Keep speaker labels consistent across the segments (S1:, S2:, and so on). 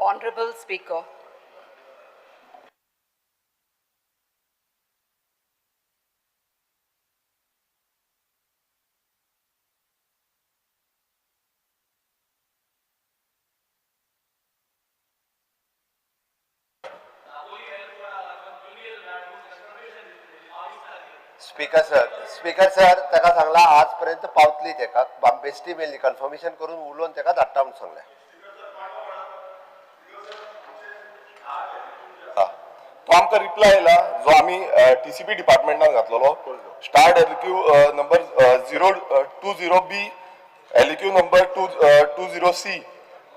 S1: Honorable Speaker.
S2: Speaker sir, speaker sir, ताका सांगला आजपर्यंत पावतली तेका, बेश्टी मेळ्ळी कन्फर्मेशन करून उलोवन तेका धाडटा म्हणून सांगलें.
S3: तो आमकां रिप्लाय आयला जो आमी टीसीपी डिपार्टमेंटान घातलेलो, starred LQ number 020B, LQ number 220C,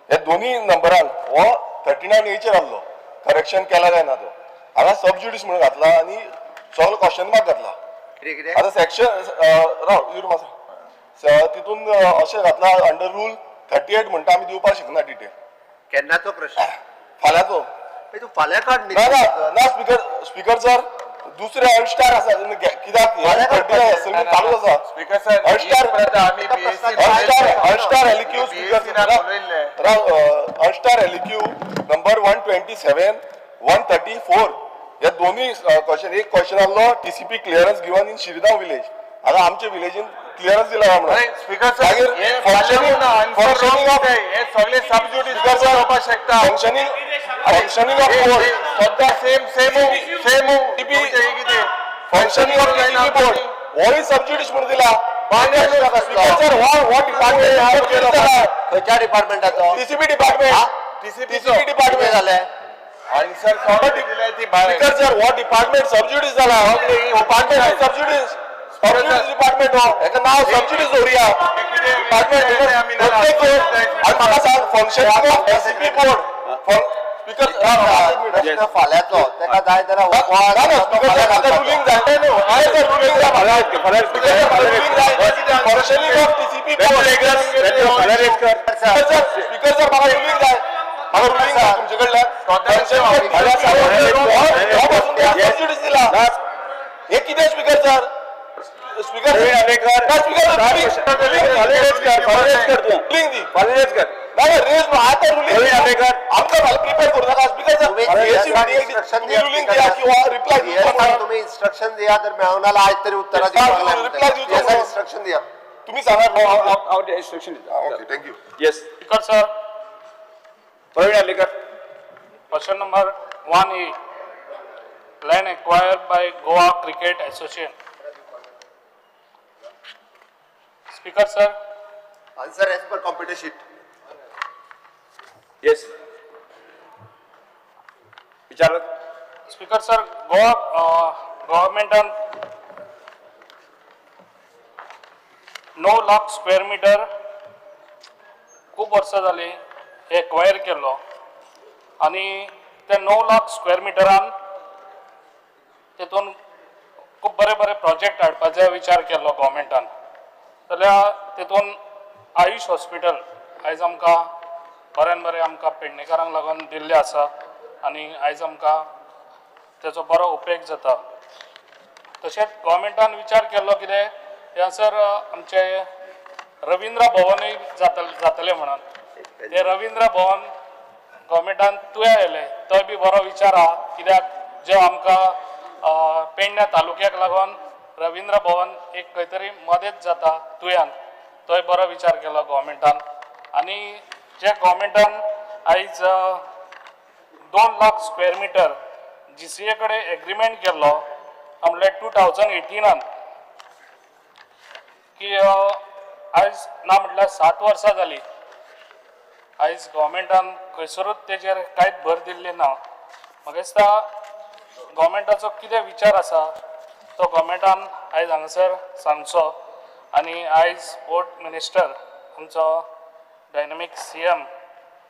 S3: हे दोन्ही नंबरान हो 39 एचेर आहलो. करेक्शन केला काय ना तो हांगा सब ज्युडीस म्हणून घातला आनी सगळो क्वेश्चन मार्क घातला.
S2: कितें कितें?
S3: आतां सेक्शन राव युर मातसो तितून अशें घातला अंडर रूल 38 म्हणटा आमी दिवपाक शकना डिटेल.
S2: केन्नाचो प्रश्न?
S3: फाल्यांचो.
S2: तूं फाल्यां काड न्ही.
S3: ना ना ना स्पीकर, स्पीकर सर, दुसरे अल्स्टार आसा कित्याक चालूच आसा.
S4: स्पीकर सर,
S3: अल्स्टार
S4: आमी
S3: अल्स्टार अल्स्टार एलक्यू स्पीकर अल्स्टार एलक्यू नंबर 127 134 हे दोन्ही क्वेश्चन. एक क्वेश्चन आहलो TCP clearance given in Shirgaon village. हांगा आमच्या विलेजीन क्लियरन्स दिला म्हणून.
S4: स्पीकर सर, हे सगळे सब ज्युडीस जावपाक शकता.
S3: फंक्शनिंग फंक्शनिंग ऑफ बोर्ड
S4: सद्या same same same
S3: functioning of TCP board होय सब ज्युडीस म्हणून दिला. स्पीकर सर, हो डिपार्टमेंट
S2: खंयच्या डिपार्टमेंटाचो?
S3: TCP department.
S4: TCP
S3: TCP department
S2: जालें?
S4: आन्सर दिलाय ती भायर.
S3: स्पीकर सर, हो डिपार्टमेंट सब ज्युडीस जाला. डिपार्टमेंट सब ज्युडीस, सब ज्युडीस डिपार्टमेंट हो, हेका नांव सब ज्युडीस दवरुया डिपार्टमेंट प्रत्येक. आनी म्हाका सांग, functioning of TCP board speaker
S2: प्रश्न फाल्यांचो, तेका जाय जाल्यार
S3: ना ना स्पीकर सर, म्हाका रुलींग जाय न्हू. हय सर, रुलींग जाय म्हाका. स्पीकर सर, म्हाका रुलींग जाय functioning of TCP board. Speaker sir, speaker sir, म्हाका रुलींग जाय, म्हाका रुलींग जाय तुमचे कडल्यान. दिला हे कितें speaker sir? Speaker speaker ruling दी ना ना रेज न्हू आतां रुलींग आमकां फाल्यां प्रिपेर करूं नाका स्पीकर सर. तुम्ही रुलींग दिया किंवा रिप्लाय दिवचो.
S2: तुम्ही इन्स्ट्रक्शन दिया तर मेळोंक ना आयज तरी उत्तरां
S3: रिप्लाय दिवचो.
S2: इन्स्ट्रक्शन दिया.
S3: तुम्ही सांगा.
S5: हांव इन्स्ट्रक्शन दिता.
S3: Okay, thank you.
S5: Yes.
S6: Speaker sir,
S5: Praveen Arlekar.
S6: Question number 1A, land acquired by Goa Cricket Association. Speaker sir,
S2: Answer as per computer sheet.
S5: Yes, विचारात.
S6: Speaker sir, Goa गव्हर्मेंटान 9 lakh square metre खूब वर्सां जालीं acquire केल्लो आनी ते 9 lakh square मिटरान तेतून खूब बरे बरे प्रोजेक्ट हाडपाचो विचार केल्लो गव्हर्मेंटान. जाल्यार तेतून आयुश हॉस्पिटल आयज आमकां बऱ्यान बरें आमकां पेडणेकारांक लागून दिल्लें आसा आनी आयज आमकां तेचो बरो उपेग जाता. तशेंच गव्हर्मेंटान विचार केल्लो कितें ह्यासर आमचें रविंद्र भवनूय जातलें म्हणून. तें रविंद्र भवन गव्हर्मेंटान तुया येयलें, तोय बी बरो विचार आहा, कित्याक जे आमकां पेडण्या तालुक्याक लागून रविंद्र भवन एक खंय तरी मदत जाता तुयान, तोय बरो विचार केलो गव्हर्मेंटान. आनी जे गव्हर्मेंटान आयज 2 लाख स्क्वेअर मिटर GCA कडेन एग्रीमेंट केल्लो म्हणल्यार 2018 की आयज ना म्हटल्यार 7 वर्सां जालीं, आयज गव्हर्मेंटान खंयसरूच तेजेर कांयच भर दिल्ली ना. म्हाका दिसता गव्हर्मेंटाचो कितें विचार आसा तो गव्हर्मेंटान आयज हांगासर सांगचो. आनी आयज स्पोर्ट मिनिस्टर आमचो डायनमीक CM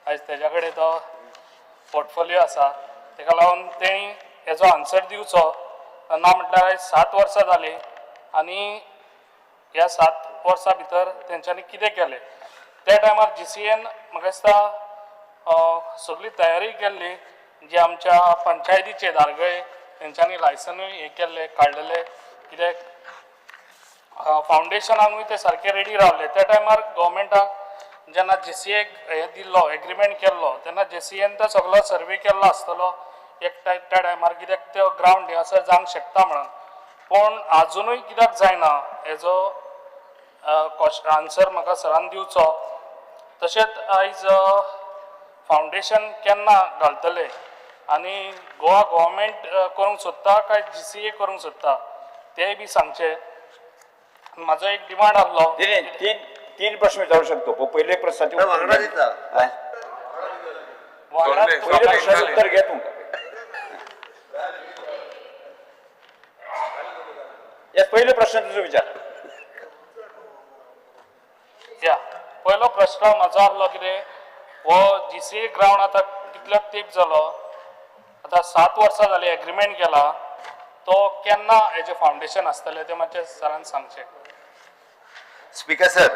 S6: आयज तेज्या कडेन तो पोर्टफोलियो आसा, तेका लागून तेणी हेजो आन्सर दिवचो. ना म्हटल्यार आयज 7 वर्सां जालीं आनी ह्या 7 वर्सां भितर तेंच्यांनी कितें केलें. त्या टायमार GCAन म्हाका दिसता सगळी तयारी केल्ली, जी आमच्या पंचायतीचे दारगळे तेंच्यांनी लायसनूय हें केल्लें काडलेलें, कित्याक फावंडेशनाकूय ते सारके रेडी रावले. त्या टायमार गव्हर्मेंटाक जेन्ना जीसीएक हें दिल्लो एग्रीमेंट केल्लो तेन्ना जीसीएन तो सगलो सर्वे केल्लो आसतलो एक त्या टायमार कित्याक त्यो ग्रावंड हें आसा जावंक शकता म्हणून. पूण आजुनूय कित्याक जायना हेजो आन्सर म्हाका सरान दिवचो. तशेंच आयज फावंडेशन केन्ना घालतले आनी गोवा गोवोरमेंट करूंक सोदता काय जीसीए करूंक सोदता तेंय बी सांगचें. म्हाजो एक डिमांड आहलो.
S5: नाही, नाही, तीन तीन प्रश्न विचारू शकतो. पहिले प्रश्नाचे
S2: ना,
S5: उत्तर
S2: वांगडा
S5: घे.
S2: दिता.
S5: हा?
S6: वांगडा
S4: सोडले,
S5: पहिले प्रश्नाचे
S4: झाले.
S5: उत्तर घे तुमका. येस, पहिले प्रश्न तुझो विचार.
S6: या पयलो प्रश्न म्हाजो आहलो कितें, हो जीसीए ग्रावंड आतां कितलो तेंप जालो, आतां 7 वर्सां जालीं एग्रीमेंट केला, तो केन्ना हेजें फावंडेशन आसतलें तें मातशें सरान सांगचें.
S2: स्पीकर सर,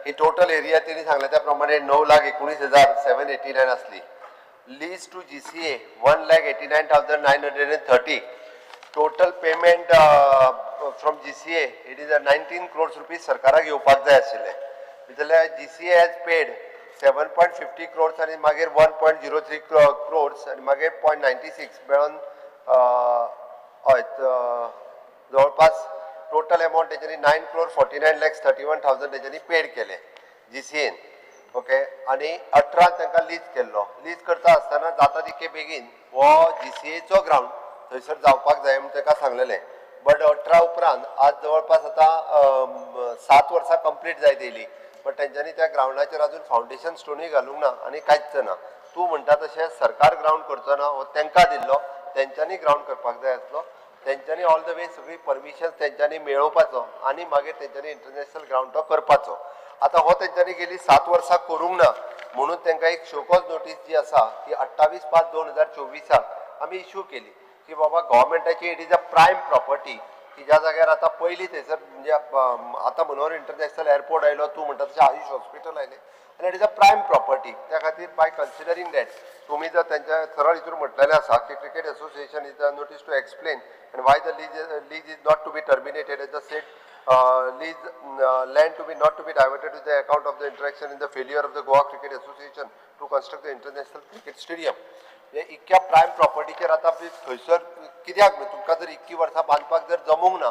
S2: ही टोटल एरिया तेणी सांगल्या त्या प्रमाणे 9,19,789 आसली. Lease to GCA 1,89,930. Total payment from GCA it is a 19 crores rupees सरकाराक येवपाक जाय आशिल्ले. जाल्यार GCA has paid 7.50 crores आनी मागीर 1.03 क्रोर्स आनी मागीर 0.96 मेळोन हय जवळपास टोटल अमावंट तेच्यांनी 9 crore 49 lakhs 31 thousand तेच्यांनी पेड केले जीसीएन. ओके, आनी 18 तांकां लीज केल्लो. लीज करता आसतना जाता तितके बेगीन हो जीसीएचो ग्रावंड थंयसर जावपाक जाय म्हूण ताका सांगलेलें. बट 18 उपरांत आज जवळपास आतां 7 वर्सां कंप्लीट जायत येयली, बट तेंच्यांनी त्या ग्रावंडाचेर अजून फावंडेशन स्टोनूय घालूंक ना आनी कांयच ना. तूं म्हणटा तशें सरकार ग्रावंड करचो ना, हो तांकां दिल्लो, तेंच्यांनी ग्रावंड करपाक जाय आसलो. तेंच्यांनी ऑल the way सगळी परमिशन तेंच्यांनी मेळोवपाचो आनी मागीर तेंच्यांनी इंटरनॅशनल ग्रावंड तो करपाचो. आतां हो तेंच्यांनी गेली 7 वर्सां करूंक ना म्हणून तांकां एक शोकॉज नोटीस जी आसा ती 28/5/2024 आमी इशू केली की बाबा गव्हर्मेंटाची it is a prime property की ज्या जाग्यार आतां पयलीं थंयसर म्हणजे आतां मनोहर इंटरनॅशनल एअरपोर्ट आयलो, तूं म्हणटा तशें आयुश हॉस्पिटल आयलें आनी it is a prime property. त्या खातीर बाय कन्सिडरींग that तुमी जर तेंच्या सरळ हितून म्हटलेलें आसा की cricket association is a notice to explain and why the lease is not to be terminated as the said lease land to be not to be diverted to the account of the interaction in the failure of the Goa Cricket Association to construct the international cricket stadium. हे इतक्या prime प्रॉपर्टीचेर आतां थंयसर कित्याक तुमकां जर इतकी वर्सां बांदपाक जर जमूंक ना,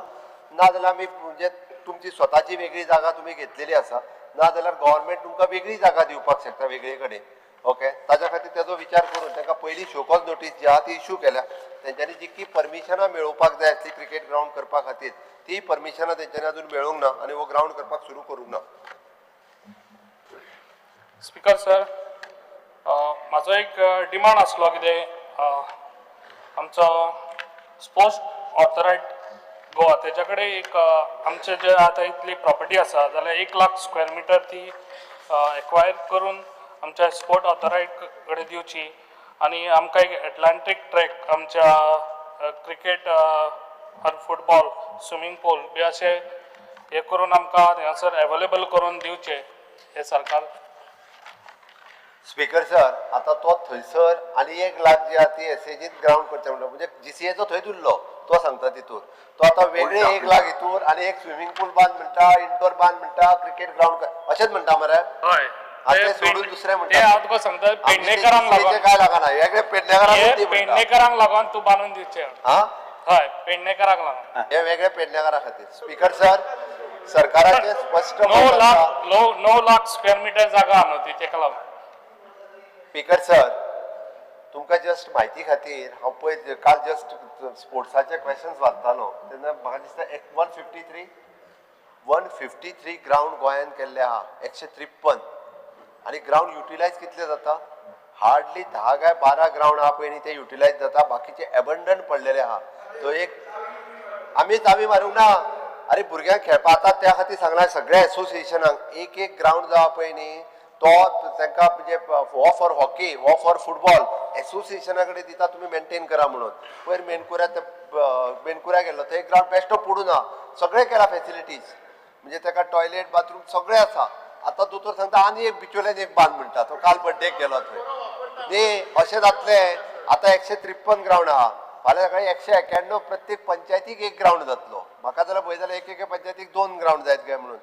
S2: ना जाल्यार आमी म्हणजे तुमची स्वताची वेगळी जागा तुमी घेतलेली आसा, ना जाल्यार गव्हर्मेंट तुमकां वेगळी जागा दिवपाक शकता वेगळे कडेन. ओके, ताज्या खातीर तेजो विचार करून तांकां पयली शोकॉज नोटीस जी आहा ती इशू केल्या. तेंच्यांनी जितकी परमिशनां मेळोवपाक जाय आसली क्रिकेट ग्रावंड करपा खातीर ती परमिशनां तेंच्यांनी अजून मेळूंक ना आनी हो ग्रावंड करपाक सुरू करूंक ना.
S6: स्पीकर सर, म्हाजो एक डिमांड आसलो कितें, आमचो स्पोर्ट्स ऑथोरायट गोवा तेच्या कडेन एक आमचे जे आतां इतली प्रॉपर्टी आसा जाल्यार 1 लाख स्क्वेअर मिटर ती एक्वायर करून आमच्या स्पोर्ट ऑथोरायट कडेन दिवची आनी आमकां एक एटलांटीक ट्रॅक आमच्या क्रिकेट आनी फुटबॉल स्विमींग पूल बी अशें हें करून आमकां हांगासर एवेलेबल करून दिवचें हें सरकार.
S2: स्पीकर सर, आतां तो थंयसर आनी 1 लाख जी आहा ती एसएजीन ग्रावंड करचें म्हणटा, म्हणजे जीसीएचो थंयच उरलो तो सांगता तितूर तो आतां वेगळे 1 लाख हितूर आनी एक स्विमींग पूल बांद म्हणटा, इंडोर बांद म्हणटा, क्रिकेट ग्रावंड अशेंच म्हणटा मरे.
S6: हय,
S2: आतां ते सोडून दुसरें म्हणटा.
S6: ते हांव तुका सांगता, पेडणेकरांक लागून
S2: काय लागना, वेगळे पेडणेकरांक
S6: हे
S2: ती म्हणटा.
S6: पेडणेकरांक लागून तूं बांदून दिवचें.
S2: हा,
S6: हय, पेडणेकरांक लागून.
S2: हे वेगळे पेडणेकरा खातीर. स्पीकर सर, सरकाराचें स्पश्ट
S6: 9
S2: मत आसा.
S6: लाख 9 लाख स्क्वेअर मिटर जागा आहा न्हू ती तेका लागून.
S2: स्पीकर सर, तुमकां जस्ट म्हायती खातीर हांव पळय काल जस्ट स्पोर्ट्साचे क्वेश्चन्स वाचतालो तेन्ना म्हाका दिसता एक 153 ग्रावंड गोंयान केल्ले आहा, 153. आनी ग्रावंड युटिलायज कितले जाता? हार्डली 10 काय 12 ग्रावंड आहा पळय न्ही ते युटिलायज जाता, बाकीचे एबंडन पडलेले आहा. तो एक आमी चावी मारूंक ना. अरे भुरग्यांक खेळपा आतां त्या खातीर सांगला सगळ्या एसोसिएशनांक एक एक ग्रावंड जो आहा पळय न्ही तो तांकां म्हणजे हो फॉर हॉकी हो फॉर फुटबॉल एसोसिएशना कडेन दिता, तुमी मेंटेन करा म्हणून. पयर मेनकुऱ्या मेनकुऱ्या गेल्लो थंय ग्रावंड बेश्टो पडून आहा, सगळें केलां फेसिलिटीज, म्हणजे ताका टॉयलेट बाथरूम सगळें आसा. आतां दोतोर सांगता आनी एक बिचोल्यान एक बांद म्हणटा, तो काल बड्डेक गेलो थंय. न्ही अशें जातलें. आतां 153 ग्रावंड आहा, फाल्यां सकाळी 191 प्रत्येक पंचायतीक एक ग्रावंड जातलो. म्हाका जाल्यार पळय जाल्यार एक एके पंचायतीक 2 ग्रावंड जायत काय म्हणून.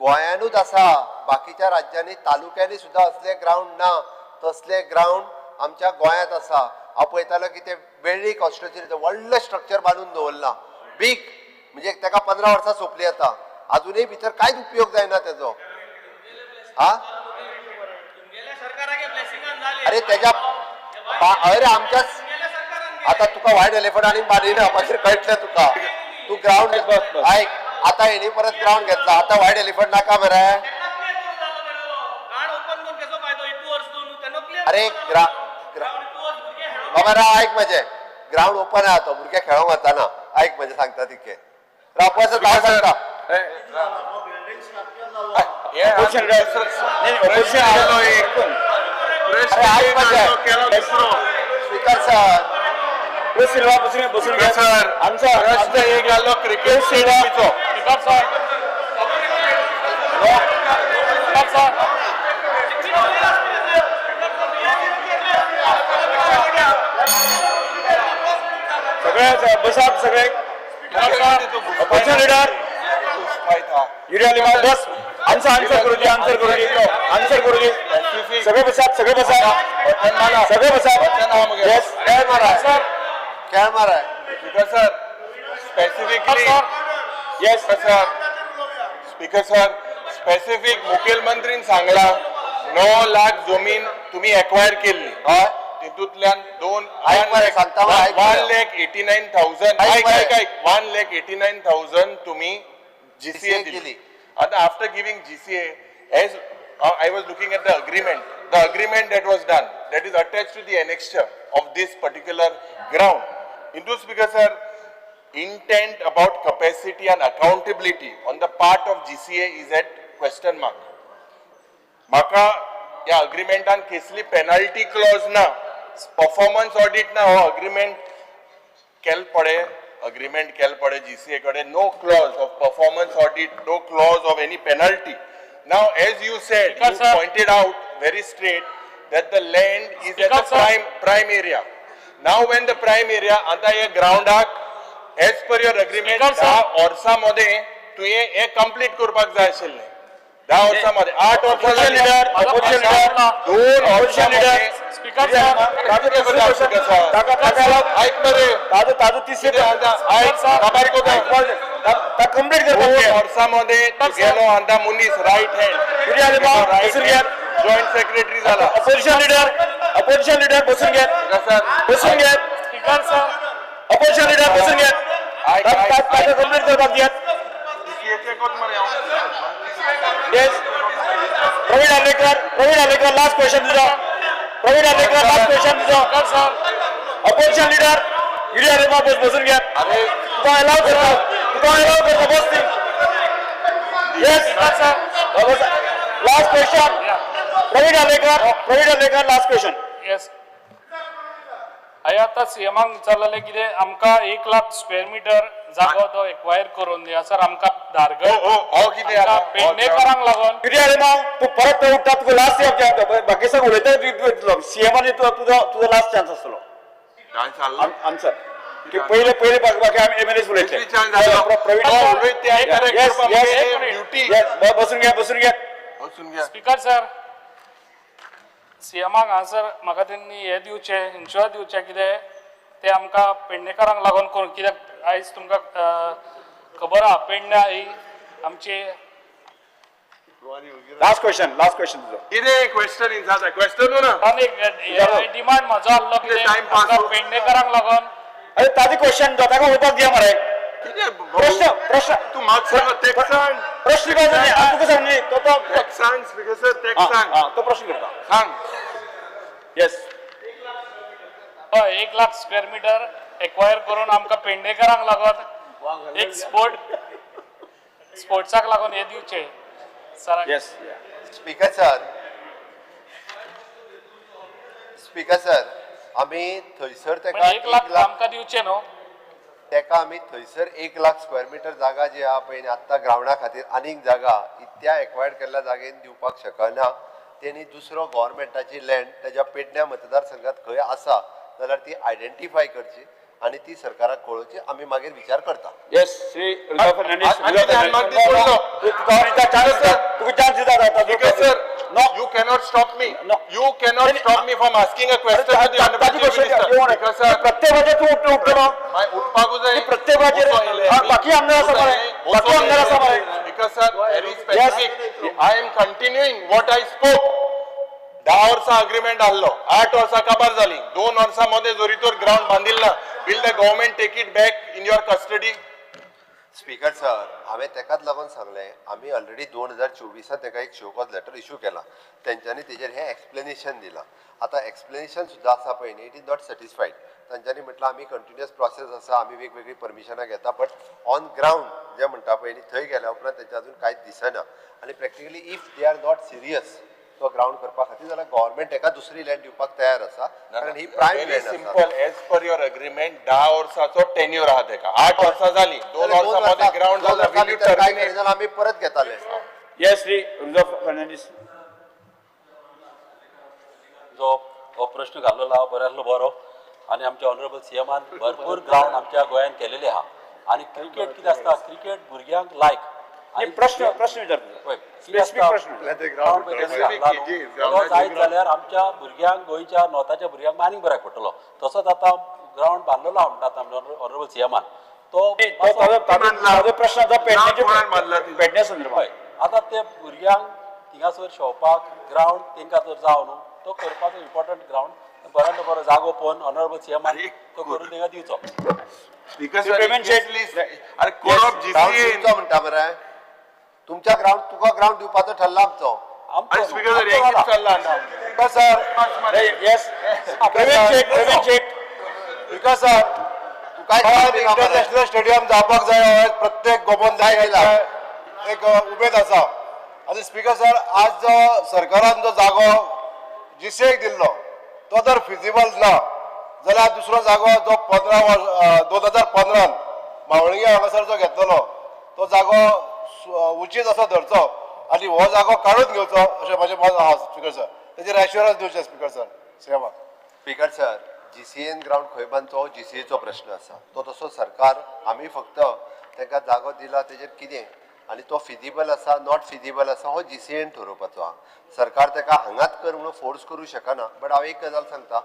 S2: गोंयानूच आसा, बाकीच्या राज्यांनी तालुक्यांनी सुद्दां असले ग्रावंड ना. तसले ग्रावंड आमच्या गोंयांत आसा. हांव पळयतालो की ते वेळ्ळी कॉन्स्टिट्युन्सीचें व्हडलें स्ट्रक्चर बांदून दवरलां बीग, म्हणजे ताका 15 वर्सां सोंपली आतां, अजुनूय भितर कांयच उपयोग जायना तेजो. हा, अरे तेज्या अरे आमच्याच आता तुका व्हायट एलिफंट आनी बांदिना, मागीर कळटलें तुका. तूं ग्रावंड आयक, आता हेणी परत ग्रावंड घेतला, आता व्हायट एलिफंट नाका मरे. अरे बाबा राव, ऐक म्हजें, ग्रावंड ओपन आहा तो, भुरगे खेळोंक वताना. ऐक म्हजें सांगता तितकें. राव बस, हांव सांगता.
S5: Opposition leader. नाही, opposition
S4: केलो एक.
S2: अरे ऐक म्हजें.
S4: दुसरो.
S2: स्पीकर सर,
S5: प्लीज सिल्वा, बसून बसून घ्या.
S4: Sir,
S5: answer.
S4: प्रश्न एक आलो क्रिकेट स्टेडियमचो.
S6: Speaker sir, speaker sir,
S5: सगळे बसात सगळे. अपोजिशन लिडर युरिया लिमा, बस. आन्सर, आन्सर करू दे, आन्सर करू दे, आन्सर करू दे. सगळे बसात, सगळे बसात, सगळे बसात. येस.
S2: खेळ माराय, खेळ माराय.
S4: Speaker sir, specifically
S6: sir,
S5: yes.
S4: Sir, speaker sir, specific मुखेलमंत्रीन सांगला 9 लाख जमीन तुम्ही एक्वायर केल्ली.
S2: हय.
S4: तितूंतल्यान दोन
S2: ऐक मरे, सांगता मरे, ऐक मरे.
S4: 1,89,000.
S2: ऐक
S4: ऐक
S2: मरे.
S4: ऐक ऐक, 1,89,000 तुम्ही जीसीए
S2: GCA
S4: दिली.
S2: दिली.
S4: आता after giving GCA, as I was looking at the agreement, the agreement that was done, that is attach to the annexure of this particular ground. Into speaker sir, intent about capacity and accountability on the part of GCA is at question mark. म्हाका ह्या अग्रीमेंटान कसली penalty Claus ना, performance audit ना. हो agreement केल पडे, agreement केल पडे जीसीए कडेन, no clause of performance audit, no clause of any penalty. Now as you said,
S6: Speaker,
S4: you
S6: sir.
S4: Pointed out very straight that the land is at the
S6: Speaker, sir.
S4: Prime area. Now when the prime area, आता हे ग्रावंडाक as per your agreement
S6: Speaker, sir.
S4: 10 वर्सां मदें तुवें हें complete करपाक जाय आशिल्लें. 10 वर्सां मदें, 8 वर्सां
S5: अपोजिशन
S4: जालीं.
S5: लिडर, अपोजिशन लिडर,
S4: 2 वर्सां
S5: अपोजिशन लिडर.
S4: मदें.
S6: स्पीकर सर,
S5: ताका ताका
S4: ऐक मरे.
S5: ताजो ताजो तिसरे
S4: कितें आतां? ऐक, काबार कोता.
S5: कंप्लीट
S4: 2
S5: करपाक.
S4: वर्सां मदें तुगेलो आतां मनीस रायट हँड
S5: युरिया लिमा, बसून घेयात.
S4: जॉयंट सेक्रेटरी जाला.
S5: अपोजिशन लिडर, अपोजिशन लिडर, बसून घेयात.
S4: सर,
S5: बसून घेयात.
S6: स्पीकर सर,
S5: अपोजिशन लिडर, बसून घेयात.
S4: ऐक, ऐक,
S5: ताका कंप्लीट करपाक दियात. Yes. Praveen Arlekar, Praveen Arlekar, last question तुझा. प्रवीण आर्लेकर, लास्ट क्वेश्चन तुझा.
S6: Speaker sir,
S5: opposition leader Yuri Alemao, बस, बसून घेयात.
S4: अरे
S5: तुका अलाव करता, तुका अलाव करता, बस ती. Yes.
S6: Speaker sir,
S5: last question, Praveen Arlekar, Praveen Arlekar, last question.
S6: Yes. हांवें आतां सीएमाक विचारलेलें कितें आमकां 1 लाख स्क्वेअर मिटर जागो तो एक्वायर करून दी सर आमकां धारगळ,
S4: हो हो हो, कितें
S6: आमकां
S4: आतां?
S6: पेडणेकरांक लागून.
S5: युरिया लिमा, तू परत थंय उठता, तुका लास्ट बाकी सगळं उलयता. सीएमानी तुझो तुझो लास्ट चान्स आसतलो.
S4: काय चाललं?
S5: आन्सर की पहिले पहिले बाकी आम्ही एमएलए उलयतले.
S4: कितली chance जालो?
S5: प्रवीण
S4: हो, उलयत ते आहे, correct
S5: Yes,
S4: करपा
S5: yes.
S4: म्हणजे duty.
S5: Yes, बसून घ्या, बसून घ्या.
S4: बसून घ्या.
S6: स्पीकर सर, सीएमाक हांगासर म्हाका तेंनी हें दिवचें, इन्शुरन्स दिवचें कितें तें आमकां पेडणेकारांक लागून करून, कित्याक आयज तुमकां खबर आहा पेडण्या ही आमची.
S5: लास्ट क्वेश्चन, लास्ट क्वेश्चन तुझो.
S4: कितें क्वेश्चन इन्साता? क्वेश्चन ना.
S6: आनी एक डिमांड म्हजो आहलो कितें
S4: Time pass
S6: आमकां
S4: हो.
S6: पेडणेकारांक लागून.
S5: अरे ताजी क्वेश्चन ताका उलवपाक दिया मरे.
S4: कितें?
S5: प्रश्न, प्रश्न.
S4: तूं म्हाका सांग, तेक सांग.
S5: प्रश्न काय न्ही, हांव तुका सांग न्ही, तो तो
S4: तेक सांग स्पीकर सर, तेक
S5: हा,
S4: सांग.
S5: हा, तो प्रश्न करता.
S4: सांग.
S5: येस.
S6: हय, 1 लाख स्क्वेअर मिटर एक्वायर करून आमकां पेडणेकारांक लागून एक स्पोर्ट स्पोर्ट्साक लागून हें दिवचें सराक.
S5: Yes.
S2: Speaker sir, speaker sir, आमी थंयसर तेका
S6: म्हणजे 1 लाख आमकां दिवचें न्हू.
S2: तेका आमी थंयसर 1 लाख स्क्वेअर मिटर जागा जी आहा पळय न्ही, आत्तां ग्रावंडा खातीर आनीक जागा ही त्या एक्वायर्ड केल्ल्या जागेन दिवपाक शकना. तेणी दुसरो गोवोरमेंटाची लँड तेज्या पेडण्या मतदारसंघात खंय आसा जाल्यार ती आयडेंटिफाय करची आनी ती सरकाराक कळोवची, आमी मागीर विचार करता.
S5: येस, श्री रुजो फर्नांडीस.
S4: आनी ते मागीर सोडलो.
S5: तुका चान्स दिता, तुका चान्स दिता आता.
S4: Speaker sir,
S5: No.
S4: you cannot stop me.
S5: No.
S4: You cannot stop me from asking a question to the honorable
S5: ताजी
S4: Chief
S5: question
S4: Minister. Speaker sir,
S5: प्रत्येकाचे तूं उठलो उठलो.
S4: मागीर उठपाकूच जाय.
S5: प्रत्येकाचेर
S4: बसो येयले.
S5: हा, बाकी आमदार आसा मरे, बाकी आमदार आसा मरे.
S4: Speaker sir, very specific. I am continuing what I spoke. 10 वर्सां अग्रीमेंट आहलो, 8 वर्सां काबार जाली, 2 वर्सां मदें जरी तर ग्रावंड बांदिल ना, will the government take it back in your custody?
S2: Speaker sir, हांवें तेकाच लागून सांगलें, आमी ऑलरेडी 2024 तेका एक शो कॉज लेटर इशू केला. तेंच्यांनी तेजेर हें एक्सप्लेनेशन दिलां. आतां एक्सप्लेनेशन सुद्दां आसा पळय न्ही, it is not satisfied. तांच्यांनी म्हटलां आमी कंटिन्युअस प्रोसेस आसा, आमी वेगवेगळीं परमिशनां घेता, बट ऑन ग्रावंड जें म्हणटा पळय न्ही, थंय गेल्या उपरांत तेंचें अजून कांयच दिसना. आनी practically if they are not serious तो ग्रावंड करपा खातीर, जाल्यार गव्हर्मेंट तेका दुसरी लँड दिवपाक तयार आसा, कारण ही प्रायम
S4: व्हेरी
S2: लँड आसा.
S4: Simple, as per your agreement 10 वर्साचो टेन्यूर आहा तेका, 8 वर्सां जाली, दोन
S2: जाल्यार
S4: वर्सां मदें ग्रावंड
S2: दोन
S4: जाला,
S2: वर्सां
S4: will you
S2: भितर कांय
S4: टर्मिनेट?
S2: करिना, आमी परत घेताले.
S5: येस, श्री रुजो फर्नांडीस.
S1: जो हो प्रश्न घाल्लेलो आहा, बरो आसलो बरो. आनी आमच्या ऑनरेबल सीएमान भरपूर ग्रावंड आमच्या गोंयान केलेले आहा. आनी क्रिकेट कितें आसता, क्रिकेट भुरग्यांक लायक.
S5: नाही, प्रश्न प्रश्न विचारतो.
S1: पळय, कितें
S5: स्पेसिफिक
S1: आसता,
S5: प्रश्न.
S1: ग्रावंड पळय तें घातला न्हू, तो जायत जाल्यार आमच्या भुरग्यांक, गोंयच्या नॉर्थाच्या भुरग्यांक आनीक बऱ्याक पडटलो. तसोच आतां ग्रावंड बांदलेलो आहा म्हणटा आमच्या ऑनरेबल सीएमान तो
S5: नाही, तो ताजो ताजो प्रश्न आता
S4: कोणाक मारला
S5: पेडण्याचे
S4: ती?
S5: पेडण्या संदर्भात.
S1: हय, आतां ते भुरग्यांक थिंगासर शोवपाक ग्रावंड तेंकां जर जाव न्हू, तो करपाचो इम्पॉर्टंट ग्रावंड बऱ्यांतलो बरो जागो पळोवन ऑनरेबल सीएमान तो करून तेंकां दिवचो.
S4: स्पीकर
S5: पेमेंट
S4: सर, अरे कोरप
S2: ग्रावंड
S4: जीसीए
S2: दिवचो म्हणटा मरे, तुमच्या ग्रावंड, तुका ग्रावंड दिवपाचो ठरला आमचो.
S1: आमचो
S4: अरे
S1: न्हू,
S4: स्पीकर सर,
S1: आमचो
S4: एक
S1: जाला.
S4: चल्ला ना.
S7: सर.
S5: येस, प्रवीण शेट, प्रवीण शेट.
S7: स्पीकर सर,
S2: तू काय दिला मरे?
S7: इंटरनॅशनल स्टेडियम जावपाक जाय हो प्रत्येक गोमोन
S2: काय दिला?
S7: एक उमेद आसा. आनी स्पीकर सर, आज जो सरकारान जो जागो जीसीएक दिल्लो तो जर फिजिबल ना जाल्यार दुसरो जागो जो 15 वर्स 2015 मावळिंगे हांगासर जो घेतलेलो तो जागो उचीत असो धरचो आनी हो जागो काडून घेवचो अशें म्हाजें मत आहा. स्पीकर सर, तेजेर एश्युरन्स दिवचें स्पीकर सर सीएमाक.
S2: स्पीकर सर, जीसीएन ग्रावंड खंय बांदचो हो जीसीएचो प्रश्न आसा. तो तसो सरकार आमी फक्त तांकां जागो दिला तेजेर कितें आनी तो फिजिबल आसा not feasible आसा हो जीसीएन ठरोवपाचो आहा. सरकार ताका हांगाच कर म्हणून फोर्स करूं शकना. बट हांव एक गजाल सांगता,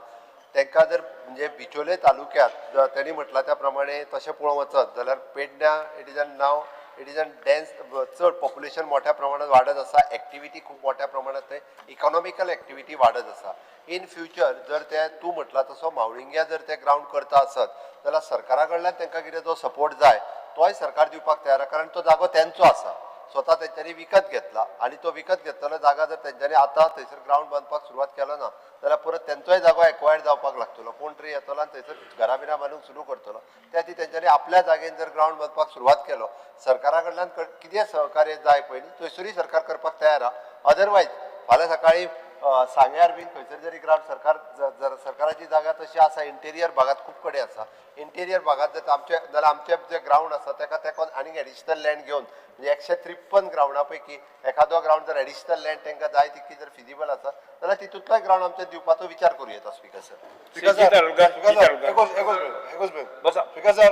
S2: तांकां जर म्हणजे बिचोले तालुक्यांत जर तेणी म्हटलां त्या प्रमाणे तशें पळोवंक वचत जाल्यार पेडण्यां it is an now it is an dense, चड पॉप्युलेशन मोठ्या प्रमाणात वाडत आसा, एक्टिविटी खूब मोठ्या प्रमाणात थंय इकॉनॉमिकल एक्टिविटी वाडत आसा. इन फ्युचर जर ते तूं म्हटलां तसो मावळिंग्या जर ते ग्रावंड करता आसत जाल्यार सरकारा कडल्यान तांकां कितें जो सपोर्ट जाय तोय सरकार दिवपाक तयार आहा, कारण तो जागो तेंचो आसा, स्वता तेंच्यांनी विकत घेतला. आनी तो विकत घेतलेलो जागा जर तेंच्यांनी आतां थंयसर ग्रावंड बांदपाक सुरवात केलो ना जाल्यार परत तेंचोय जागो एक्वायर्ड जावपाक लागतलो. कोण तरी येतलो आनी थंयसर घरां बिरां बांदूंक सुरू करतलो. त्या खातीर तेंच्यांनी आपल्या जागेन जर ग्रावंड बांदपाक सुरवात केलो, सरकारा कडल्यान कितें सहकार्य जाय पळय न्ही थंयसरूय सरकार करपाक तयार आहा. अदरवायज फाल्यां सकाळीं सांग्यार बीन खंयसर जरी ग्रावंड सरकार जर सरकाराची जागा तशी आसा, इंटेरियर भागात खूब कडेन आसा, इंटेरियर भागात जर आमचे जाल्यार आमचे जे ग्रावंड आसा तेका तेका आनीक एडिशनल लँड घेवन म्हणजे 153 ग्रावंडा पैकी एखादो ग्रावंड जर एडिशनल लँड तांकां जाय तितकी जर फिजिबल आसा जाल्यार तितूंतलोय ग्रावंड आमचे दिवपाचो विचार करूं येता. Speaker sir.
S7: स्पीकर
S5: जी
S7: सर,
S5: तालुका,
S7: स्पीकर
S5: जी
S7: सर,
S5: तालुका.
S7: एकूच एकूच मिनिट, एकूच मिनिट.
S5: बसा.
S7: स्पीकर सर,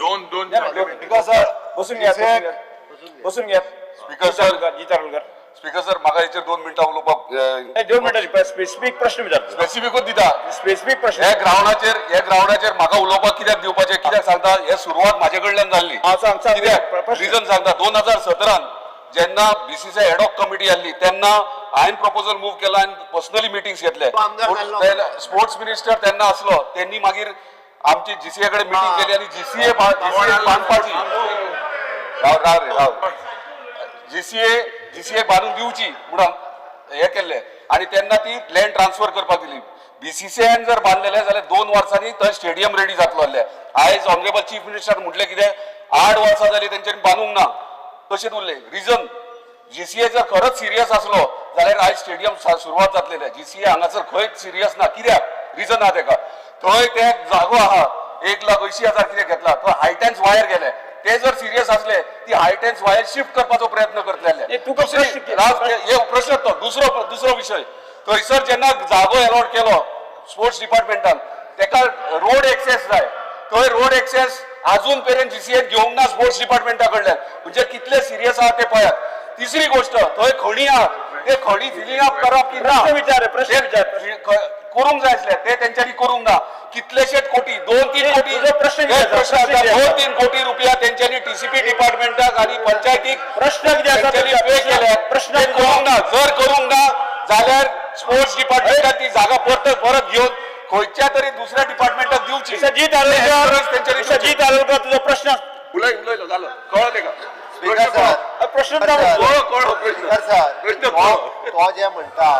S4: दोन दोन
S7: स्पीकर सर,
S5: बसून घ्या, बसून घ्या, बसून घ्या.
S3: स्पीकर सर,
S5: जी तारुलकर.
S3: स्पीकर सर, म्हाका हेचेर 2 मिनटां उलोवपाक
S5: नाही, 2 मिनिटांची स्पेसिफिक प्रश्न विचारतो.
S3: स्पेसिफिकूच दिता.
S5: स्पेसिफिक प्रश्न.
S3: ह्या ग्रावंडाचेर म्हाका उलोवपाक कित्याक दिवपाचें, कित्याक सांगता, हे सुरवात म्हाजे कडल्यान जाल्ली.
S5: हा, सांग, सांग.
S3: कित्याक
S5: प्रश्न.
S3: रिजन सांगता, 2017 जेन्ना बीसीसीआय एडॉक कमिटी आसली तेन्ना हांवें प्रपोजल मूव केला आनी पर्सनली मिटिंग्स घेतले.
S2: तो आमदार जाल्लो.
S3: स्पोर्ट्स मिनिस्टर तेन्ना आसलो, तेन्नी मागीर आमची जीसीए कडेन मिटींग केली आनी जीसीए बांदपाची, राव राव रे राव, जीसीए जीसीए बांदून दिवची म्हणून हे केल्ले आनी तेन्ना ती लँड ट्रान्सफर करपाक दिली. बीसीसीआयन जर बांदलेले जाल्यार 2 वर्सांनी थंय स्टेडियम रेडी जातलो आहले. आयज ऑनरेबल चीफ मिनिस्टर म्हटलें कितें, 8 वर्सां जाली तेंच्यांनी बांदूंक ना, तशेंच उरलें. रिजन, जीसीए जर खरोच सिरियस आसलो जाल्यार आयज स्टेडियम सुरवात जातलेले. जीसीए हांगासर खंयच सिरियस ना. कित्याक रिजन आहा तेका, थंय ते जागो आहा 1,80,000 कितें घेतला, थंय हायटेन्स वायर गेले. ते जर सिरियस असले ती हायटेन्स वायर शिफ्ट करपाचो प्रयत्न करतले.
S5: ए, तुका प्रश्न
S3: हे प्रश्न तो दुसरो दुसरो विशय. थंयसर जेन्ना जागो एलॉट केलो स्पोर्ट्स डिपार्टमेंटान
S8: तेका रोड एक्सेस जाय. थंय रोड एक्सेस अजून पर्यंत जीसीएन घेवंक ना स्पोर्ट्स डिपार्टमेंटा कडल्यान. म्हणजे कितले सिरियस आहा ते पळयात. तिसरी गोष्ट, थंय खणी आहात, ते खणी फिलिंग अप करप की ना?
S5: प्रश्न विचार, प्रश्न
S8: ते
S5: विचार.
S8: करूंक जाय आसले, ते तेंच्यांनी करूंक ना. कितलेशेच कोटी, 2-3 कोटी.
S5: तुजो प्रश्न कितें
S8: हे
S5: आसा?
S8: प्रश्न
S5: प्रश्न
S8: आसा.
S5: कितें आसा?
S8: 2-3 कोटी रुपया तेंच्यांनी टीसीपी डिपार्टमेंटाक आनी पंचायतीक
S5: प्रश्न कितें आसा?
S8: तेंच्यांनी पे केले.
S5: प्रश्न
S8: ते करूंक ना. जर करूंक ना जाल्यार स्पोर्ट्स डिपार्टमेंटान ती जागा परत परत घेवन खंयच्या तरी दुसऱ्या डिपार्टमेंटाक दिवची.
S5: जीत आरोलकर.
S8: तेंच्यांनी
S5: मिस्टर जीत आरोलकर, तुजो प्रश्न.
S8: उलय, उलयलो, जालो, कळ्ळो तेका.
S2: स्पीकर सर,
S5: प्रश्न
S8: कळ्ळो, कळ्ळो प्रश्न.
S2: स्पीकर सर,
S8: प्रश्न
S2: तो
S8: कळ्ळो.
S2: तो जे म्हणटा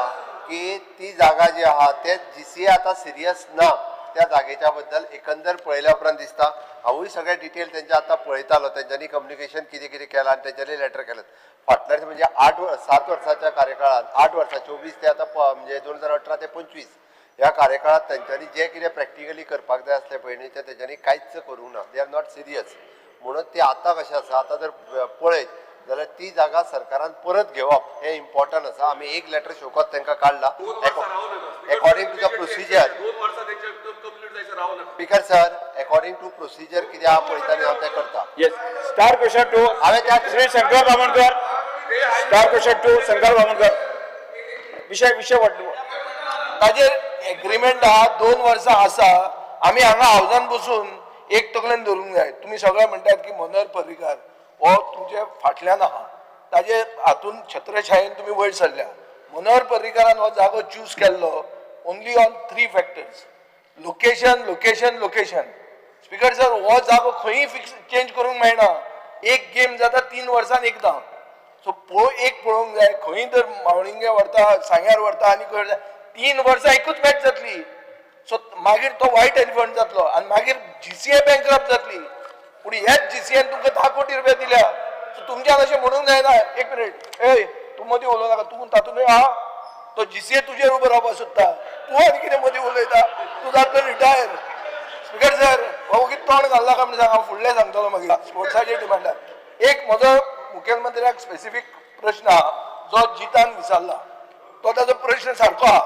S2: की ती जागा जी आहा ते जीसीए आतां सिरियस ना त्या जागेच्या बद्दल. एकंदर पळयल्या उपरांत दिसता, हांवूय सगळे डिटेल तेंचे आतां पळयतालो, तेंच्यांनी कम्युनिकेशन कितें कितें केलां आनी तेंच्यांनी लेटर केलें फाटल्या म्हणजे 8 7 वर्साच्या कार्यकाळात, 8 वर्सां, 24 ते आतां म्हणजे 2018 ते 25 ह्या कार्यकाळात तेंच्यांनी जें कितें प्रॅक्टिकली करपाक जाय आसलें पळय न्ही, तें तेंच्यांनी कांयच करूंक ना. They are not serious. म्हणून ती आतां कशें आसा, आतां जर पळयत जाल्यार ती जागा सरकारान परत घेवप हें इम्पॉर्टंट आसा. आमी एक लेटर शोकत तांकां काडला according to the procedure.
S8: 2 वर्सां तेंचे कंप्लीट जायसर रावू नाका.
S2: Speaker sir, according to procedure कितें आहा पळयता न्ही, हांव तें करता.
S5: Yes, star question 2.
S2: हांवें त्या
S5: श्री शंकर बामणकर. Star question 2, Shankar Bamankar. विषय विषय वाटलो.
S9: ताजेर एग्रीमेंट आहा, 2 वर्सां आसा. आमी हांगा हावजान बसून एक तकलेन धरूंक जाय. तुमी सगळे म्हणटात की मनोहर पर्रीकार हो तुमचे फाटल्यान आहा, ताजे हातून छत्रछायेन तुमी वयर सरल्या. मनोहर पर्रीकारान हो जागो चूज केल्लो only on three factors: location, location, location. Speaker sir, हो जागो खंयी फिक्स चेंज करूंक मेळना. एक गेम जाता 3 वर्सान एकदां. सो एक पळोवंक जाय, खंय तर मावळिंगे व्हरता, सांग्यार व्हरता आनी खंय व्हरता, 3 वर्सां एकूच मॅच जातली. सो मागीर तो व्हायट एलिफंट जातलो आनी मागीर जीसीए बँकरप्ट जातली. पूण ह्याच जीसीएन तुमकां 10 कोटी रुपया दिल्या. सो तुमच्यान अशें म्हणूंक जायना. एक मिनीट, ए, तूं मदीं उलोवं नाका. तूं तातूंत आहा. तो जीसीए तुजेर उबो रावपाक सोदता, तूं आनी कितें मदीं उलयता? तूं जातलो रिटायर. स्पीकर सर, हो वगीत तोंड घालना काय म्हणून सांग. हांव फुडलें सांगतलो मागीर स्पोर्ट्साचेर डिमांडार. एक म्हजो मुखेलमंत्र्याक स्पेसिफीक प्रश्न आहा, जो जितान विचारला तो ताजो प्रश्न सारको आहा.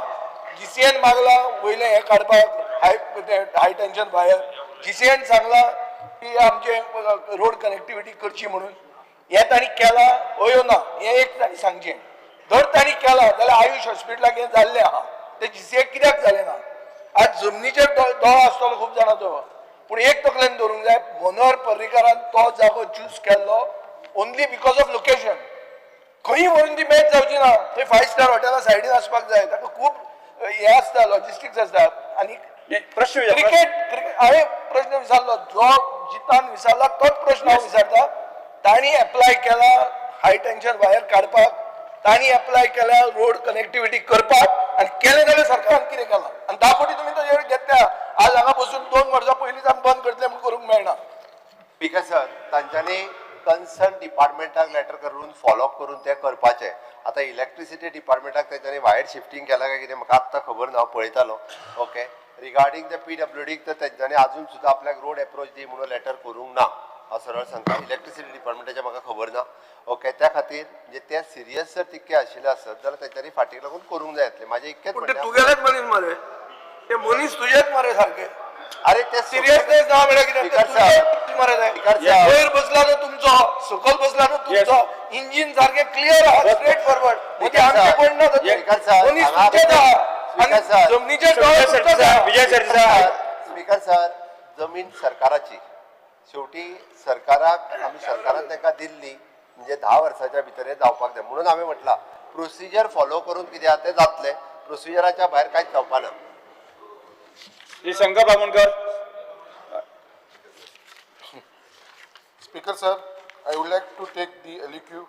S9: जीसीएन मागला वयलें हें काडपाक, हाय टेन्शन वायर. जीसीएन सांगला की आमचे रोड कनेक्टिविटी करची म्हणून. हें तांणी केलां हय ना, हें एक तांणी सांगचें. जर तांणी केलां जाल्यार आयुश हॉस्पिटलाक हें जाल्लें आहा, तें जीसीएक कित्याक जालें ना? आज जमनीचेर दोळो आसतलो खूब जाणांचो. पूण एक तकलेन दवरूंक जाय, मनोहर पर्रीकारान तो जागो चूज केल्लो ओनली because of location. खंय व्हरून ती मॅच जावची ना. थंय फायव स्टार हॉटेला सायडीन आसपाक जाय. ताका खूब हें आसता, लॉजिस्टिक्स आसता आनी
S5: प्रश्न विचार.
S9: Cricket, cricket. हांवें प्रश्न विचारलो, जो जितान विचारला तोच प्रश्न हांव विचारता. तांणी एप्लाय केला हाय टेन्शन वायर काडपाक, तांणी एप्लाय केल्या रोड कनेक्टिविटी करपाक, आनी केलें जाल्यार सरकारान कितें केलां? आनी 10 कोटी तुमी ताजेर घेतल्या. आज हांगा बसून 2 वर्सां पयलींच आमी बंद करतले म्हूण करूंक मेळना.
S2: स्पीकर सर, तांच्यांनी कन्सर्न डिपार्टमेंटाक लेटर करून फॉलोअप करून तें करपाचें. आतां इलेक्ट्रिसिटी डिपार्टमेंटाक तेंच्यांनी वायर शिफ्टींग केलां काय कितें, म्हाका आत्तां खबर ना, हांव पळयतालो. ओके, रिगार्डींग the पीडब्ल्यूडीक तर तेंच्यांनी अजून सुद्दां आपल्याक रोड एप्रोच दी म्हणून लेटर करूंक ना. हांव सरळ सांगता, इलेक्ट्रिसिटी डिपार्टमेंटाचें म्हाका खबर ना. ओके, त्या खातीर म्हणजे ते सिरियस जर तितके आशिल्ले आसत जाल्यार तेंच्यांनी फाटीक लागून करूंक जाय आसलें. म्हाजें इतकेंच
S9: पूण ते
S2: म्हणणें.
S9: तुगेलेच मनीस मरे, ते मनीस तुजेच मरे सारके.
S2: अरे, ते
S9: सिरियसनेस ना म्हळ्यार कितें? ते
S2: स्पीकर सर,
S9: तुजेच मरे ते.
S2: Speaker sir.
S9: वयर बसला तो तुमचो, सकयल बसला तो तुमचो. इंजीन सारकें क्लियर आहा, स्ट्रेट फॉरवर्ड. म्हणजे आमचें कोण ना.
S2: स्पीकर सर,
S9: मनीस
S2: हांगा
S9: तुमचेच आहा
S2: स्पीकर
S9: आनी
S2: सर.
S9: जमनीचेर दोळे तुमचोच आहा.
S5: विजय सरदेसाय.
S2: स्पीकर सर, जमीन सरकाराची. शेवटी सरकाराक आमी सरकारान तांकां दिल्ली, म्हणजे 10 वर्साच्या भितर हें जावपाक जाय म्हणून हांवें म्हटलां. प्रोसिजर फॉलो करून कितें आहा तें जातलें, प्रोसिजराच्या भायर कांयच जावपा ना.
S5: Shri Shankar Bamankar.
S3: Speaker sir, I would like to take the LEQ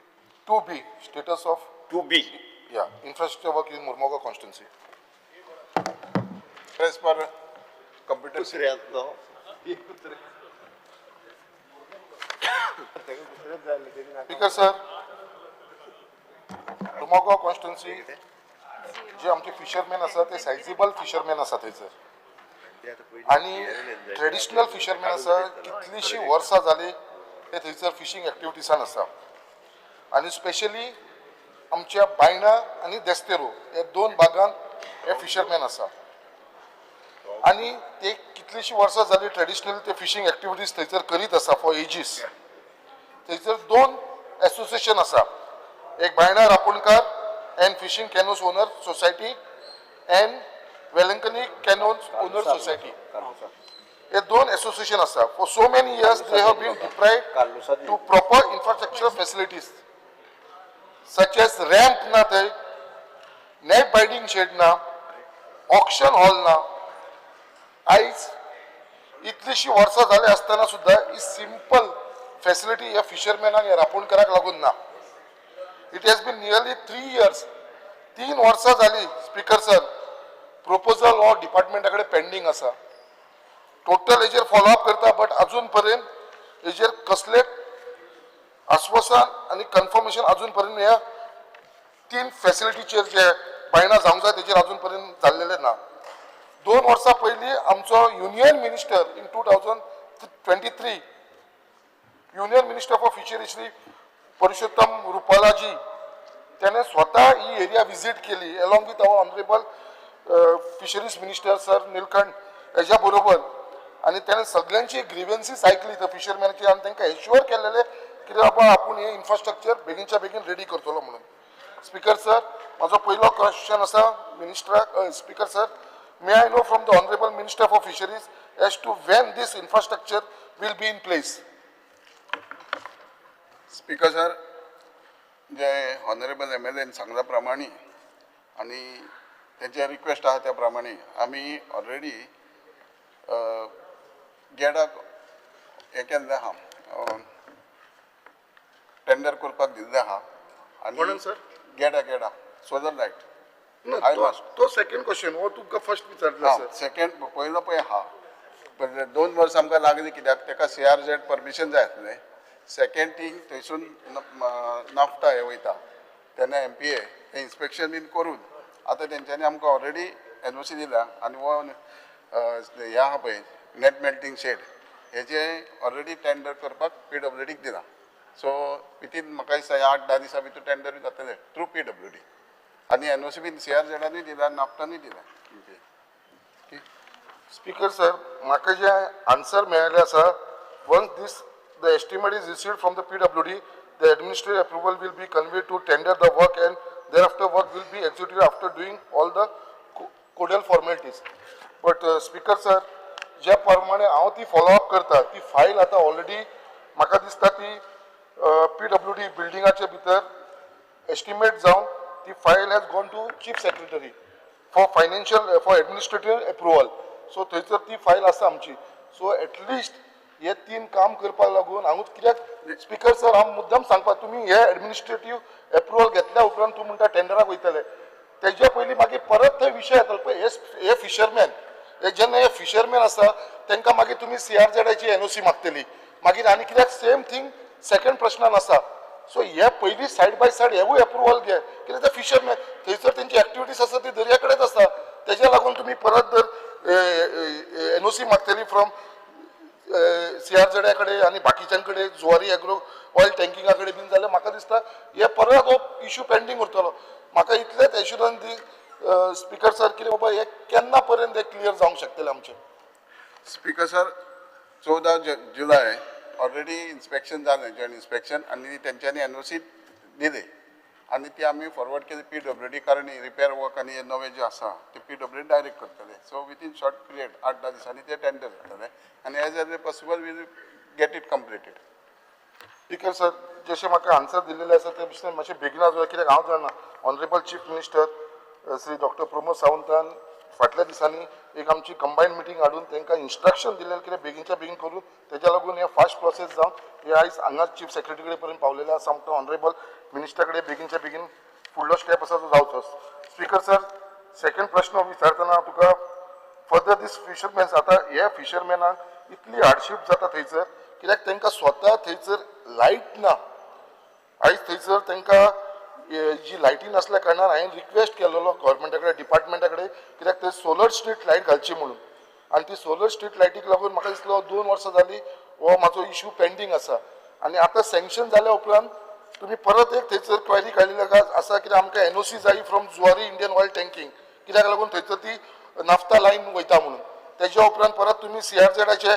S3: 2B, status of
S5: 2B.
S3: Yeah, infrastructure work in Murmoga constituency. As per computer.
S2: दुसऱ्याचो.
S3: Speaker sir, Murmagaon constituency जे आमचे फिशरमॅन आसा ते सायजेबल फिशरमॅन आसा थंयसर आनी ट्रेडिशनल फिशरमॅन आसा. कितलींशीं वर्सां जालीं ते थंयसर फिशींग एक्टिविटीसान आसा आनी स्पेशली आमच्या बायणा आनी देस्तेरो हे दोन भागांत हे फिशरमॅन आसा.
S10: आनी ते कितलीशीं वर्सां जाली ट्रेडिशनल ते फिशींग एक्टिविटीज थंयसर करीत आसा फॉर एजीस. थंयसर दोन एसोसिएशन आसा, एक Baina Raponkar and fishing canoes owner society and Velankanni canoes owner society. हे दोन एसोसिएशन आसा. For so many years they have been deprived to proper infrastructure facilities such as ramp ना थंय, नेट बायडींग शेड ना, ऑक्शन हॉल ना. आयज इतलीशी वर्सां जाली आसतना सुद्दां ही सिंपल फॅसिलिटी ह्या फिशरमॅनाक, ह्या रापोणकाराक लागून ना. It has been nearly 3 years, 3 वर्सां जाली स्पीकर सर, प्रपोजल हो डिपार्टमेंटा कडेन पेंडींग आसा. टोटल हेजेर फॉलोअप करता, बट अजून पर्यंत हेजेर कसलेच आश्वासन आनी कन्फर्मेशन अजून पर्यंत ह्या तीन फॅसिलिटीचेर जे बायणा जावंक जाय तेजेर अजून पर्यंत जाल्लेलें ना. 2 वर्सां पयलीं आमचो union minister in 2023, union minister for fishery Shri Parshottam रुपालाजी, त्याने स्वतः ही एरिया विजीट केली along with our honourable fisheries minister sir Nilkanth हेज्या बरोबर, आनी त्याने सगळ्यांची ग्रिव्हन्सीस आयकली थंय फिशरमॅनची आनी तांकां एश्युअर केलेले की बाबा आपूण हे इन्फ्रास्ट्रक्चर बेगीनच्या बेगीन रेडी करतलो म्हणून. स्पीकर सर, म्हाजो पयलो क्वेश्चन आसा मिनिस्टराक. Speaker sir, may I know from the honourable minister for fisheries as to when this infrastructure will be in place?
S11: Speaker sir, J honourable MLN सांगल्या प्रमाणे आनी तेंचे रिक्वेस्ट आहा त्या प्रमाणे आमी ऑलरेडी गेडाक हें केल्लें आहा, टेंडर करपाक दिल्लें आहा.
S10: कोणाक, sir?
S11: GEDA, GEDA solar light.
S10: No,
S11: I
S10: तो
S11: must.
S10: तो सेकंड क्वेश्चन हो तुमकां फर्स्ट विचारला सर.
S11: सेकंड पयलो पळय आहा, पण 2 वर्सां आमकां लागली कित्याक ताका सीआरझेड परमिशन जाय आसलें. सेकंड थिंग, थंयसून नाफ्टा हे वयता तेन्ना एमपीए हें इन्स्पेक्शन बीन करून आतां तेंच्यांनी आमकां ऑलरेडी एनओसी दिल्या आनी हो हें आहा पळय नेट मेल्टींग शेड, हेजें ऑलरेडी टेंडर करपाक पीडब्ल्यूडीक दिलां. सो वितीन म्हाका दिसता ह्या 8-10 दिसां भितर टेंडर जातलें थ्रू पीडब्ल्यूडी आनी एनओसी बीन सीआरझेडानूय दिला, नाफ्टानूय दिला एमपीए.
S10: स्पीकर सर, म्हाका जे आन्सर मेळ्ळें आसा, once this the estimate is received from the PWD, the administrative approval will be conveyed to tender the work and thereafter work will be executed after doing all the codal formalities. But speaker sir, ज्या प्रमाणे हांव ती follow up करता, ती file आतां already म्हाका दिसता ती पीडब्ल्यूडी बिल्डिंगाचे भितर एस्टिमेट जावन ती file has gone to chief secretary for financial, for administrative approval. So थंयसर ती फायल आसा आमची. सो एटलिस्ट हे तीन काम करपाक लागून हांगूच कित्याक स्पीकर सर, हांव मुद्दम सांगपाक, तुमी हे एडमिनिस्ट्रेटीव एप्रुवल घेतल्या उपरांत तूं म्हणटा टेंडराक वयतले, तेज्या पयलीं मागीर परत थंय विशय येतलो. पळय, हे फिशरमॅन, हे जेन्ना हे फिशरमॅन आसा तांकां मागीर तुमी सीआरझेडाची एनओसी मागतली मागीर. आनी कित्याक सेम थिंग सेकंड प्रश्नान आसा. सो हे पयलीं सायड बाय सायड हेवूय एप्रुवल घे, कित्याक ते फिशरमॅन थंयसर तेंची एक्टिविटीज आसा ती दर्या कडेच आसा. तेज्या लागून तुमी परत जर एनओसी मागतली फ्रॉम सीआरझेडा कडेन आनी बाकीच्यां कडेन, जुवारी एग्रो ऑयल टँकिंगा कडेन बीन, जाल्यार म्हाका दिसता हे परत हो इशू पेंडींग उरतलो. म्हाका इतलेंच एश्युरन्स दी स्पीकर सर, कितें बाबा हे केन्ना पर्यंत हे क्लियर जावंक शकतलें आमचें?
S11: स्पीकर सर, 14 जुलय ऑलरेडी इन्स्पेक्शन जालें, जॉयंट इन्स्पेक्शन, आनी तेंच्यांनी एनओसी दिली आनी ती आमी फॉरवर्ड केली पीडब्ल्यूडी, कारण रिपेर वर्क आनी हे नवे जे आसा ते पीडब्ल्यूडी डायरेक्ट करतले. सो विथीन शॉर्ट पिरियड 8-10 दिसांनी ते टेंडर जातले आनी as early possible we'll get it completed.
S10: Speaker sir, जशें म्हाका आन्सर दिल्लेले आसा ते भशेन मातशें बेगीन जाय, कित्याक हांव जाणा honourable chief minister Shri doctor Pramod सावंतान फाटल्या दिसांनी एक आमची कंबायन मिटींग हाडून तांकां इन्स्ट्रक्शन दिल्लें कितें बेगीनच्या बेगीन करून. तेज्या लागून हें फास्ट प्रोसेस जावन हे आयज हांगा चीफ सेक्रेटरी कडेन पर्यंत पावलेले आसा. आमकां ऑनरेबल मिनिस्टरा कडेन बेगीनच्या बेगीन फुडलो स्टेप आसा तो जावचो. स्पीकर सर, सेकंड प्रश्न विचारतना तुका, फर्दर दीस फिशरमॅन्स, आतां हे फिशरमॅनाक इतली हार्डशीप जाता थंयसर, कित्याक तांकां स्वता थंयसर लायट ना. आयज थंयसर तांकां जी लायटी नासल्या कारणान हांवें रिक्वेस्ट केलेलो गव्हर्मेंटा कडेन, डिपार्टमेंटा कडेन, कित्याक थंय सोलर स्ट्रीट लायट घालची म्हणून. आनी ती सोलर स्ट्रीट लायटीक लागून म्हाका दिसलो 2 वर्सां जालीं हो म्हाजो इशू पेंडींग आसा. आनी आतां सँक्शन जाल्या उपरांत तुमी परत एक थंयसर क्वेरी काडलेली आसा कित्याक आमकां एनओसी जाय from Zuari Indian oil tanking, कित्याक लागून थंयसर ती नाफ्ता लायन वयता म्हणून. तेज्या उपरांत परत तुमी सीआरझेडाचे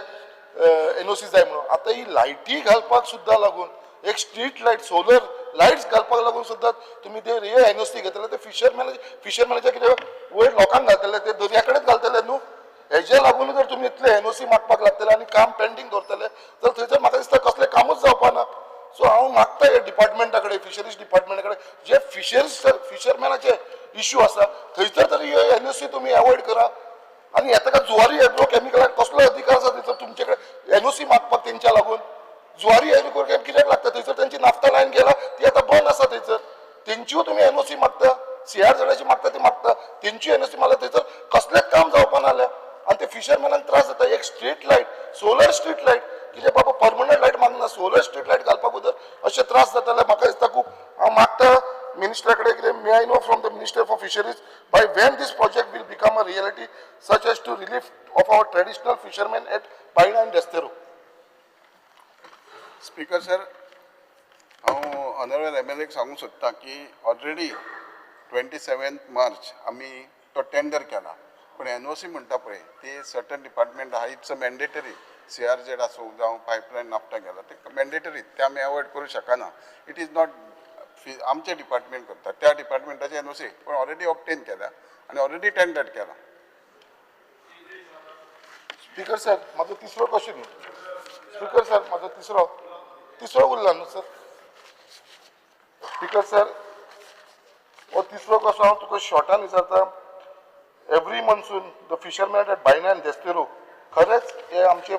S10: एनओसी जाय म्हणून. आतां ही लायटी घालपाक सुद्दां लागून एक स्ट्रीट लायट, सोलर लायट्स घालपाक लागून सुद्दां तुमी ते एनओसी घेतले. ते फिशरमॅनाच्या कितें वयर लोकांक घालतले, ते दर्या कडेच घालतले न्हू. हेजे लागून जर तुमी इतले एनओसी मागपाक लागतले आनी काम पेंडींग दवरतले तर थंयसर म्हाका दिसता कसलें कामूच जावपा ना. सो हांव मागता हे डिपार्टमेंटा कडेन, फिशरीज डिपार्टमेंटा कडेन, जे फिशरमॅनाचे इश्यू आसा थंयसर तरी एनओसी तुमी एवॉयड करा. आनी हें ताका जुवारी एग्रो केमिकलाक कसलो अधिकार आसा थंयसर तुमचे कडेन एनओसी मागपाक? तेंच्या लागून जुवारी एग्रो कित्याक लागता थंयसर? तेंची नाफ्ता लायन गेला, ती आतां बंद आसा थंयसर. तेंच्यो तुमी एनओसी मागता, सीआरझेडाची मागता, ती मागता, तेंची एनओसी मारल्या, थंयसर कसलेंच काम जावपा नासलें आनी ते फिशरमॅनाक त्रास जाता. एक street light, solar street light, कितें बाबा परमनंट लायट मागना, सोलर स्ट्रीट लायट घालपाक जर अशे त्रास जाताले, म्हाका दिसता खूब. हांव मागता मिनिस्टरा कडेन कितें, may I know from the Minister for Fisheries by when this project will become a reality such as to relief of our traditional fishermen at Baina and Desterro?
S11: Speaker sir, हांव ऑनरेबल एम एल एक सांगूंक सोदता की already 27 मार्च आमी तो tender केला, पूण NOC म्हणटा पळय ती सर्टन डिपार्टमेंट आहा, it's a mandatory. CRZ आसूं जावं पायपलायन नाफ्ता गेला, ते मॅन्डेटरी, ते आमी एवॉयड करूं शकना. It is not आमचे डिपार्टमेंट करता, त्या डिपार्टमेंटाचे एनओसी पण ऑलरेडी ऑब्टेन केल्या आनी ऑलरेडी टेंडर केला.
S10: स्पीकर सर, म्हाजो तिसरो क्वेश्चन. स्पीकर सर, म्हाजो तिसरो उरला न्हू सर? स्पीकर सर, हो तिसरो कसो हांव तुका शॉर्टान विचारता. Every monsoon the fishermen at Baina and Desterro, खरेंच हे आमचे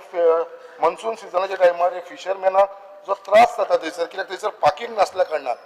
S10: मनसून सिजनाच्या टायमार हे फिशरमॅनाक जो त्रास जाता थंयसर, कित्याक थंयसर पार्किंग नासल्या कारणान,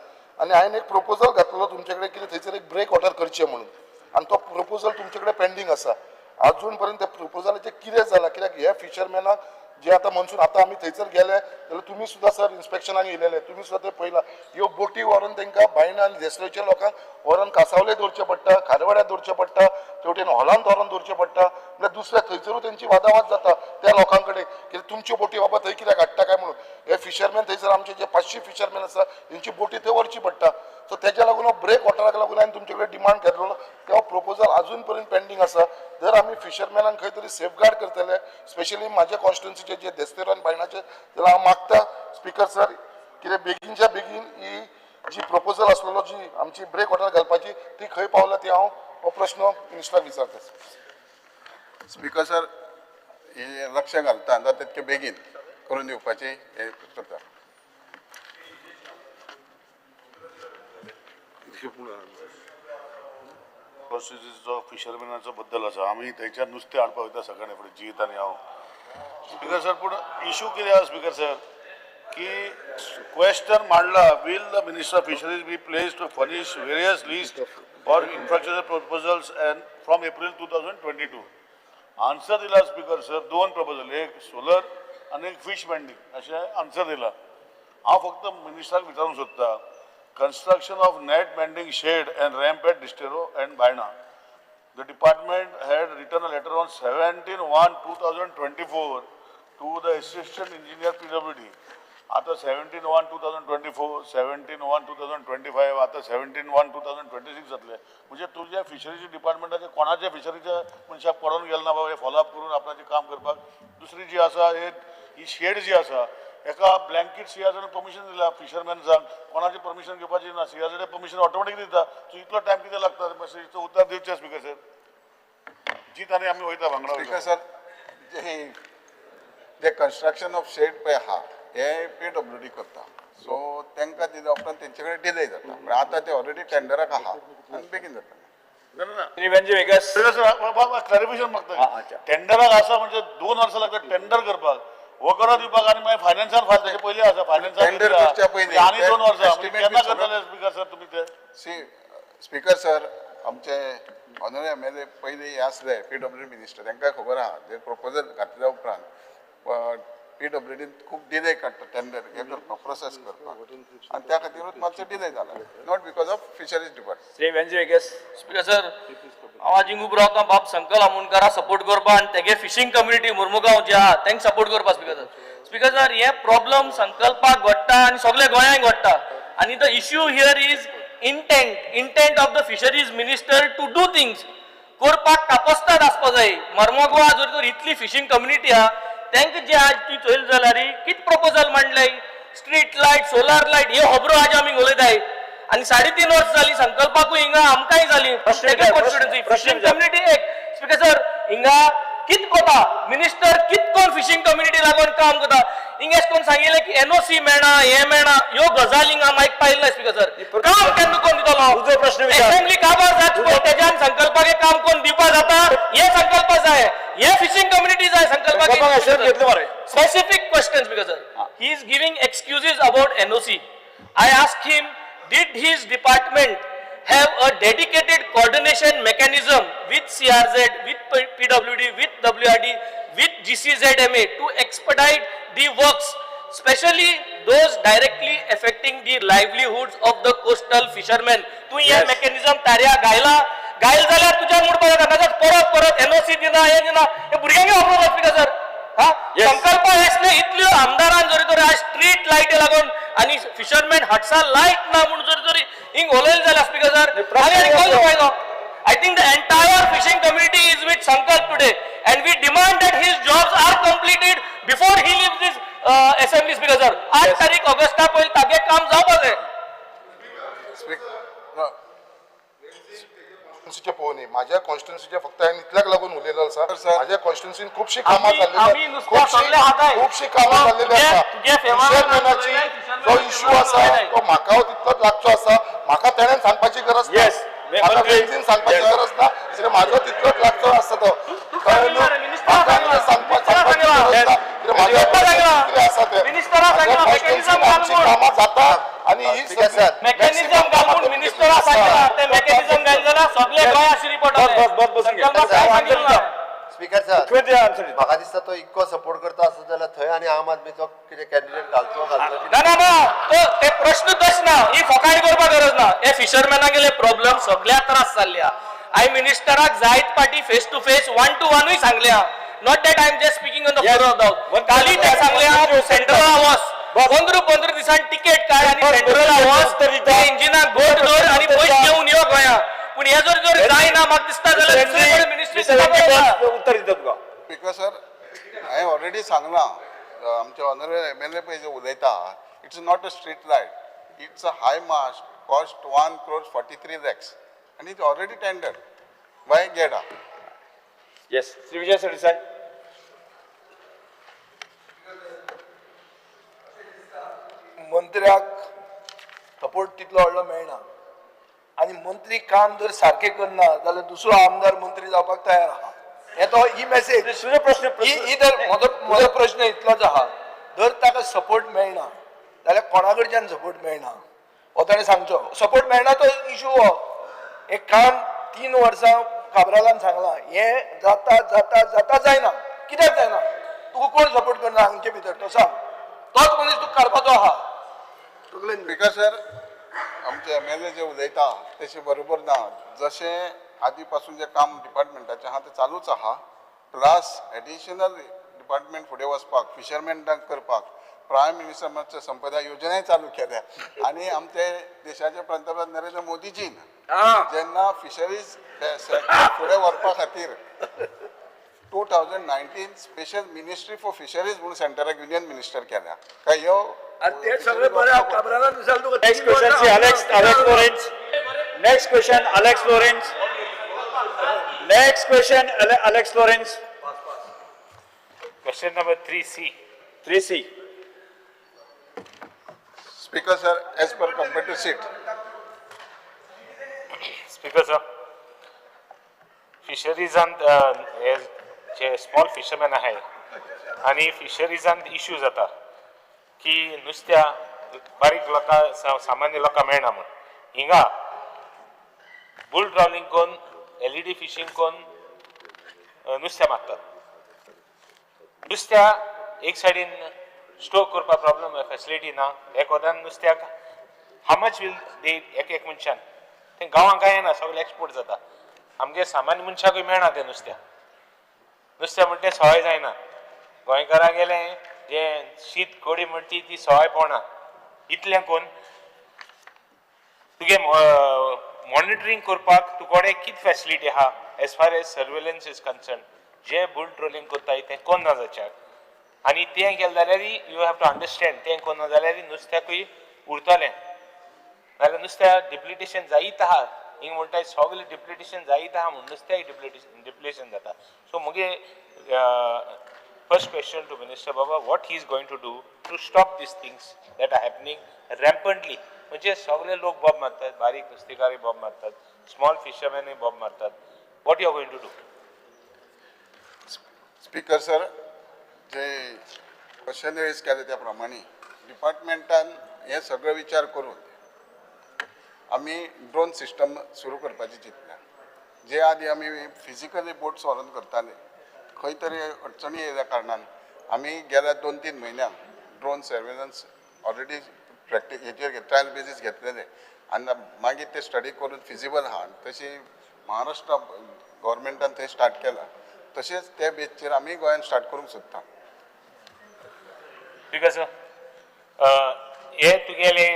S10: आनी हांवें एक प्रपोजल घातलेलो तुमचे कडेन की थंयसर एक ब्रेक वॉटर करचें म्हणून, आनी तो प्रपोजल तुमचे कडेन पेंडींग आसा. अजून पर्यंत त्या प्रपोजलाचें कितें जालां? कित्याक हे फिशरमॅनाक जे आतां मनसून, आतां आमी थंयसर गेले जाल्यार तुमी सुद्दां सर इन्स्पेक्शनाक येयलेले, तुमी सुद्दां ते पळयलां, ह्यो बोटी व्हरोन तांकां बायणा आनी देस्तेरोच्या लोकांक व्हरोन कासावले दवरचें पडटा, खारवाड्यार दवरचें पडटा, तेवटेन हॉलांत व्हरोन दवरचें पडटा. म्हणल्यार दुसऱ्या थंयसरूय तेंची वादावाद जाता त्या लोकां कडेन की तुमच्यो बोटी बाबा थंय कित्याक हाडटा काय म्हणून. हे फिशरमॅन थंयसर आमचे जे 500 फिशरमॅन आसा, तेंची बोटी थंय व्हरची पडटा. सो तेज्या लागून ब्रेक वॉटराक लागून हांवें तुमचे कडेन डिमांड केल्लो, तो प्रपोजल अजून पर्यंत पेंडींग आसा. जर आमी फिशरमॅनाक खंय तरी सेफगार्ड करतले, स्पेशली म्हाज्या कॉन्स्टिट्युन्सीचे जे देस्तेरो आनी बायणाचे, जाल्यार हांव मागता स्पीकर सर, कितें बेगीनच्या बेगीन ही जी प्रपोजल आसलेलो, जी आमची ब्रेक वॉटर घालपाची, ती खंय पावला ती हांव हो प्रश्न मिनिस्टराक विचारता.
S11: स्पीकर सर, हे लक्ष घालता, जाता तितके बेगीन करून दिवपाची हे करता.
S12: प्रोसेसीचो फिशरमॅनाचो बद्दल आसा. आमी थंयच्यान नुस्तें हाडपाक वयता सकाळीं फुडें जीत आनी हांव, स्पीकर सर. पूण इशू कितें आसा स्पीकर सर, की क्वेश्चन मांडला, will the Minister of Fisheries be pleased to furnish various list for infrastructure proposals and from April 2022? Answer दिला स्पीकर सर, दोन प्रपोजल, एक सोलर आनी एक फिश वेंडींग अशें आन्सर दिला. हांव फक्त मिनिस्टराक विचारूंक सोदता, construction of net mending shed and ramp at Desterro and Baina. The department had written a letter on 17/1/2024 to the Assistant Engineer PWD. आता 17/1/2024, 17/1/2025, आता 17/1/2026 जातले. म्हणजे तुज्या फिशरीज डिपार्टमेंटाचे कोणाच्या फिशरीच्या मनशाक पडोन गेले ना बाबा हे फॉलोअप करून आपणाचें काम करपाक? दुसरी जी आसा, हे ही शेड जी आसा, एका ब्लँकेट सीआरझेडान परमिशन दिला फिशरमॅन्सांक, कोणाचें परमिशन घेवपाची ना, सीआरझेड परमिशन ऑटोमॅटीक दिता. सो इतलो टायम कितें लागता? मातशें हिचो उत्तर दिवचें स्पीकर सर. जीत आनी आमी वयता वांगडा.
S11: स्पीकर सर, जे जे कन्स्ट्रक्शन ऑफ शेड पळय आहा, हे पीडब्ल्यूडी करता, सो तांकां दिल्या उपरांत तेंचे कडेन डिले जाता, पण आतां ते ऑलरेडी टेंडराक आहा आनी बेगीन जाता.
S12: ना.
S5: श्री वेंजी वेगस.
S12: क्लॅरिफिकेशन मागता. टेंडराक आसा म्हणजे 2 वर्सां लागता टेंडर करपाक, वगरो दिवपाक, आनी मागीर फायनान्सान फायल तेचे पयलीं आसा फायनान्सान.
S11: Tender करच्या पयलीं
S12: आनी 2 वर्सां म्हणजे
S11: estimate
S12: केन्ना
S11: बी सगळं-
S12: करतले स्पीकर सर तुमी ते?
S11: सी स्पीकर सर, आमचे ऑनरेबल एमएलए पयलीं हे आसले पीडब्ल्यूडी मिनिस्टर, तांकां खबर आहा, जे प्रपोजल घातल्या उपरांत पीडब्ल्यूडीन खूब डिले काडटा टेंडर हे करपाक, प्रोसेस करपाक, आनी त्या खातीरूच मातशें डिले जाला, not because of fisheries department.
S5: Shri Venzy Viegas.
S13: Speaker sir, हांव आज हिंग उबो रावता बाब संकल आमोणकारा सपोर्ट करपा आनी तेगे फिशींग कम्युनिटी मुर्मुगांव जे आहा तेंका सपोर्ट करपा. स्पीकर सर, स्पीकर सर, हे प्रॉब्लम संकल्पाक घडटा आनी सगळे गोंयांक घडटा आनी the issue here is intent of the fisheries minister to do things. करपाक कापस्ताद आसपा जाय. मर्मगोवा जर तर इतली फिशींग कम्युनिटी आहा, तांकां जे आज तुवें चोयलें जाल्यार कित प्रपोजल मांडले, स्ट्रीट लायट, सोलार लायट, ह्यो खबरो आज आमी उलयताय. आनी 3.5 वर्स जाली संकल्पाकूय हिंगा आमकांय जाली फिशींग कम्युनिटी. एक स्पीकर सर, हिंगा कित कोता मिनिस्टर, कित कोण फिशींग कम्युनिटी लागून काम करता. हिंगा कोण सांगिल्लें की एनओसी मेळना, हें मेळना, ह्यो गजाली हिंगा मायक पायले ना. स्पीकर सर, काम केन्ना कोण दितलो?
S5: प्रश्न विचार.
S13: असेंब्ली काबार जात पळय, तेज्यान संकल्पाक काम कोण दिवपा जाता, हे संकल्प जाय, हे फिशींग कम्युनिटी जाय.
S5: संकल्पाक assurance घेतले मरे.
S13: Specific questions, because sir, he is giving excuses about NOC. I asked him, did his department have a dedicated coordination mechanism with CRZ, with PWD, with WRD, with GCZMA to expedite the works, especially those directly affecting the livelihoods of the coastal fishermen? तू हे mechanism तार्या गायला गायल जाल्यार तुज्या म्हणपाक जाता, नाजाल्यार परत परत एनओसी दिना, हें दिना, हे भुरग्यांक वापरूंक स्पीकर सर. हा, संकल्प आसले इतल्यो आमदारान जरी तर आज स्ट्रीट लायटी लागून आनी फिशरमॅन हटसा लायट ना म्हूण जरी तरी हिंग उलयलें जाल्यार स्पीकर सर, आनी आनी कोण फायदो? I think the entire fishing community is with Sankalp today and we demand that his jobs are completed before he leaves this assembly. Speaker sir, 8 तारीख ऑगस्टा पयलीं तागे काम जावपा जाय.
S10: कॉन्स्टिट्युन्सीचे पळोवनी, माझ्या कॉन्स्टिट्युन्सीचे फक्त हांवें इतल्याक लागून उलयलो आसा. माझ्या कॉन्स्टिट्युन्सीन खुबशीं कामां
S13: आमी
S10: जाल्लीं,
S13: नुस्त्या सगळें हाताय.
S10: खुबशीं कामां जाल्लेली आसा.
S13: तुगे फेवरान
S10: फिशरमॅनाची जो इश्यू आसा तो म्हाका तितलोच लागचो आसा. म्हाका तेणेन सांगपाची गरज ना, म्हाका वेंझीन सांगपाची गरज ना, कित्याक म्हाजो तितलोच लागचो आसा तो. कळ्ळें न्हू? म्हाका न्हू सांगपाची गरज ना, कित्याक म्हाज्या कितें आसा तें
S13: मिनिस्टरा सांगला,
S10: कॉन्स्टिट्युन्सीन आमची कामां जाता. आनी ही
S2: स्पीकर सर,
S13: मेकॅनिझम घालून मिनिस्टरा सांगला, ते मेकॅनिझम घाल जाल्यार सगळे गोंय आशिल्ली पडटले.
S5: बस, बस, बसून घे.
S13: संकल्पाक काय सांगिल्लें ना.
S2: स्पीकर सर,
S5: मुख्यमंत्री आन्सर दिता.
S2: म्हाका दिसता तो इतको सपोर्ट करता आसत जाल्यार थंय आनी आम आदमीचो कितें कॅन्डिडेट घालचो घालचो.
S13: ना ना ना, तो ते प्रश्न तश ना, ही फकाणी करपाक गरज ना. हे फिशरमॅना गेले प्रॉब्लम सगळ्या त्रास जाल्ले आहा. हांवें मिनिस्टराक जायत पाटी face to face, one to वनूय सांगल्या. Not that I am just speaking on the floor of the house. काली ते सांगल्या, सेंट्रला वच, 15-15 दिसान तिकेट काड आनी सेंट्रला वच, ते इंजिनाक गोट धर आनी पयशे घेवन यो गोंया. पूण हे जर जर जायना म्हाका दिसता जाल्यार दुसरे कडेन मिनिस्ट्री
S5: उत्तर दिता तुका.
S11: स्पीकर सर, हांवें ऑलरेडी सांगलां, आमचे ऑनरेबल एम एल ए पळय जे उलयता, it's not a street light, it's a high mast, cost 1 crore 43 lakhs आनी it's already tender by GEDA.
S5: Yes, Shri Vijay Sardesai.
S9: मंत्र्याक सपोर्ट तितलो व्हडलो मेळना आनी मंत्री काम जर सारकें करना जाल्यार दुसरो आमदार मंत्री जावपाक तयार आहा. हे तो ही मेसेज.
S5: तुजो प्रश्न.
S9: ही ही तर म्हजो प्रश्न इतलोच आहा, जर ताका सपोर्ट मेळना जाल्यार कोणा कडच्यान सपोर्ट मेळना हो ताणें सांगचो. सपोर्ट मेळना तो इशू हो. हें काम 3 वर्सां काब्रालान सांगलां, हें जाता जाता जाता जायना. कित्याक जायना? तुका कोण सपोर्ट करना हांगचे भितर तो सांग. तोच मनीस तुका काडपाचो आहा.
S11: स्पीकर सर, आमचे एम एल ए जे उलयता तशें बरोबर ना. जशें आदी पासून जें काम डिपार्टमेंटाचें आहा तें चालूच आहा, प्लस एडिशनल डिपार्टमेंट फुडें वचपाक फिशरमॅनाक करपाक प्रायम मिनिस्टर मत्स्य संपदा योजनाय चालू केल्या. आनी आमचे देशाचे पंतप्रधान नरेंद्र मोदीजीन जेन्ना फिशरीज सेक्टर फुडें व्हरपा खातीर 2019 स्पेशल मिनिस्ट्री फॉर फिशरीज म्हणून सेंटराक युनियन मिनिस्टर केल्या. काय ह्यो
S9: ते सगळें बरें आहा, काब्रालान विचार तुका.
S5: Next question, Shri Alex Alex Lawrence. Next question, Alex Lawrence. Next question, Alex Lawrence.
S6: Question number 3C.
S5: 3C.
S11: Speaker sir, as per computer sheet.
S6: Speaker sir, फिशरीजांत हे जे स्मॉल फिशरमॅन आहाय आनी फिशरीजांत इश्यू जाता की नुस्त्या बारीक लोकां, सामान्य लोकां मेळना म्हूण. हिंगा बुल ट्रॉलिंग करून, एलईडी फिशींग करून नुस्त्या मारतात. नुस्त्या एक सायडीन स्टोर करपाक प्रॉब्लम, फॅसिलिटी ना. एक वतान नुस्त्याक how much will they एक एक मनशान तें गांवांत कांय येना, सगळें एक्सपोर्ट जाता. आमगे सामान्य मनशाकूय मेळना तें नुस्त्या. नुस्तें म्हणटा तें सवाय जायना. गोंयकारां गेलें जें शीत कडी म्हणटा ती ती सवाय पडना. इतलें करून तुगे मॉनिटरींग करपाक तुकोडे कितें फॅसिलिटी आहा?
S14: As far as surveillance is concern, J bull trolling करताय तें कोन्ना जाच्याक आनी तें केलें जाल्यार, you have to understand, तें कोन्ना जाल्यार नुस्त्याकूय उरतलें, नाल्यार नुस्त्या डिप्लिटेशन जायत आहा. हिंग म्हणटाय सगळें डिप्लिटेशन जायत आहा म्हूण नुस्त्याक डिप्लिटेशन जाता. सो मुगे first question to minister Baba, what he is going to do to stop these things that are happening rampantly? म्हणजे सगळे लोक बोब मारतात, बारीक नुस्तेकारय बोब मारतात, स्मॉल फिशरमॅनूय बोब मारतात. What you are going to do?
S11: Speaker sir, J question raise केले त्या प्रमाणे डिपार्टमेंटान हे सगळे विचार करून आमी ड्रोन सिस्टम सुरू करपाची चिंतल्या. जे आदी आमी फिजिकली बोट्स व्हरून करताले, खंय तरी अडचणी येयल्या कारणान आमी गेल्या 2-3 म्हयन्यांक ड्रोन सर्वेलन्स ऑलरेडी प्रॅक्टीस हेचेर ट्रायल बेजीस घेतलेले आनी मागीर ते स्टडी करून फिजिबल आहा तशी महाराष्ट्र गव्हर्मेंटान थंय स्टार्ट केला, तशेंच त्या बेजीचेर आमी गोंयान स्टार्ट करूंक सोदता.
S14: Because हे तुगेले,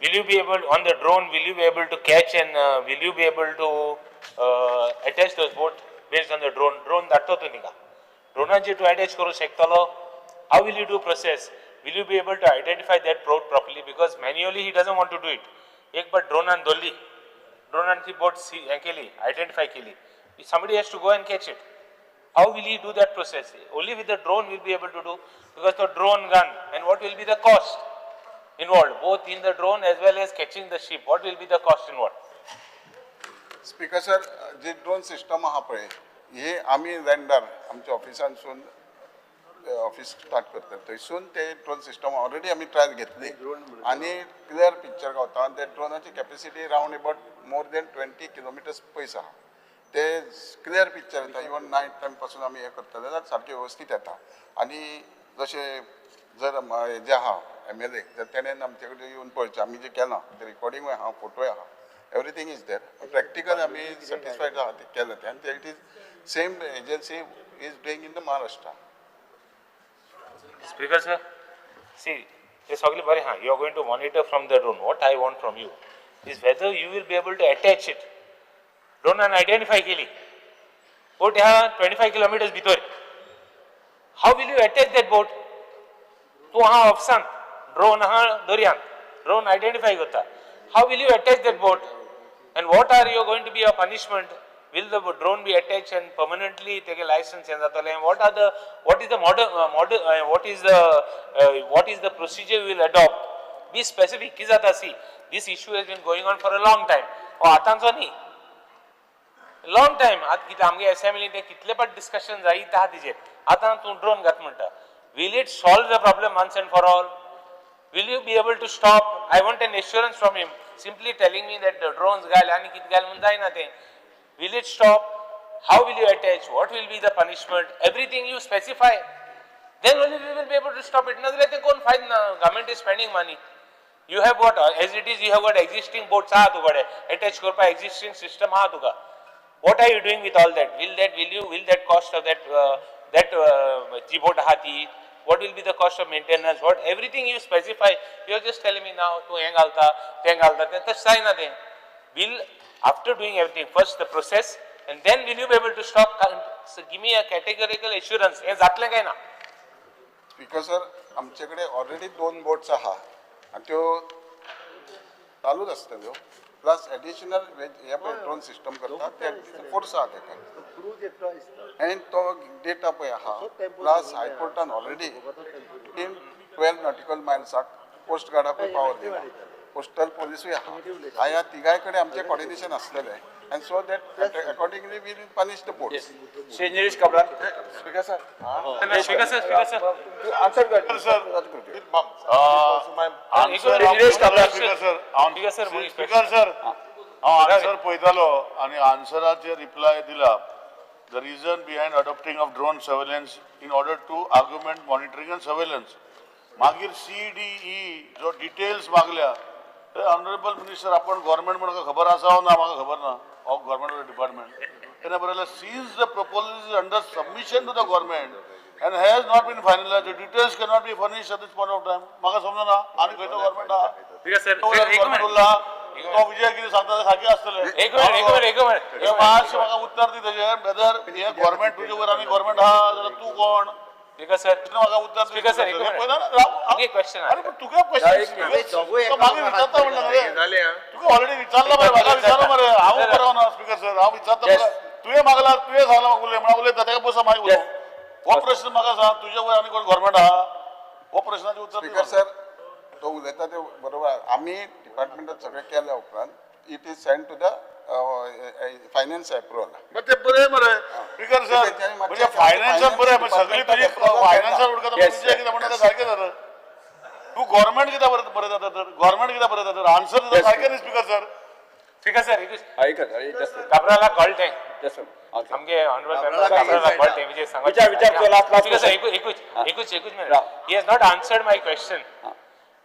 S14: will you be able, on the drone, will you be able to catch and will you be able to attach those boat based on the drone? Drone धाडतो तूं तिका, ड्रोनाचेर तूं अटॅच करूंक शकतलो? How will you do process? Will you be able to identify that boat properly? Because manually he doesn't want to do it. एक bar ड्रोनान धरली, ड्रोनान ती बोट हें केली, आयडेंटिफाय केली, somebody has to go and catch it. How will he do that process? Only with the drone will be able to do, because the drone gun, and what will be the cost involved, both in the drone as well as catching the ship? What will be the cost involved?
S11: Speaker sir, ji drone system आहा पळय, ही आमी लँडार आमच्या ऑफिसांसून office start करतात, थंयसून ते drone system already आमी trial घेतली आनी क्लियर पिक्चर गावता. आनी ते ड्रोनाची capacity round about more than 20 kilometers पयस आहा, ते क्लियर पिक्चर येता. इवन नायट टायम पासून आमी हें करतले जाल्यार सारकें वेवस्थीत येता. आनी जशें जर हेजें आहा एमएलए, जर तेणेन आमचे कडेन येवन पळोवचें आमी जें केलां तें रिकॉर्डिंगूय आहा, फोटोय आहा, एवरीथींग is there. Practical आमी सॅटिस्फायड आहा तें केलें तें. आनी it is same agency is doing in the Maharashtra.
S14: Speaker sir, see, ते सगळें बरें आहा, you are going to monitor from the drone. What I want from you is whether you will be able to attach it. ड्रोनान identify केली, बोट ह्या 25 kilometres भितर, how will you attach that boat? तूं आहा ऑफिसान, ड्रोन आहा दर्यान, drone identify करता. How will you attach that boat and what are you going to be a punishment? Will the drone be attach and permanently तेगे licence हें जातलें? What are the what is the model what is the procedure will adopt? Be specific. कितें जाता, see, this issue has been going on for a long time. हो आतांचो न्ही, long time. आतां कितें आमगे असेंब्ली ते कितले पाट डिस्कशन जायत आहा तिजेर. आतां तूं ड्रोन घात म्हणटा, will it solve the problem once and for all? Will you be able to stop? I want an assurance from him. Simply telling me that the drones घाल आनी कितें घाल म्हूण जायना तें. Will it stop? How will you attach? What will be the punishment? Everything you specify. Then only we will be able to stop it. नाजाल्यार तें कोण फायद ना. Government is spending money. You have got, as it is, you have got existing boats आहा तुकडे. Attach करपा existing system आहा तुका. What are you doing with all that? Will that cost of that ji boat आहा ती, what will be the cost of maintenance? What everything you specify. You are just telling me now तूं हें घालता तें घालता, तें तशें जायना तें. Will, after doing everything, first the process and then will you be able to stop? So give me a categorical assurance, हें जातलें काय ना?
S11: स्पीकर सर, आमचे कडेन ऑलरेडी 2 बोट्स आहा आनी त्यो चालूच आसतल्यो, प्लस एडिशनल हे पळय ड्रोन सिस्टम करता ते फोर्स आहा तेका आनी तो डेटा पळय आहा. प्लस हायकोर्टान ऑलरेडी 10-12 नॉटिकल मायल्साक कोस्ट गार्डाकूय पावर दिला, कोस्टल पोलिसूय आहा. ह्या तिगाय कडेन आमचें कॉर्डिनेशन आसलेलें and so that accordingly we will punish the boats.
S5: Shri Nilesh Cabral.
S4: Speaker sir.
S14: Speaker sir, speaker sir.
S5: Answer कर.
S12: Sir,
S5: Nilesh Cabral.
S12: Speaker sir,
S14: speaker sir,
S12: speaker sir, हांव answer पळयतालो आनी आन्सराचेर रिप्लाय दिला. The reason behind adopting of drone surveillance in order to augment monitoring and surveillance. मागीर CDE जो details मागल्या, ते honourable minister आपण गव्हर्मेंट म्हणून खबर आसा ना, म्हाका खबर ना, ऑफ गव्हर्मेंट डिपार्टमेंट तेणे बरयलें, since the proposal is under submission to the government and has not been finalized, the details cannot be furnished at this point of time. म्हाका समजना आनी खंयचो गव्हर्मेंट आहा?
S14: Speaker sir,
S12: government उरला. तो विजय कितें सांगता तें सारकें आसतलें.
S14: एक मिनिट, एक मिनिट, एक मिनिट.
S12: हे मातशें म्हाका उत्तर दी तेजेर, वेदर हे गव्हर्मेंट तुजे वयर आनी गव्हर्मेंट आहा जाल्यार तूं कोण?
S14: स्पीकर सर,
S12: म्हाका उत्तर दी.
S14: स्पीकर सर, एक
S12: हे
S14: मिनिट.
S12: पळय ना, राव,
S14: मुगे क्वेश्चन.
S12: अरे पण तुगे क्वेश्चन
S2: दोगूय एका
S12: मागीर विचारता म्हणलें न्हू रे. तुका ऑलरेडी विचारला मरे, म्हाका विचारू मरे. हांव बरो ना स्पीकर सर, हांव विचारता मरे. तुवें मागला, तुवें सांगला म्हाका उलय म्हणून उलयता, तेका बसा मागीर उलोवं. हो प्रश्न म्हाका सांग, तुजे वयर आनी कोण गव्हर्मेंट आहा? हो प्रश्नाचें उत्तर दी
S11: स्पीकर
S12: म्हाका.
S11: सर, तो उलयता ते बरोबर. आमी डिपार्टमेंटात सगळें केल्या उपरांत it is send to the finance approval.
S12: मग ते बरें मरे स्पीकर सर, म्हणजे फायनान्साक बरें, पण सगळी तुजी फायनान्साक उडकता. विजय कितें म्हणटा तें सारकें जाता. तूं गव्हर्मेंट कित्याक बरें बरयता तर? गव्हर्मेंट कित्याक बरयता तर? आन्सर दिता सारकें न्ही स्पीकर सर.
S14: स्पीकर सर, एकूच.
S5: ऐकत अरे, जस्ट.
S14: काब्राला कळटें.
S5: जस्ट.
S14: आमगे ऑनरेबल
S2: काब्राला
S14: मेंबर काब्राला
S2: काही
S14: कळटें विजय सांग.
S5: विचार, विचार तुझं last, last
S14: speaker sir,
S5: question.
S14: एकूच, एकूच, एकूच minute.
S5: Rao.
S14: He has not answered my question.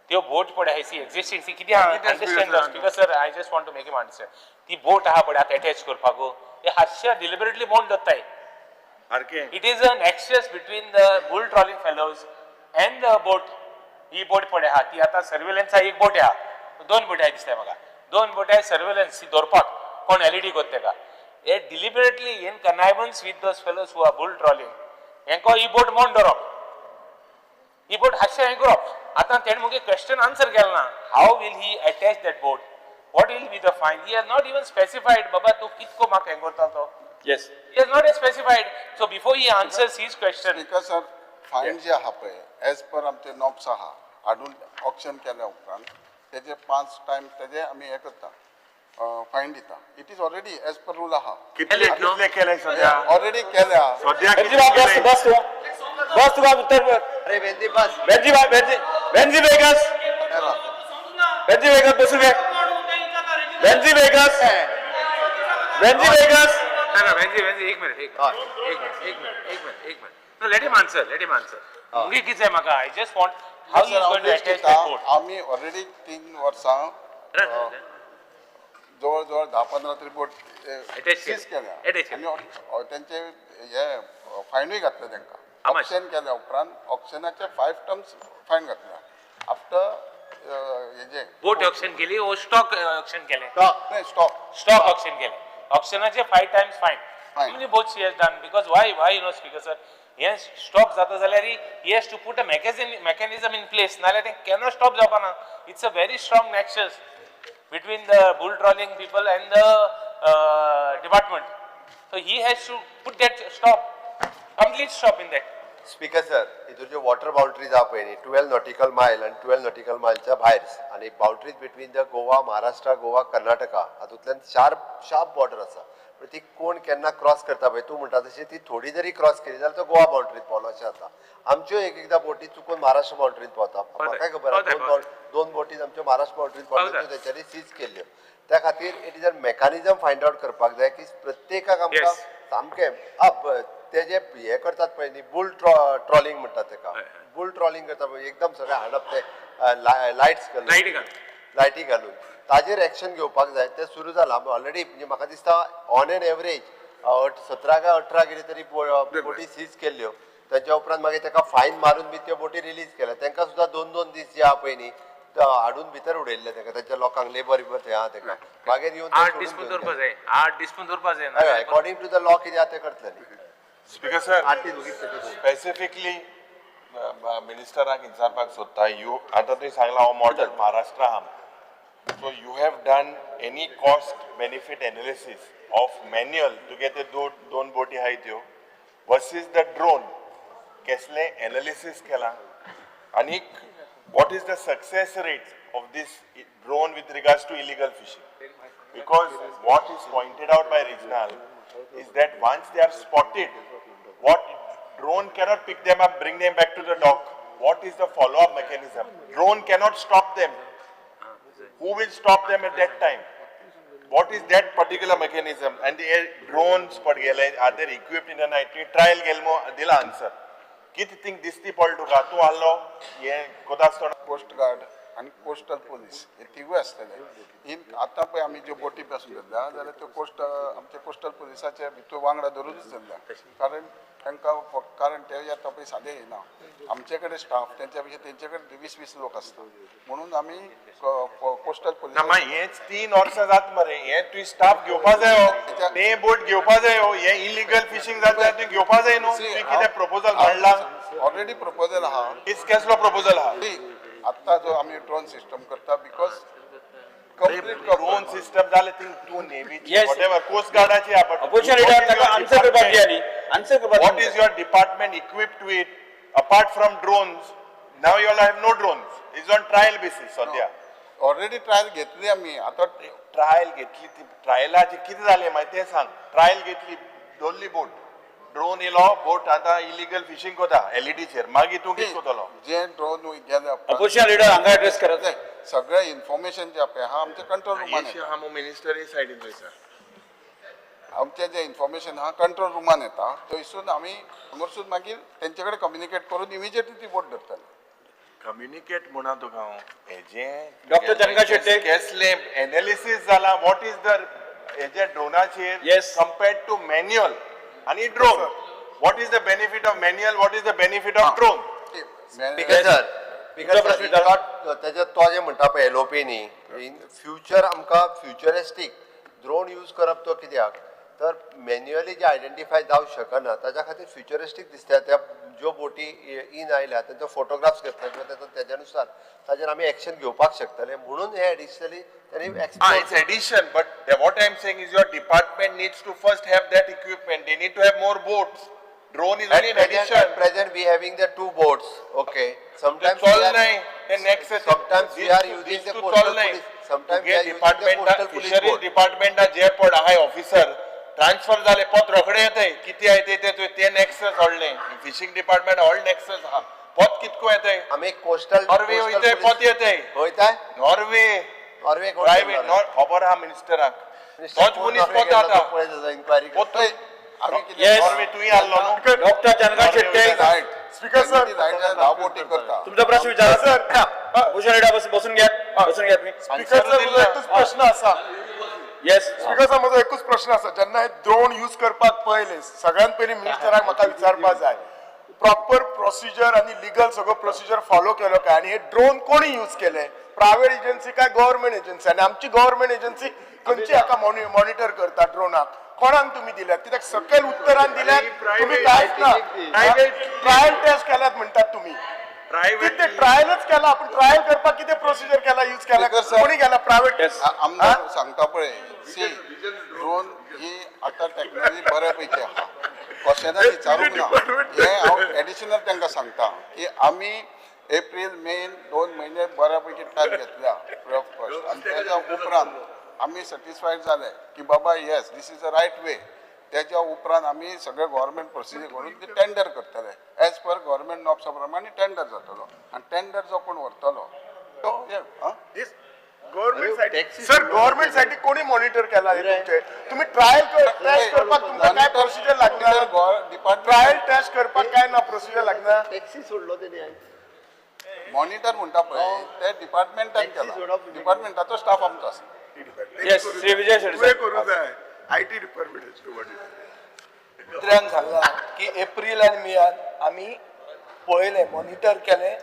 S14: त्यो बोट पळय आहा सी एक्झिस्टिंग सी कितें understand. Speaker sir, I just want to make him understand. ती बोट आहा पळय आतां अटॅच करपाक, ते हातशे डिलिबरेटली मोड दत्ताय.
S4: सारकें.
S14: It is an access between the bull trawling fellows and the boat. ही बोट पळय आहा ती आतां सर्वेलन्सा एक बोट आहा, दोन बोटी आहा दिसता म्हाका, दोन बोटी आहा सर्वेलन्स ती दवरपाक कोण एलईडी कोत्ता तेका. हे deliberately in connivance with those fellows who are bull trawling, हेंको ही बोट मोड दवरप, ही बोट हातशें हें करप. आतां तेणें मुगे क्वेश्चन आन्सर केलें ना. How will he attach that boat? What will be the fine? He has not even specified. बाबा, तूं कितको म्हाका हें करता तो.
S5: Yes.
S14: He has not specified. So before he answers his question,
S11: speaker sir, fine जे आहा पळय, एज पर आमचे नॉब्स आहा, हाडून ऑक्शन केल्या उपरांत तेजे 5 टायम तेजे आमी हें करता, फायन दिता. It is already as per rule आहा.
S4: कितले कितले केले सध्या?
S11: ऑलरेडी केल्या.
S4: सध्या
S5: वेंजी
S4: कितले
S5: बाब, बस.
S4: केले?
S5: बस तू, बस, तुका उत्तर.
S2: अरे वेंदी, बस.
S5: वेंजी बाब, वेंजी, वेंजी वेगस, वेंजी वेगस, बसून घे. Venzy Viegas, Venzy Viegas.
S14: No, no, Venzi, Venzi, एक मिनिट, एक मिनिट, एक मिनिट, एक मिनिट, एक मिनिट, एक minute. No, let him answer, let him answer. मुगे कितें जाय म्हाका? I just want how he is going to attach that boat.
S11: आमी ऑलरेडी 3 वर्सां जवळ जवळ 10-15 तरी बोट
S14: Attach
S11: सीज
S14: केले.
S11: केल्या.
S14: Attach केले.
S11: आनी तेंचे हे फायनूय घातले तांकां.
S14: How much?
S11: Auction केल्या उपरांत ऑक्शनाचे 5 टर्म्स फायन घातल्या आफ्टर हेजे.
S14: बोट ऑक्शन केली ओ स्टॉक ऑक्शन केले?
S11: नाही, स्टॉक.
S14: स्टॉक ऑक्शन केले. ऑक्शनाचे 5 Times fine.
S11: Fine.
S14: Many boats he has done? Because why, speaker sir, हे स्टॉप जाता जाल्यार he has to put a mechanism in place, नाल्यार ते केन्ना स्टॉप जावपाना. It's a very strong nexus between the bull trawling people and the department. So he has to put that stop, complete stop in that.
S2: Speaker sir, हितून ज्यो water boundaries आहा पळय न्ही, 12 nautical मायल आनी 12 नॉटिकल मायलच्या भायर आनी boundaries between the Goa, Maharashtra, Goa, Karnataka, हातूंतल्यान sharp sharp border आसा. पूण ती कोण केन्ना क्रॉस करता पळय, तूं म्हणटा तशी ती थोडी जरी क्रॉस केली जाल्यार तो गोवा बाउंड्रीत पावलो अशें जाता. आमच्यो एक एकदां बोटी चुकून महाराष्ट्र बाउंड्रीत पावता. म्हाकाय खबर आहा, दोन बोटी आमच्यो महाराष्ट्र बाउंड्रीत पावल्यो, त्यो तेंच्यांनी सीज केल्ल्यो. त्या खातीर it is a mechanism find out करपाक जाय की प्रत्येकाक आमकां सामकें ते जे हे करतात पळय न्ही, बुल ट्रॉलिंग म्हणटात तेका, बुल ट्रॉलिंग करता पळय, एकदम सगळें हाडप ते लायट्स घालून,
S14: लायटी घालून.
S2: लायटी घालून, ताजेर एक्शन घेवपाक जाय. तें सुरू जालां ऑलरेडी. म्हणजे म्हाका दिसता ऑन एन एवरेज 17 काय 18 कितें तरी बोटी सीज केल्ल्यो. ताच्या उपरांत मागीर ताका फायन मारून बी त्यो बोटी रिलीज केल्या. तांकां सुद्दां दोन दोन दीस जे आहा पळय न्ही, हाडून भितर उडयल्ले ताका, तांच्या लोकांक, लेबर बिबर थंय आहा ताका, मागीर येवन ते
S14: 8
S2: सोडून
S14: दीस पण
S2: घेवन
S14: दवरपा
S2: गेले.
S14: जाय, 8 दीस पण दवरपा जाय.
S2: हय, अकॉर्डिंग टू the law कितें आहा तें करतले न्ही.
S4: स्पीकर सर,
S2: 8 दीस वगीत.
S4: स्पेसिफिकली मिनिस्टराक विचारपाक सोदता. You आतां तुवें सांगलां हो मॉडल महाराष्ट्रा आहा. So you have done any cost benefit analysis of manual तुगे ते दोन दोन बोटी आहाय त्यो वर्सीस the drone? केसलें एनालिसीस केलां आनीक what is the success rate of this drone with regards to illegal fishing? Because what is pointed out by regional is that once they are spotted, what drone cannot pick them up, bring them back to the dock. What is the follow-up mechanism? Drone cannot stop them. Who will stop them at that time? What is that particular mechanism? And the drones पड गेले, are they equipped in the night? Trial गेल मो दिला answer. कितें thing दिसती पडलो तुका? तूं आहलो हें कोता आसतना.
S11: Coast guard. आनी कोस्टल पोलीस हे तिगूय आसतले. इन आतां पळय आमी ज्यो बोटी पासून धरल्या जाल्यार त्यो कोस्ट आमचे कोस्टल पोलिसाचे भितर वांगडा धरूनच धरल्या, कारण तांकां कारण ते येता पळय सादे येना, आमचे कडेन स्टाफ तेंच्या पेक्षा तेंचे कडेन 20-20 लोक आसता, म्हणून आमी कोस्टल पोलीस.
S4: ना हेच 3 वर्सां जात मरे, हे तुवें स्टाफ घेवपा जायो, ते बोट घेवपा जायो, हे इलिगल फिशींग जाता तें घेवपा जाय न्हू. तुवें कितें प्रपोजल मांडला?
S11: ऑलरेडी प्रपोजल आहा.
S4: कसलो प्रपोजल आहा?
S11: आत्तां जो आमी ड्रोन सिस्टम करता because complete
S4: drone system जालें ती तूं नेवीची वॉटेवर कोस्ट गार्डाची.
S5: अपोजिशन लिडर ताका आन्सर करपाक दिया न्ही, आन्सर करपाक.
S4: What is your department equipped with apart from drones? Now you all have no drones, it's on trial basis सद्या.
S11: ऑलरेडी ट्रायल घेतली आमी आतां.
S4: ट्रायल घेतली ती ट्रायलाची कितें जालें मागीर तें सांग. ट्रायल घेतली, दवरली बोट, ड्रोन येयलो, बोट आतां इलिगल फिशींग करता एलईडीचेर, मागीर तूं कितें करतलो?
S11: जे ड्रोन गेले
S5: अपोजिशन लिडर हांगा एड्रेस करात.
S11: सगळें इन्फॉर्मेशन जें पळय आहा आमच्या कंट्रोल रुमान येता.
S4: मिनिस्टरी सायडीन थंयसर
S11: आमचें जें इन्फॉर्मेशन आहा कंट्रोल रुमान येता, थंयसून आमी हांगासून मागीर तेंचे कडेन कम्युनिकेट करून इमिजिएटली ती बोट धरतले.
S4: कम्युनिकेट म्हणा तुका हांव हेजें
S5: डॉक्टर चंद्रकांत शेट्टे
S4: केसलें एनालिसीस जाला, what is the हेजे ड्रोनाचेर कंपेर्ड टू मॅन्युअल आनी drone, what is the benefit of manual, what is the benefit of drone?
S2: Speaker sir, तेजे तो जें म्हणटा पळय एलओपी न्ही, इन फ्युचर आमकां फ्युचरिस्टीक ड्रोन यूज करप तो कित्याक तर मॅन्युअली जे आयडेंटिफाय जावंक शकना ताच्या खातीर फ्युचरिस्टीक दिसता. त्या ज्यो बोटी इन आयल्या तेंचो फोटोग्राफ्स घेतले किंवा तेज्या नुसार ताजेर आमी एक्शन घेवपाक शकतले, म्हणून हे एडिशनली त्यांनी.
S4: It's addition, but what I am saying is your department needs to first have that equipment, they need to have more boats. Drone is only an addition.
S2: At present we having the 2 boats. Okay. Sometimes
S4: sometimes
S2: we are using the coastal police. Sometimes we are using the coastal police boat.
S4: डिपार्टमेंटा जे पड आहाय officer transfer जाले पोत रोखडे येताय, कितें आहाय ते ते नॅक्सस व्हडलें फिशींग डिपार्टमेंट व्हड नॅक्सस आहा, पोत कितको येताय?
S2: आमी कोस्टल
S4: नॉर्वे वयताय, पोत येताय.
S2: वयताय?
S4: नॉर्वे
S2: नॉर्वे
S4: प्रायवेट खबर आहा मिनिस्टराक, तोच मनीस पोत जाता.
S2: Inquiry
S5: doctor Chandrakant Shette.
S10: Speaker sir,
S5: तुमचा प्रश्न विचारा सर. भूषण रेड्डी बसून घ्या, बसून घ्या तुम्ही.
S10: स्पीकर सर, म्हजो एकूच प्रश्न आसा.
S5: येस
S10: स्पीकर सर, म्हजो एकूच प्रश्न आसा. जेन्ना हे ड्रोन यूज करपाक पळयले, सगळ्यात पयलीं मिनिस्टराक म्हाका विचारपाक जाय, प्रॉपर प्रोसिजर आनी लिगल सगळो प्रोसिजर फॉलो केलो काय? आनी हे ड्रोन कोणी यूज केले, प्रायवेट एजन्सी काय गव्हर्मेंट एजन्सी? आनी आमची गव्हर्मेंट एजन्सी खंयची हाका मॉनिटर करता ड्रोनाक? कोणाक तुमी दिल्यात? कित्याक सकयल उत्तरान दिल्यात तुमी कांयच ना. ट्रायल टेस्ट केल्यात म्हणटात तुमी, कितें ट्रायलच केला? आपण ट्रायल करपाक कितें प्रोसिजर केला, यूज केला, कोणी केला? प्रायवेट.
S11: आमदार सांगता पळय, सी ड्रोन ही आतां टॅक्नॉलॉजी बऱ्या पैकी आहा, क्वेश्चनाक विचारूंक ना. हें हांव एडिशनल तांकां सांगता की आमी एप्रील मे 2 म्हयने बऱ्या पैकी ट्रायल घेतल्या फ्री ऑफ कॉस्ट, आनी तेज्या उपरांत आमी सॅटिस्फायड जाले की बाबा yes this is a right way. तेज्या उपरांत आमी सगळे गव्हर्मेंट प्रोसिजर करून ते टेंडर करतले, एज पर गव्हर्मेंट नॉर्म्सा प्रमाणे टेंडर जातलो, आनी टेंडर जो कोण व्हरतलो तो
S10: गव्हर्मेंट सर, गव्हर्मेंट साठी कोणी मॉनिटर केला तुमचे? तुम्ही ट्रायल टेस्ट करपाक तुमकां काय प्रोसिजर लागना? ट्रायल टेस्ट करपाक काय ना प्रोसिजर लागना?
S2: टॅक्सी सोडलो तेणी
S11: मॉनिटर म्हणटा पळय ते डिपार्टमेंटान केला, डिपार्टमेंटाचो स्टाफ आमचो आसा.
S5: येस श्री विजय शेट्टी
S10: करूं जाय IT department.
S9: मंत्र्यान सांगला की एप्रील आनी मेयान आमी पळयलें, मॉनिटर केलें,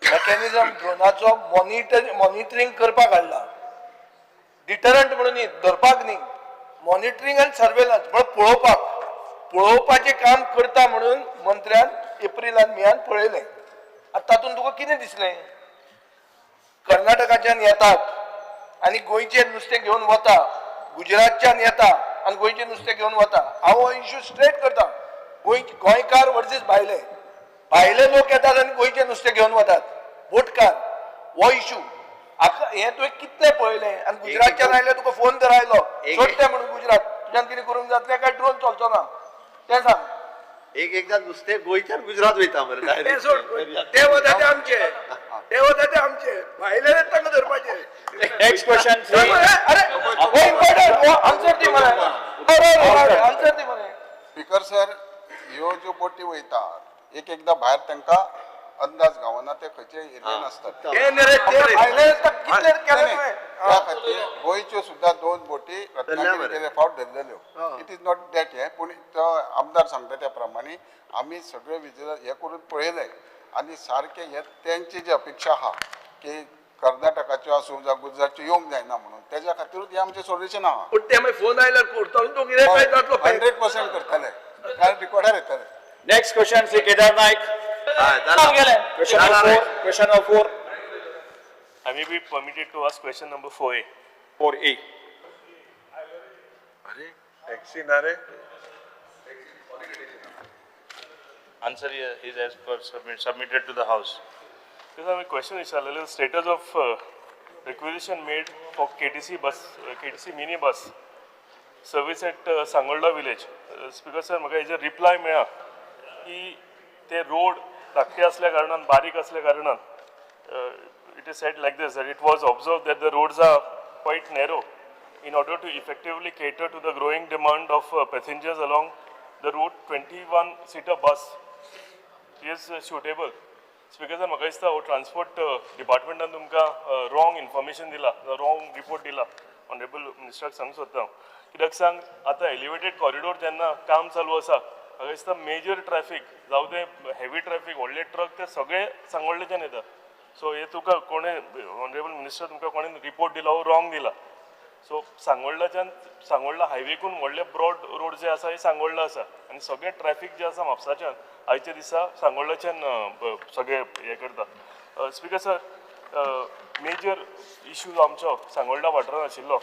S9: मेकॅनिझम ड्रोनाचो मॉनिटरींग करपाक हाडला, डिटरंट म्हणून न्ही, धरपाक न्ही, मॉनिटरींग आनी सर्वेलन्स म्हळ्यार पळोवपाक, पळोवपाचें काम करता म्हणून मंत्र्यान एप्रील आनी मेयान पळयलें. आतां तातूंत तुका कितें दिसलें? कर्नाटकाच्यान येतात आनी गोंयचें नुस्तें घेवन वता, गुजरातच्यान येता आनी गोंयचें नुस्तें घेवन वता. हांव हो इशू स्ट्रेट करता, गोंयकार वर्सीस भायले, भायले लोक येतात आनी गोंयचें नुस्तें घेवन वतात, बोटकार. हो इशू हें तुवें कितलें पळयलें? आनी गुजरातच्यान आयले तुका फोन तर आयलो सोडटे म्हणून गुजरात, तुज्यान कितें करूंक जातलें काय ड्रोन चलचो ना तें सांग.
S2: एक एकदा नुस्तें गोंयच्यान गुजरात वयता मरे,
S9: ते सोड, ते वता ते आमचे, ते वता ते आमचे, भायले तांकां धरपाचे.
S5: Next question.
S9: अरे हो इम्पॉर्टंट, हो आन्सर दी मरे, आन्सर दी मरे.
S11: स्पीकर सर, ह्यो ज्यो बोटी वयता एक एकदां भायर तांकां अंदाज गावना ते खंयचे एरियेन आसतात.
S9: ते न्ही रे, ते भायले कितले केले तुवें?
S11: त्या खातीर गोंयच्यो सुद्दां दोन बोटी रत्नागिरी गेले फावट धरलेल्यो. It is not that हें, पूण तो आमदार सांगता त्या प्रमाणे आमी सगळे विजिलन्स हे करून पळयलें आनी सारकें हें तेंची जी अपेक्षा आहा की कर्नाटकाच्यो आसूं जावं गुजरातच्यो येवंक जायना म्हणून, तेज्या खातीरूच हें आमचें सोल्युशन आहा.
S9: पूण ते मागीर फोन आयल्यार करतलो तूं कितें काय जातलो?
S11: 100% करतले, कारण रिकॉर्डार येतले.
S5: Next question Shri Kedar Naik.
S13: गेले.
S5: Question number 4. Question number 4.
S14: I may be permitted to ask question number 4A.
S5: 4A.
S4: Taxi ना रे.
S14: Answer is as per submitted to the house. This is my question is the status of requisition made for KTC bus, KTC mini bus service at Sangolda village. Speaker sir, म्हाका हेजेर reply मेळ्ळा की ते road धाकटे असल्या कारणान, बारीक असल्या कारणान, it is said like this that it was observed that the roads are quite narrow. In order to effectively cater to the growing demand of passengers along the route, 21 seater bus is suitable. Speaker sir, म्हाका दिसता हो transport डिपार्टमेंटान तुमकां wrong information दिला, wrong report दिला. Honourable मिनिस्टराक सांगूंक सोदता हांव, कित्याक सांग, आतां एलिवेटेड कॉरिडोर जेन्ना काम चालू आसा, म्हाका दिसता मेजर ट्रॅफीक जावं तें हेवी ट्रॅफीक, व्हडले ट्रक ते सगळे सांगोल्डेच्यान येता. सो हे तुका कोणें, ऑनरेबल मिनिस्टर, तुमकां कोणें रिपोर्ट दिला हो रॉंग दिला. सो सांगोल्डाच्यान, सांगोल्डा हायवेकून व्हडले ब्रॉड रोड जे आसा हे सांगोल्डा आसा आनी सगळें ट्रॅफीक जें आसा म्हापसाच्यान आयच्या दिसा सांगोल्डाच्यान सगळें हें करता. स्पिकर सर, मेजर इश्यू जो आमचो सांगोल्डा वाठारान आशिल्लो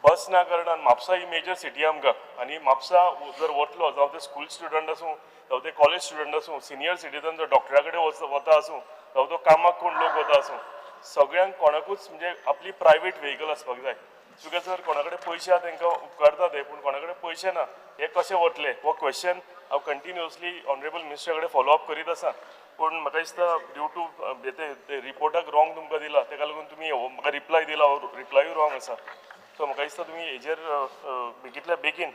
S14: बस ना कारणान, म्हापसा ही मेजर सिटी आमकां आनी म्हापसा जर वतलो, जावं ते स्कूल स्टुडंट आसूं, जावं ते कॉलेज स्टुडंट आसूं, सिनियर सिटीजन जर डॉक्टरा कडेन वता आसूं, जावं तो कामाक कोण लोक वता आसूं, सगळ्यांक कोणाकूच म्हणजे आपली प्रायवेट व्हेकल आसपाक जाय. स्पिकर सर, कोणा कडेन पयशे आहा तांकां उपकारता ते, पूण कोणा कडेन पयशे ना हे कशे वतले हो क्वेश्चन हांव कंटिन्युअसली ऑनरेबल मिनिस्टरा कडेन फॉलो अप करीत आसा. पूण म्हाका दिसता ड्यू टू ते रिपोर्टाक रॉंग तुमकां दिला, ताका लागून तुमी म्हाका रिप्लाय दिला, हो रिप्लायूय रॉंग आसा. सो म्हाका दिसता तुमी हेजेर बेगींतल्या बेगीन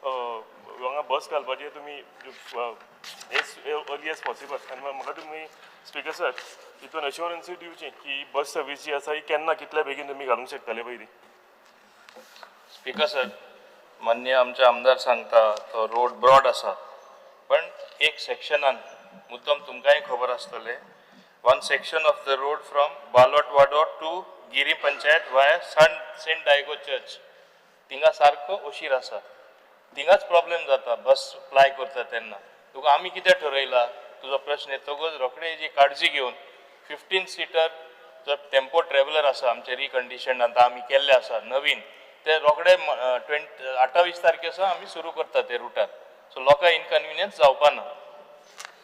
S14: हांगा बस घालपाचें तुमी एज अर्ली एज पॉसिबल. आनी म्हाका तुमी स्पिकर सर हितून अश्योरन्सूय दिवची की बस सर्वीस जी आसा ही केन्ना कितल्या बेगीन तुमी घालूंक शकतले पयलीं.
S13: स्पिकर सर, मान्य आमचे आमदार सांगता तो रोड ब्रॉड आसा, पण एक सेक्शनान मुद्दम तुमकांय खबर आसतलें, one section of the road from Balotwado to Giri panchayat via Saint Diego church, थिंगा सारको उशीर आसा, थिंगाच प्रॉब्लेम जाता बस प्लाय करता तेन्ना. तुका आमी कितें ठरयलां, तुजो प्रश्न येतकूच रोखडे हेजी काळजी घेवन 15 सिटर जो टेम्पो ट्रॅव्हलर आसा आमचे रिकंडिशन आतां आमी केल्ले आसा नवीन, ते रोखडे 28 तारखे सावन आमी सुरू करता ते रुटार. सो लोकांक इनकन्विनियन्स जावपा ना.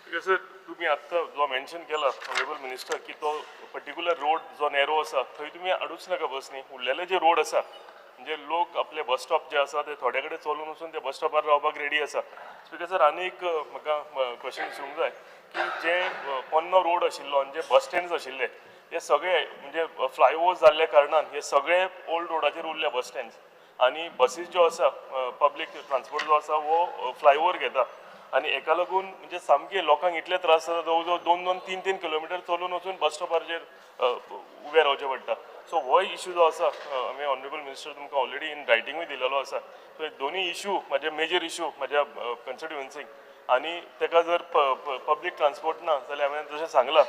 S14: सर, तुमी आत्तां जो मेन्शन केला ऑनरेबल मिनिस्टर की तो पर्टिक्युलर रोड जो नॅरो आसा थंय तुमी हाडूच नाका बस न्ही. उरलेले जे रोड आसा म्हणजे लोक आपले बस स्टॉप जे आसा ते थोडे कडेन चलून वचून ते बस स्टॉपार रावपाक रेडी आसा. स्पिकर सर, आनी एक म्हाका क्वेश्चन विचारूंक जाय की जे पोन्नो रोड आशिल्लो आनी जे बस स्टँड्स आशिल्ले हे सगळे म्हणजे फ्लायओवर जाल्ल्या कारणान हे सगळे ओल्ड रोडाचेर उरले बस स्टँड्स आनी बसीस ज्यो आसा, पब्लीक ट्रान्सपोर्ट जो आसा हो फ्लायओवर घेता आनी हेका लागून म्हणजे सामके लोकांक इतले त्रास जाता, जवळ जवळ 2-2, 3-3 किलोमिटर चलून वचून बस स्टॉपाचेर उबे रावचें पडटा. सो होय इशू जो आसा आमी ऑनरेबल मिनिस्टर तुमकां ऑलरेडी इन रायटिंगूय दिलेलो आसा. सो हे दोनूय इशू म्हाजे मेजर इशू म्हाज्या कॉन्स्टिट्युएन्सीक आनी ताका जर पब्लीक ट्रान्सपोर्ट ना जाल्यार हांवें जशें सांगलां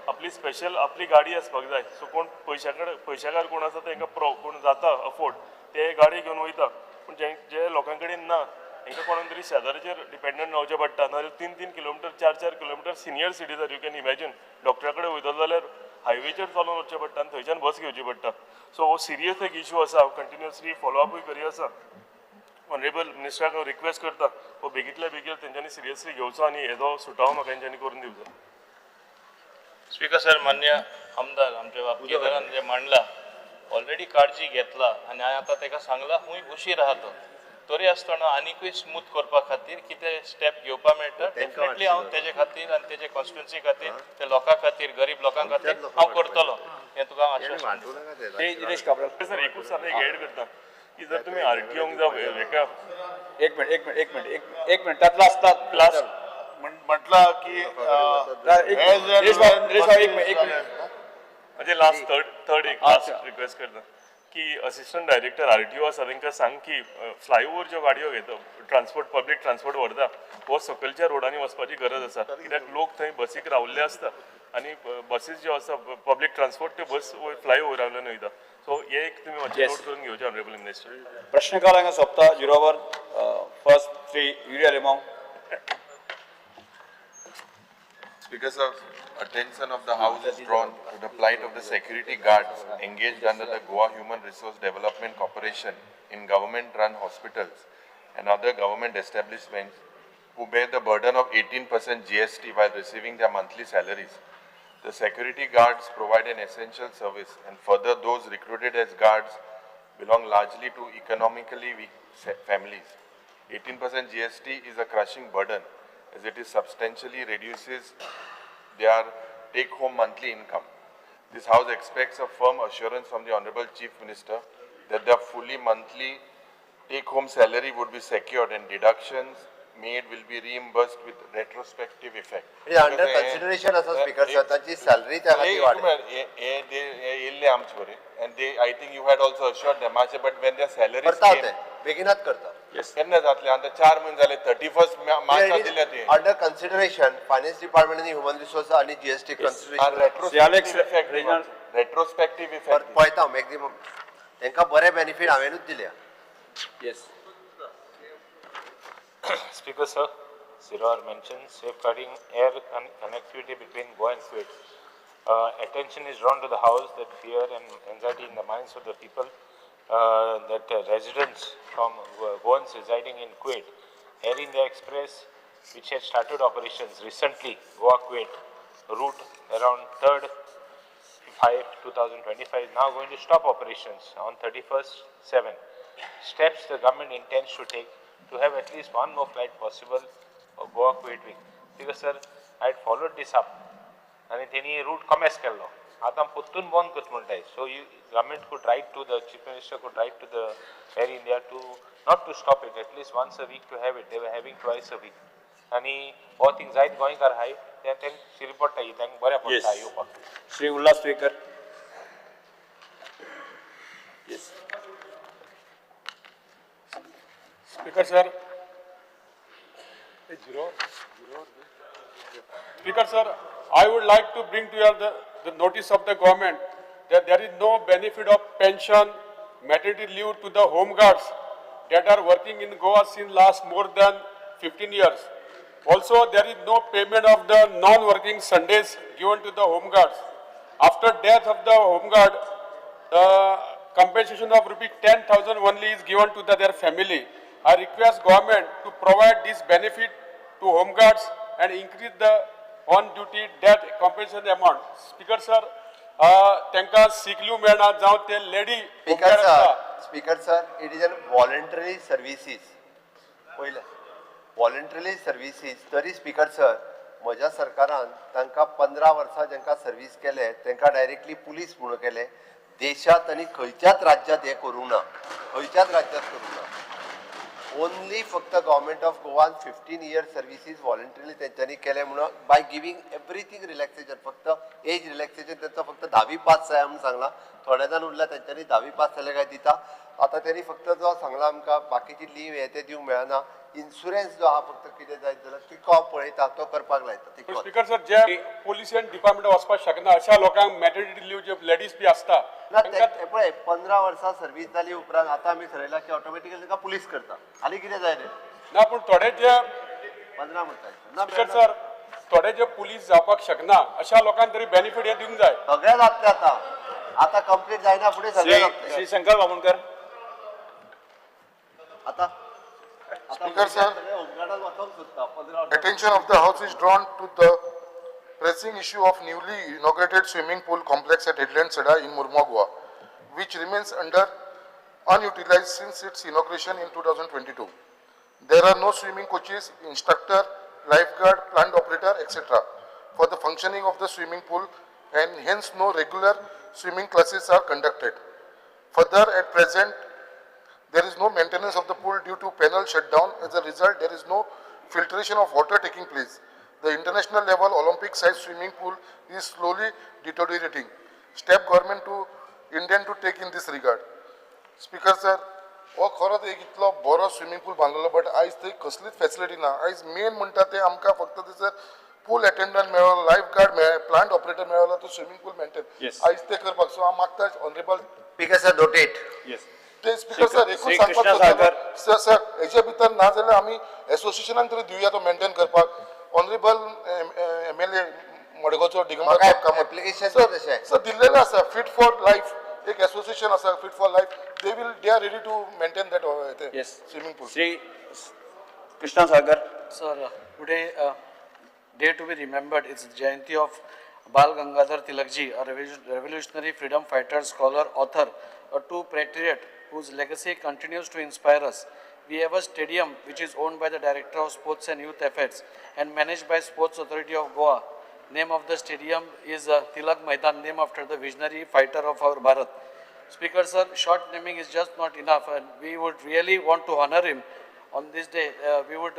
S14: आपली स्पेशल आपली गाडी आसपाक जाय. सो कोण पयशाकार कोण आसा तांकां कोण जाता अफोर्ड ते गाडी घेवन वयता, पूण जे लोकां कडेन ना तांकां कोणाक तरी शेजाऱ्याचेर डिपेंडंट रावचें पडटा. नाजाल्यार 3-3 kilometre, 4-4 kilometre senior citizen, you can imagine, डॉक्टरा कडेन वयतलो जाल्यार हायवेचेर चलोवन वचचें पडटा आनी थंयच्यान बस घेवची पडटा. सो हो सिरियस एक इशू आसा, हांव कंटिन्युअसली फॉलो अपूय करी आसा. ऑनरेबल मिनिस्टराक हांव रिक्वेस्ट करता हो बेगींतल्या बेगीन तेंच्यांनी सिरियसली घेवचो आनी हेजो सुटावो म्हाका तेंच्यांनी करून दिवचो.
S13: स्पिकर सर, मान्य आमदार आमच्या बाब केदारान जे मांडला ऑलरेडी काळजी घेतला आनी हांवें आतां ताका सांगलां खूंय उशीर आहा तो, तरी आसतना आनिकूय स्मूथ करपा खातीर कितें स्टेप घेवपा मेळटा डेफिनेटली हांव तेजे खातीर आनी तेजे कॉन्स्टिट्युएन्सी खातीर, ते लोकां खातीर, गरीब लोकां खातीर हांव करतलो हें तुका हांव आश्वासन दिता.
S5: दिनेश काब्राल.
S14: सर, एकूच सांग, एक एड करता की जर तुमी आरटीओंक जावं हेका
S5: एक मिनिट, एक मिनिट, एक मिनिट, एक मिनिट. त्यात लास्ट
S14: लास्ट
S12: म्हटला की
S15: म्हणजे लास्ट थर्ड एक लास्ट रिक्वेस्ट करता की असिस्टंट डायरेक्टर आरटीओ आसा तांकां सांग की फ्लायओवर ज्यो गाडयो घेता, ट्रान्सपोर्ट, पब्लीक ट्रान्सपोर्ट व्हरता, हो सकलच्या रोडांनी वचपाची गरज आसा, कित्याक लोक थंय बसीक रावल्ले आसता आनी बसीस ज्यो आसा पब्लीक ट्रान्सपोर्ट त्यो बस फ्लायओवरावयल्यान वयता. सो हे एक तुमी मातशें नोट करून घेवचें ऑनरेबल मिनिस्टर.
S5: प्रश्नकाल हांगा सोंपता. Zero hour. First Shri Yuri Alemao.
S4: Speaker sir, attention of the House is drawn to the plight of the security guards engaged under the Goa Human Resource Development Corporation in government-run hospitals and other government establishments who bear the burden of 18% GST while receiving their monthly salaries. The security guards provide an essential service, and further those recruited as guards belong largely to economically weak families. 18% GST is a crushing burden as it is substantially reduces their take-home monthly income. This House expects a firm assurance from the Honorable Chief Minister that their fully monthly take-home salary would be secured and deductions made will be reimbursed with retrospective effect.
S2: Under consideration आसा speaker sir, तांची salary त्या खातीर वाडय.
S4: येयल्ले आमचे बरे and they, I think you had also assured them मातशें, but when their salaries
S2: करता
S4: came,
S2: ते बेगिनात करता.
S4: केन्ना जातले? आतां 4 म्हयने जाले, 31 मार्चा दिल्या ते.
S2: अंडर कन्सिडरेशन फायनान्स डिपार्टमेंट आनी ह्युमन रिसोर्स आनी जीएसटी कन्सिडरेशन.
S4: Retrospective effect.
S2: पळयता मॅक्झिमम तांकां बरे बेनिफीट हांवेनूच दिल्या.
S5: Yes.
S14: Speaker sir, Zero Hour mentioned safeguarding air connectivity between Goa and Kuwait. Attention is drawn to the House that fear and anxiety in the minds of the people that residents from Goans residing in Kuwait, Air India Express, which had started operations recently, Goa-Kuwait route around 3rd 5, 2025 is now going to stop operations on 31st 7. Steps the government intends to take to have at least one more flight possible of Goa Kuwait week. Because sir, I had followed this up and तेणी route कमेस केल्लो, आतां परतून बंद करता म्हणटाय. So you government could write to the chief minister, could write to the Air India to not to stop it, at least once a week to have it. They were having twice a week. आनी हो thing जायत गोंयकार आहाय ते तांकां शिरी पडटा, तांकां बरें पडटा येवपाक.
S5: Shri Ulhas Tuyenkar. Yes.
S16: Speaker sir, Speaker sir, I would like to bring to your the notice of the government that there is no benefit of pension, maternity leave to the home guards that are working in Goa since last more than 15 years. Also, there is no payment of the non-working Sundays given to the home guards. After death of the home guard, the compensation of rupees 10,000 only is given to their family. I request government to provide this benefit to home guards and increase the on-duty death compensation amount. Speaker sir, तांकां sick leave मेळना जावं ते lady
S2: speaker sir, speaker sir, it is an voluntary services. पयलें voluntary services तरी speaker sir, म्हज्या सरकारान तांकां 15 वर्सां जांकां सर्वीस केले तांकां डायरेक्टली पुलीस म्हणून केले. देशांत आनी खंयच्याच राज्यांत हें करूंक ना, खंयच्याच राज्यांत करूंक ना. ओनली फक्त government of Goan 15 year services voluntarily तेंच्यांनी केले म्हणून बाय गिवींग एवरीथींग रिलॅक्सेशन. फक्त एज रिलॅक्सेशन तेंचो फक्त 10वी पास जाय म्हणून सांगलां. थोडे जाण उरल्या तेंच्यांनी 10वी पास जाले काय दिता. आतां तेणी फक्त जो सांगला आमकां बाकीची लीव हे ते दिवंक मेळना. इन्शुरन्स जो आहा फक्त कितें जायत जाल्यार तिको हांव पळयता, तो करपाक लायता तिको.
S16: स्पीकर सर, जे पोलिशन डिपार्टमेंट वचपाक शकना अशा लोकांक मॅटर्निटी लीव जे लेडीज बी आसता
S2: ना, ते पळय 15 वर्सां सर्वीस जाली उपरांत आतां आमी थरयला की ऑटोमॅटिकली ताका पुलीस करता. आनी कितें जाय रे?
S16: ना, पूण थोडे जे
S2: 15 म्हणटा
S16: स्पीकर सर, थोडे जे पुलीस जावपाक शकना अशा लोकांक तरी बेनिफीट हे दिवंक जाय.
S2: सगळे जातले आतां, आतां कंप्लीट जायना फुडें सगळे जातले.
S5: श्री शंकर बामणकर.
S2: आतां
S10: Speaker sir, attention of the House is drawn to the pressing issue of newly inaugurated swimming pool complex at Headland Sada in Mormugao, Goa, which remains under unutilized since its inauguration in 2022. There are no swimming coaches, instructor, lifeguard, plant operator, etc. for the functioning of the swimming pool, and hence no regular swimming classes are conducted. Further, at present, there is no maintenance of the pool due to panel shutdown. As a result, there is no filtration of water taking place. The international level Olympic size swimming pool is slowly deteriorating. Step government to intend to take in this regard. Speaker sir, हो खरोच एक इतलो बरो swimming pool बांदलेलो, but आयज थंय कसलीच facility ना. आयज मेन म्हणटा ते आमकां फक्त थंयसर पूल अटेंडंट मेळ्ळो, लायफ गार्ड मेळ्ळे, प्लांट ऑपरेटर मेळ्ळो, तो स्विमींग पूल मेंटेन आयज ते करपाक. सो हांव मागता ऑनरेबल
S2: स्पीकर सर नोटेट.
S10: ते स्पीकर सर एकूच सांगपाक सर, सर हेजे भितर ना जाल्यार आमी एसोसिएशनान तरी दिवया तो मेंटेन करपाक. ऑनरेबल एमएलए मडगांवचो दिगंबर कामत
S2: एप्लिकेशन
S10: सर दिल्लेलें आसा. फिट फॉर लायफ एक एसोसिएशन आसा, fit for life, they are ready to maintain that swimming pool.
S5: Shri Krishna Sagar.
S6: Sir, today day to be remembered is Jayanti of Bal Gangadhar Tilakji, a revolutionary freedom fighter, scholar, author, a true patriot whose legacy continues to inspire us. We have a stadium which is owned by the Director of Sports and Youth Affairs and managed by Sports Authority of Goa. Name of the stadium is Tilak Maidan, named after the visionary fighter of our Bharat. Speaker sir, short naming is just not enough, and we would really want to honor him on this day. We would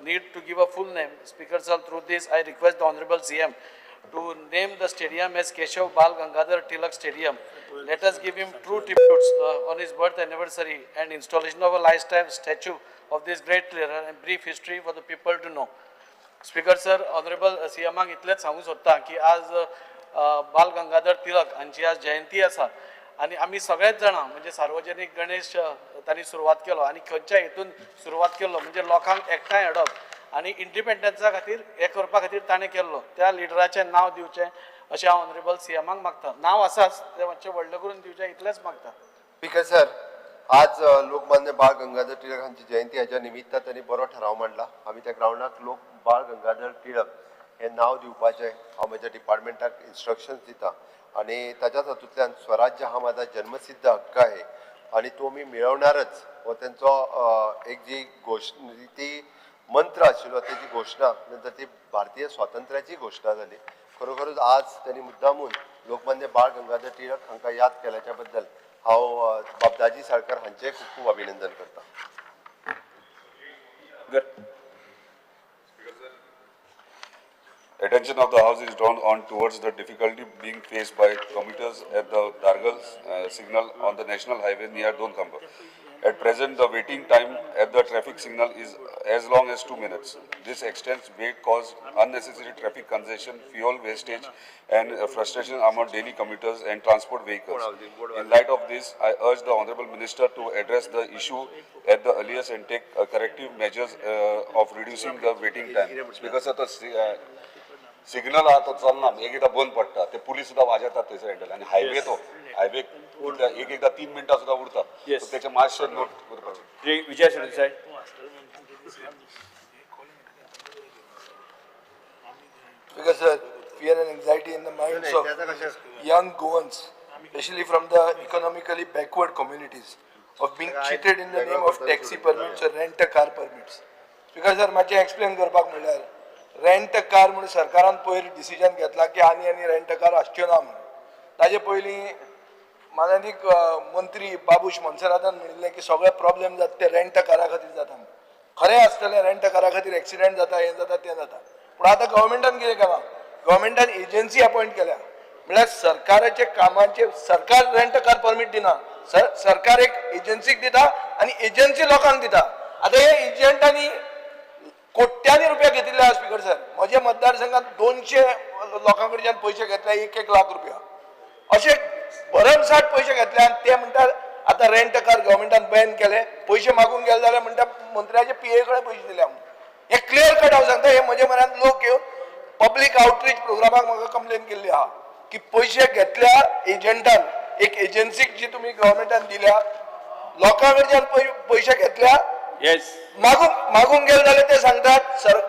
S6: need to give a full name. Speaker sir, through this I request the Honorable CM to name the stadium as Keshav Bal Gangadhar Tilak Stadium. Let us give him true tributes on his birth anniversary and installation of a lifetime statue of this great leader and brief history for the people to know. Speaker sir, Honorable CM इतलेंच सांगू सोदता की आज बाल गंगाधर तिलक हांची आज जयंती आसा आनी आमी सगळेच जाणां म्हणजे सार्वजनीक गणेश तांणी सुरवात केलो आनी खंयच्या हेतून सुरवात केलो म्हणजे लोकांक एकठांय हाडप आनी इंडिपेंडन्सा खातीर हें करपा खातीर ताणें केल्लो. त्या लिडराचें नांव दिवचें अशें हांव ऑनरेबल सीएमाक मागता. नांव आसाच, तें मातशें व्हडलें करून दिवचें इतलेंच मागता.
S2: स्पीकर सर, आज लोकमान्य बाळ गंगाधर टिळक हांची जयंती हाच्या निमित्तान त्यांनी बरो ठराव मांडला. आमी त्या ग्रावंडाक लोक बाळ गंगाधर टिळक हें नांव दिवपाचें हांव म्हज्या डिपार्टमेंटाक इन्स्ट्रक्शन्स दिता आनी ताच्याच हातूंतल्यान स्वराज्य हा माझा जन्मसिद्ध हक्क आहे आनी तो मी मेळवणारच हो तेंचो एक जी घोशणा ती मंत्र आशिल्लो तेजी घोशणा नंतर ती भारतीय स्वातंत्र्याची घोशणा जाली. खरोखरच आज त्यांनी मुद्दामून लोकमान्य बाळ गंगाधर टिळक हांकां याद केल्याच्या बद्दल हांव बाब दाजी साळकर हांचें खूब खूब अभिनंदन करता.
S3: Attention of the House is drawn on towards the difficulty being faced by commuters at the Dargal signal on the national highway near Donkhamba. At present, the waiting time at the traffic signal is as long as 2 minutes. This extends wait cause unnecessary traffic congestion, fuel wastage, and frustration among daily commuters and transport vehicles. In light of this, I urge the Honorable Minister to address the issue at the earliest and take corrective measures of reducing the waiting time. Because of the signal आहा तो चलना, एक एकदा बंद पडटा, ते police सुद्दां वाजयतात थंयसर हँडल आनी हायवे तो हायवे एक एकदा 3 मिनटां सुद्दां उरता. तेचे मातशें नोट करपाचें.
S5: Shri Vijay Sardesai.
S9: Because fear and anxiety in the minds of young Goans, especially from the economically backward communities, of being cheated in the name of taxi permits or rent a car permits. Because sir, मातशें explain करपाक म्हणल्यार rent a car म्हणून सरकारान पयर decision घेतला की आनी आनी रेंट अ कार आसच्यो ना म्हणून. ताजे पयलीं मानादीक मंत्री बाबूश मोन्सेरातान म्हणिल्लें की सगळे प्रॉब्लेम जाता ते रेंट अ कारा खातीर जाता. खरें आसतलें, रेंट अ कारा खातीर एक्सिडंट जाता, हें जाता, तें जाता. पूण आतां गव्हर्मेंटान कितें केलां, गव्हर्मेंटान एजन्सी अपॉयंट केल्या. म्हणल्यार सरकाराचे कामाचे सरकार रेंट अ कार परमीट दिना, सरकार एक एजन्सीक दिता आनी एजन्सी लोकांक दिता. आतां हे एजंटांनी कोट्यांनी रुपया घेतिल्ले आसा. स्पीकर सर, म्हज्या मतदारसंघात 200 लोकां कडच्यान पयशे घेतले, 1-1 लाख रुपया अशे भरमसाठ पयशे घेतले. आनी ते म्हणटात आतां रेंट कार गव्हर्मेंटान बॅन केले, पयशे मागूंक गेले जाल्यार म्हणटा मंत्र्याचे पीए कडेन पयशे दिले म्हणून. हे क्लियर कट हांव सांगता, हे म्हजे म्हऱ्यांत लोक येवन पब्लीक आउटरीच प्रोग्रामाक म्हाका कंप्लेन केल्ली आहा की पयशे घेतल्या एजंटान, एक एजन्सीक जी तुमी गव्हर्मेंटान दिल्या, लोकां कडच्यान पयशे घेतल्या, मागूंक गेले जाल्यार ते सांगतात सर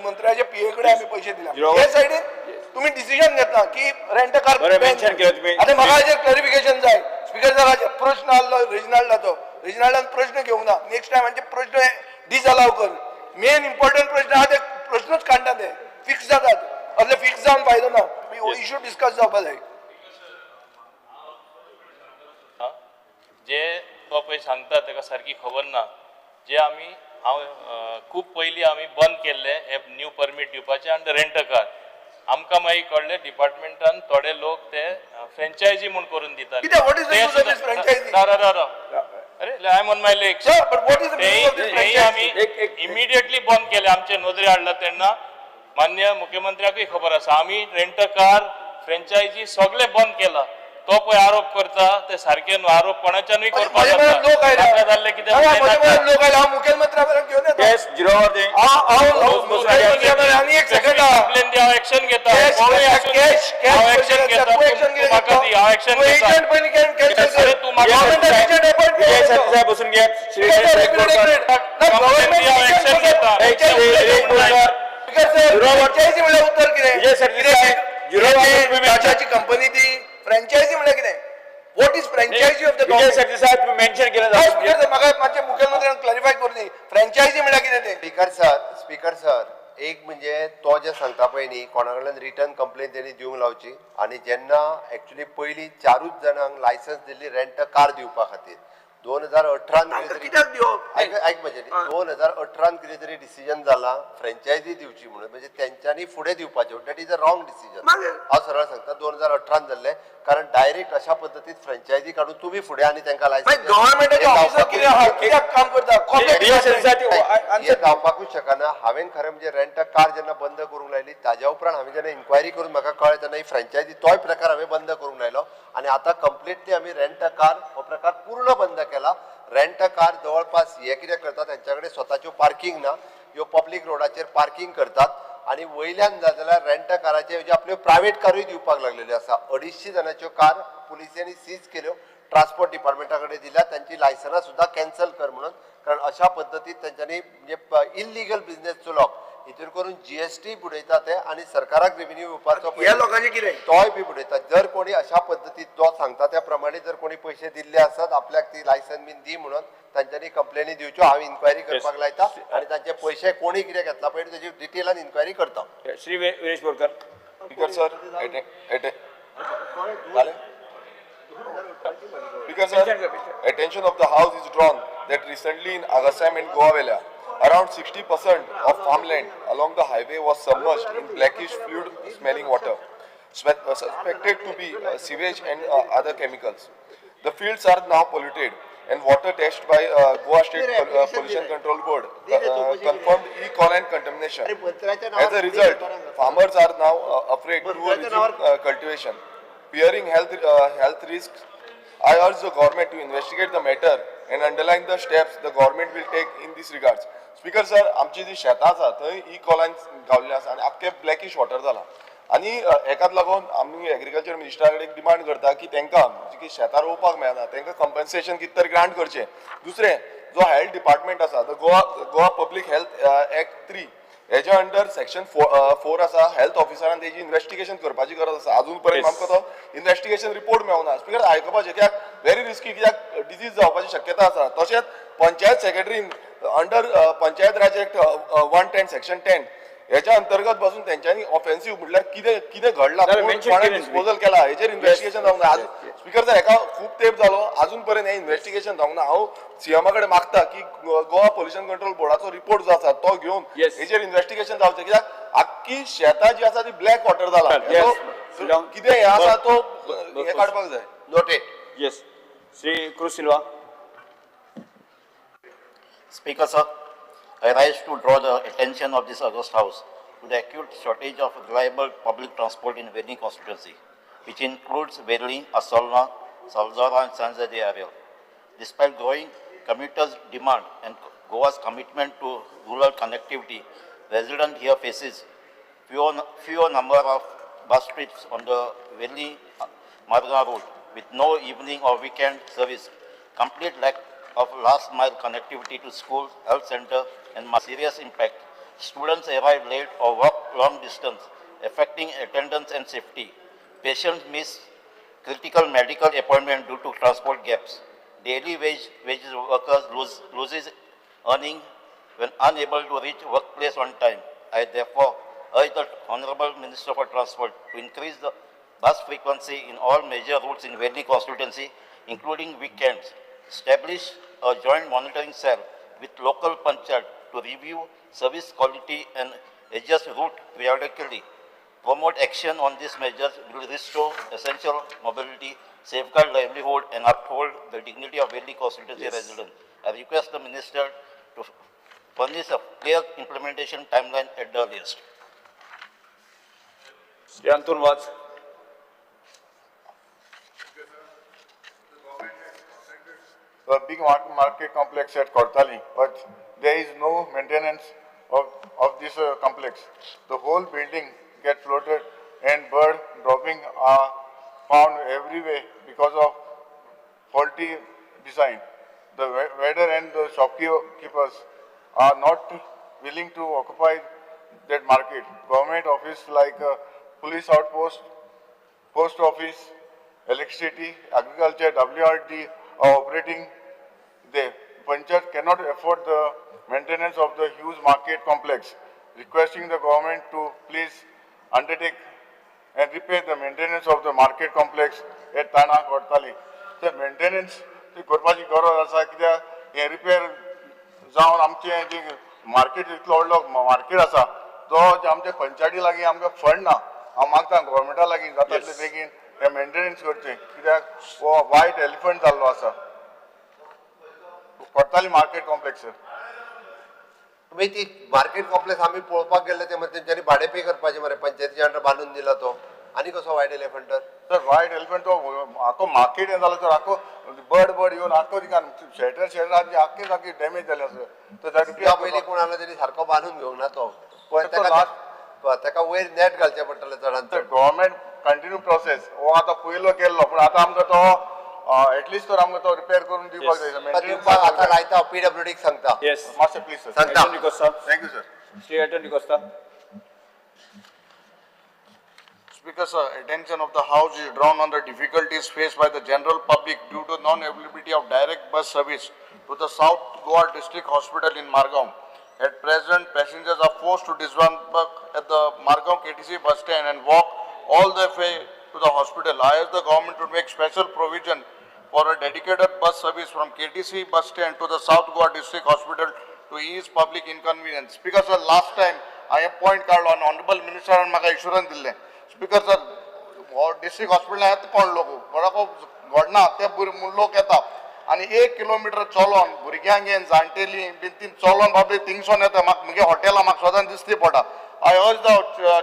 S9: मंत्र्याच्या पीए कडेन आमी पयशे दिल्या. हे सायडीन तुम्ही डिसिजन घेतला की रेंट कार. आतां म्हाका हाजेर क्लॅरिफिकेशन जाय. स्पीकर सर, हाजेर प्रश्न आहलो रेजिनाल्डाचो, रेजिनाल्डान प्रश्न घेवंक ना. नेक्स्ट टायम हांचे प्रश्न डिसअलाव कर. मेन इम्पॉर्टंट प्रश्न आहा ते प्रश्नूच काडटा, ते फिक्स जातात. असले फिक्स जावन फायदो ना, इशू डिस्कस जावपा जाय.
S13: जे तो पळय सांगता ताका सारकी खबर ना. जे आमी
S14: हांव खूब पयलीं आमी बंद केल्ले हे न्यू परमीट दिवपाचे आनी रेंट अ कार. आमकां मागीर कळ्ळें डिपार्टमेंटान थोडे लोक ते फ्रेंचायजी म्हूण करून दिताले.
S9: कित्याक? What is the use of this franchise?
S14: राव राव राव, अरे I am on my leg.
S9: Sir, but what is the meaning of this
S14: तेही
S9: franchise?
S14: आमी इमिडिएटली बंद केले, आमचे नदरे हाडला तेन्ना मान्य मुख्यमंत्र्याकूय खबर आसा. आमी रेंट अ कार फ्रेंचायजी सगळे बंद केला. तो पळय आरोप करता ते सारके न्हू, आरोप कोणाच्यानूय करपाक
S9: म्हज्या मनात लोक आयले,
S14: नाका जाल्लें कितें
S9: म्हज्या मनात लोक आयले, हांव मुखेलमंत्र्या मेरेन घेवन येता.
S5: येस, जिरोवर.
S9: हांव मुखेलमंत्र्या मेरेन आनी एक सेकंड
S14: कंप्लेन दी, हांव एक्शन घेता.
S9: कॅश
S14: हांव एक्शन घेता,
S9: एक्शन
S14: तूं म्हाका दी, हांव एक्शन घेता.
S9: एजंट पयलीं कॅन्सल कर.
S14: तूं म्हाका
S9: गव्हर्नमेंट एजंट
S5: विजय साहेब बसून घेयात. श्री
S14: कंप्लेन दी, हांव एक्शन घेता.
S9: फ्रँचायझी म्हणल्यार उत्तर कितें?
S5: विजय सरदेसाय,
S9: टाटाची कंपनी ती फ्रँचायझी म्हणल्यार कितें? What is franchise of the
S5: Vijay Sardesai, तुम्ही मेन्शन केलं.
S9: स्पीकर, म्हाका मातशें मुखेलमंत्र्यान क्लॅरिफाय करून दी, फ्रँचायझी म्हणल्यार कितें तें?
S2: स्पीकर सर, स्पीकर सर, एक म्हणजे तो जे सांगता पळय न्ही, कोणा कडल्यान रिटर्न कंप्लेन तेणी दिवंक लावची. आनी जेन्ना एक्चुली पयलीं चारूच जाणांक लायसन्स दिल्ली रेंट कार दिवपा खातीर 2018
S9: तांकां कित्याक दिवप?
S2: आयक आयक म्हजें, 2018 कितें तरी डिसिजन जाला फ्रँचायजी दिवची म्हणून, म्हणजे तेंच्यांनी फुडें दिवपाचें. That is a wrong decision.
S9: मागीर?
S2: हांव सरळ सांगता, 2018 जाल्लें, कारण डायरेक्ट अशा पद्दतीन फ्रँचायजी काडून तुमी फुडें आनी तांकां लायसन्स
S9: गव्हर्नमेंटाचे ऑफिसर कितें आहा, कित्याक काम करता?
S5: विजय सरदेसाय,
S2: हे जावपाकूच शकना. हांवें खरें म्हणजे रेंट कार जेन्ना बंद करूंक लायली, ताज्या उपरांत हांवें जेन्ना इन्क्वायरी करून म्हाका कळ्ळें, तेन्ना ही फ्रँचायजी तोय प्रकार हांवें बंद करूंक लायलो. आनी आतां कंप्लिटली आमी रेंट कार हो प्रकार पूर्ण बंद केला. रेंट कार जवळपास हे कितें करतात, तेंच्या कडेन स्वताच्यो पार्कींग ना, ह्यो पब्लीक रोडाचेर पार्कींग करतात. आनी वयल्यान जाय जाल्यार रेंट काराचे जे आपल्यो प्रायवेट कारूय दिवपाक लागलेल्यो आसा. 250 जाणांच्यो कार पुलिसांनी सीज केल्यो, ट्रान्सपोर्ट डिपार्टमेंटा कडेन दिल्या, तांची लायसनां सुद्दां कॅन्सल कर म्हणून. कारण अशा पद्दतीन तेंच्यांनी म्हणजे इल्लिगल बिझनेस चलोवप, हितून करून जीएसटी बुडयता ते आनी सरकाराक रेव्हेन्यू येवपाचो
S9: ह्या लोकांचें कितें?
S2: तोय बी बुडयता. जर कोणी अशा पद्दतीन तो सांगता त्या प्रमाणे जर कोणी पयशे दिल्ले आसत आपल्याक ती लायसन बीन दी म्हणून, तांच्यांनी कंप्लेनी दिवच्यो. हांव इन्क्वायरी करपाक लायता आनी तांचे पयशे कोणी कितें घेतला पळय तेजी डिटेलान इन्क्वायरी करता.
S5: Shri Viresh Borkar.
S3: Speaker sir, Speaker sir, attention of the house is drawn that recently in Agassaim and Goa Vela, around 60% of farmland along the highway was submerged in blackish fluid smelling water, suspected to be sewage and other chemicals. The fields are now polluted and water test by Goa State Pollution Control Board confirmed E. coli contamination. As a result, farmers are now afraid to resume cultivation, fearing health risks. I urge the government to investigate the matter and underline the steps the government will take in this regards. Speaker sir, आमची जी शेतां आसा थंय E कॉलायन गावल्लें आसा आनी आख्खें blackish water जाला. आनी हेकाच लागून आमी एग्रीकल्चर मिनिस्टरा कडेन डिमांड करता की तांकां जी शेतां रोवपाक मेळना तांकां कंपन्सेशन कितें तरी ग्रांट करचें. दुसरें, जो हेल्थ डिपार्टमेंट आसा, the Goa Public Health Act 3 हेज्या अंडर सेक्शन 4 आसा. हेल्थ ऑफिसरान तेजी इन्वेस्टिगेशन करपाची गरज आसा. अजून पर्यंत आमकां तो इन्वेस्टिगेशन रिपोर्ट मेळना. स्पिकर, आयकुपाचें कित्याक व्हेरी रिस्की, कित्याक डिजीज जावपाची शक्यता आसा. तशेंच panchayat सेक्रेटरीन under Panchayat Raj Act 110 section 10 हेच्या अंतर्गत बसून तेंच्यांनी ऑफेन्सिव्ह म्हटल्यार कितें कितें घडलां, कोणें डिस्पोजल केला, हेचेर इन्वेस्टिगेशन जावंक ना. स्पिकर सर, हेका खूब तेंप जालो, अजून पर्यंत हें इन्वेस्टिगेशन जावंक ना. हांव सीएमा कडेन मागता की गोवा पोल्युशन कंट्रोल बोर्डाचो रिपोर्ट जो आसा तो घेवन हेचेर इन्वेस्टिगेशन जावचें, कित्याक आख्खी शेतां जी आसा ती ब्लॅक वॉटर जाला. कितें हें आसा तो हें काडपाक जाय.
S2: Noted.
S5: Yes, Shri Cruz Silva.
S17: Speaker sir, I rise to draw the attention of this august house to the acute shortage of reliable public transport in Verlim constituency, which includes Verlim, Assolna, Salzora and San Jose area. Despite growing commuters' demand and Goa's commitment to rural connectivity, residents here faces fewer number of bus trips on the Verlim Marga route, with no evening or weekend service, complete lack of last mile connectivity to schools, health center, and serious impact. Students arrive late or walk long distance, affecting attendance and safety. Patients miss critical medical appointment due to transport gaps. Daily wage workers loses earning when unable to reach workplace on time. I therefore urge the Honorable Minister for Transport to increase the bus frequency in all major routes in Verlim constituency, including weekends. Establish a joint monitoring cell with local panchayat to review service quality and adjust route periodically. Promote action on these measures will restore essential mobility, safeguard livelihood, and uphold the dignity of Velim constituency residents. I request the minister to furnish a clear implementation timeline at the earliest.
S5: Shri Anton Vaz.
S18: The big market complex at Cortalim, but there is no maintenance of this complex. The whole building gets flooded and bird dropping are found everywhere because of faulty design. The vendor and the shopkeepers are not willing to occupy that market. Government office like police outpost, post office, electricity, agriculture, WRD are operating there. Panchayat cannot afford the maintenance of the huge market complex. Requesting the government to please undertake and repair the maintenance of the market complex at Tana Cortalim. The maintenance करपाची गरज आसा, कित्याक हें repair जावन आमचें जे market इतलो व्हडलो market आसा तो आमच्या पंचायती लागीं आमकां फंड ना. हांव मागता गव्हर्मेंटा लागीं जाता तितले बेगीन हें मेंटेनन्स करचें, कित्याक हो वायट एलिफंट जाल्लो आसा कोर्ताली मार्केट कॉम्प्लेक्स.
S2: तुमी ती मार्केट कॉम्प्लेक्स आमी पळोवपाक गेल्ले ते मागीर तेंच्यांनी भाडें पे करपाचें मरे, पंचायतीच्या अंडर बांदून दिला तो आनी कसो वायट एलिफंट तर?
S18: सर वायट एलिफंट तो आखो मार्केट हें जालो सर, आखो बर्ड बर्ड येवन आखो तिका शेटर शेटर आख्खे सारकी डॅमेज जाले आसा.
S2: तर पयलीं कोण आसलो तेणी सारको बांदून घेवंक ना तो, पण ताका वयर नेट घालचें पडटलें चडान चड.
S18: गव्हर्मेंट कंटिन्यू प्रोसेस हो आतां पयलो केल्लो, पूण आतां आमकां तो एटलिस्ट तर आमकां तो रिपेर करून दिवपाक जाय.
S2: दिवपाक आतां लायता, पीडब्ल्यूडीक सांगता.
S18: मातशें प्लीज सर
S2: सांगता.
S18: Thank you sir.
S5: Shri Anton D'Costa.
S19: Speaker sir, attention of the House is drawn on the difficulties faced by the general public due to non-availability of direct bus service to the South Goa District Hospital in Margao. At present, passengers are forced to disembark at the Margao KTC bus stand and walk all the way to the hospital. I ask the government to make special provision for a dedicated bus service from KTC bus stand to the South Goa District Hospital to ease public inconvenience. Speaker sir, last time I have point card on Honorable Minister and म्हाका insurance दिल्लें. Speaker sir, हो district हॉस्पिटलान येता कोण लोक कोणाको घडना ते लोक येता आनी 1 किलोमिटर चलोन भुरग्यांक घेवन जाणटेली बीन ती चलोन बाबरे थिंगसोन येता. म्हाका मुगे हॉटेलां म्हाका सदांच दिसती पडटा. I urge the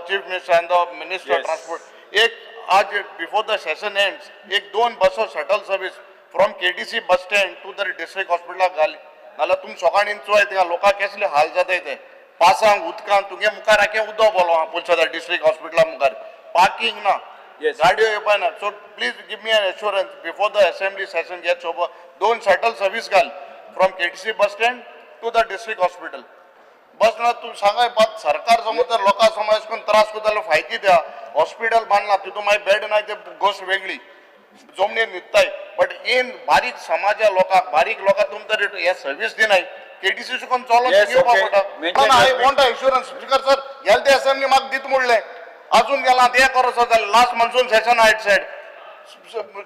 S19: chief minister and the minister transport एक आज बिफोर the session ends एक 2 बसो shuttle service from KTC bus stand to the district हॉस्पिटलाक घाली, नाल्यार तुमी सकाळीं चोय थिंगा लोकांक कसले हाल जाताय ते. पासांक उदकान तुगे मुखार आखे उदक बोलो आहा पुलसा डिस्ट्रिक्ट हॉस्पिटला मुखार पार्किंग ना, गाडयो येवपा ना. So please give me an assurance before the assembly session gets over 2 shuttle service घाल from KTC bus stand to the district hospital. बस ना तूं सांगाय पात सरकार समज तर लोकां समज अशें करून त्रास करता जाल्यार फायदे द्या. हॉस्पिटल बांदला तितून मागीर बेड ना ते गोश्ट वेगळी जमनीर न्हिदताय, बट इन बारीक समाजा लोकांक बारीक लोकांक तुमी तर हे सर्वीस दिनाय. केटीसी सुकून चलोन येवपाक पडटा. I want assurance speaker sir. गेले ते असेंब्ली म्हाका दित म्हणलें, अजून गेला तें करो जालें. Last monsoon session I said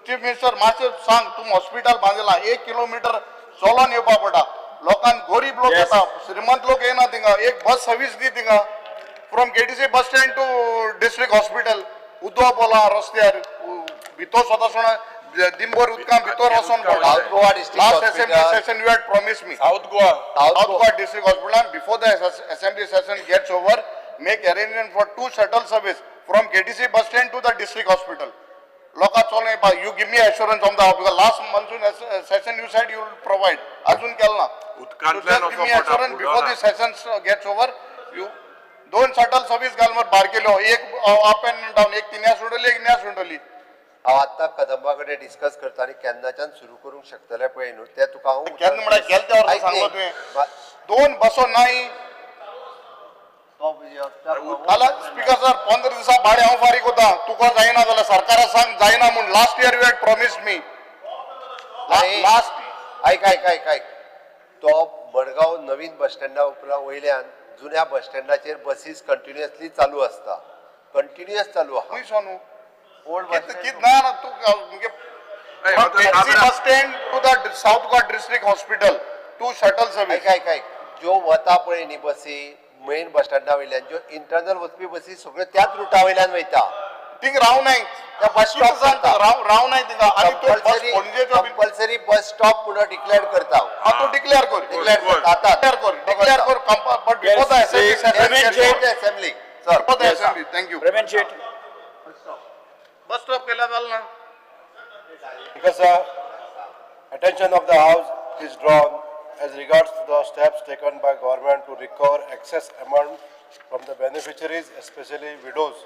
S19: chief minister मातशें सांग, तूं हॉस्पिटल बांदला 1 किलोमिटर चलोन येवपाक पडटा. लोकांक गरीब लोक येता, श्रीमंत लोक येना थिंगा. एक बस सर्वीस दी थिंगा from KTC bus stand to district hospital. उदक बोला रस्त्यार भितर स्वता सोणा दिनभर उदकां भितर वचोन पडटा. Last assembly session you had promise me
S4: South Goa
S19: South Goa district हॉस्पिटलान before the assembly session gets over make arrangement for 2 shuttle service from KTC bus stand to the district hospital. लोकां चलोन येवपा. You give me assurance on the because last monsoon session you said you will provide, अजून केलं ना.
S4: उदकांतल्यान
S19: Give me assurance before the session gets over you 2 shuttle service घाल मग बारकेलो, एक up and down, एक तिन्या सोडली एक न्या सोडली.
S2: हांव आत्तां कदंबा कडेन डिस्कस करता आनी केन्नाच्यान सुरू करूंक शकतले पळय न्हू ते तुका हांव
S19: केन्ना म्हळ्यार गेले त्या वर्सा सांगलो तुवें 2 बसो नाही. स्पीकर सर 15 दिसा भाडें हांव फारीक कोता, तुका जायना जाल्यार सरकारा सांग जायना म्हूण. Last year you had promise me last.
S2: आयक आयक आयक आयक, तो मडगांव नवीन बस स्टँडा उपरांत वयल्यान जुन्या बस स्टँडाचेर बसीस कंटिन्युअसली चालू आसता, कंटिन्युअस चालू आहा.
S19: खंय सोनू
S2: ओल्ड बस
S19: कित ना ना तूं KTC bus stand to the South Goa district hospital. 2 shuttle service.
S2: आयक आयक आयक, ज्यो वता पळय न्ही बसी मेन बस स्टँडा वयल्यान, ज्यो इंटरनल वचपी बसी सगळ्यो त्याच रुटा वयल्यान वयता.
S19: थिंग रावनाय.
S2: त्या बस स्टॉप
S19: सांगता राव रावनाय थिंगा आनी तो बस पणजेचो
S2: कंपल्सरी बस स्टॉप पुन्हा डिक्लेअर करता.
S19: हा तो डिक्लेअर कर,
S2: डिक्लेअर करता आतां.
S19: डिक्लेअर कर, डिक्लेअर कर, but before the assembly.
S2: Assembly
S19: sir, before the assembly. Thank you.
S5: Praveen Shet.
S19: Bus stop केला जाल ना.
S7: Because attention of the House is drawn as regards to the steps taken by government to recover excess amount from the beneficiaries, especially widows,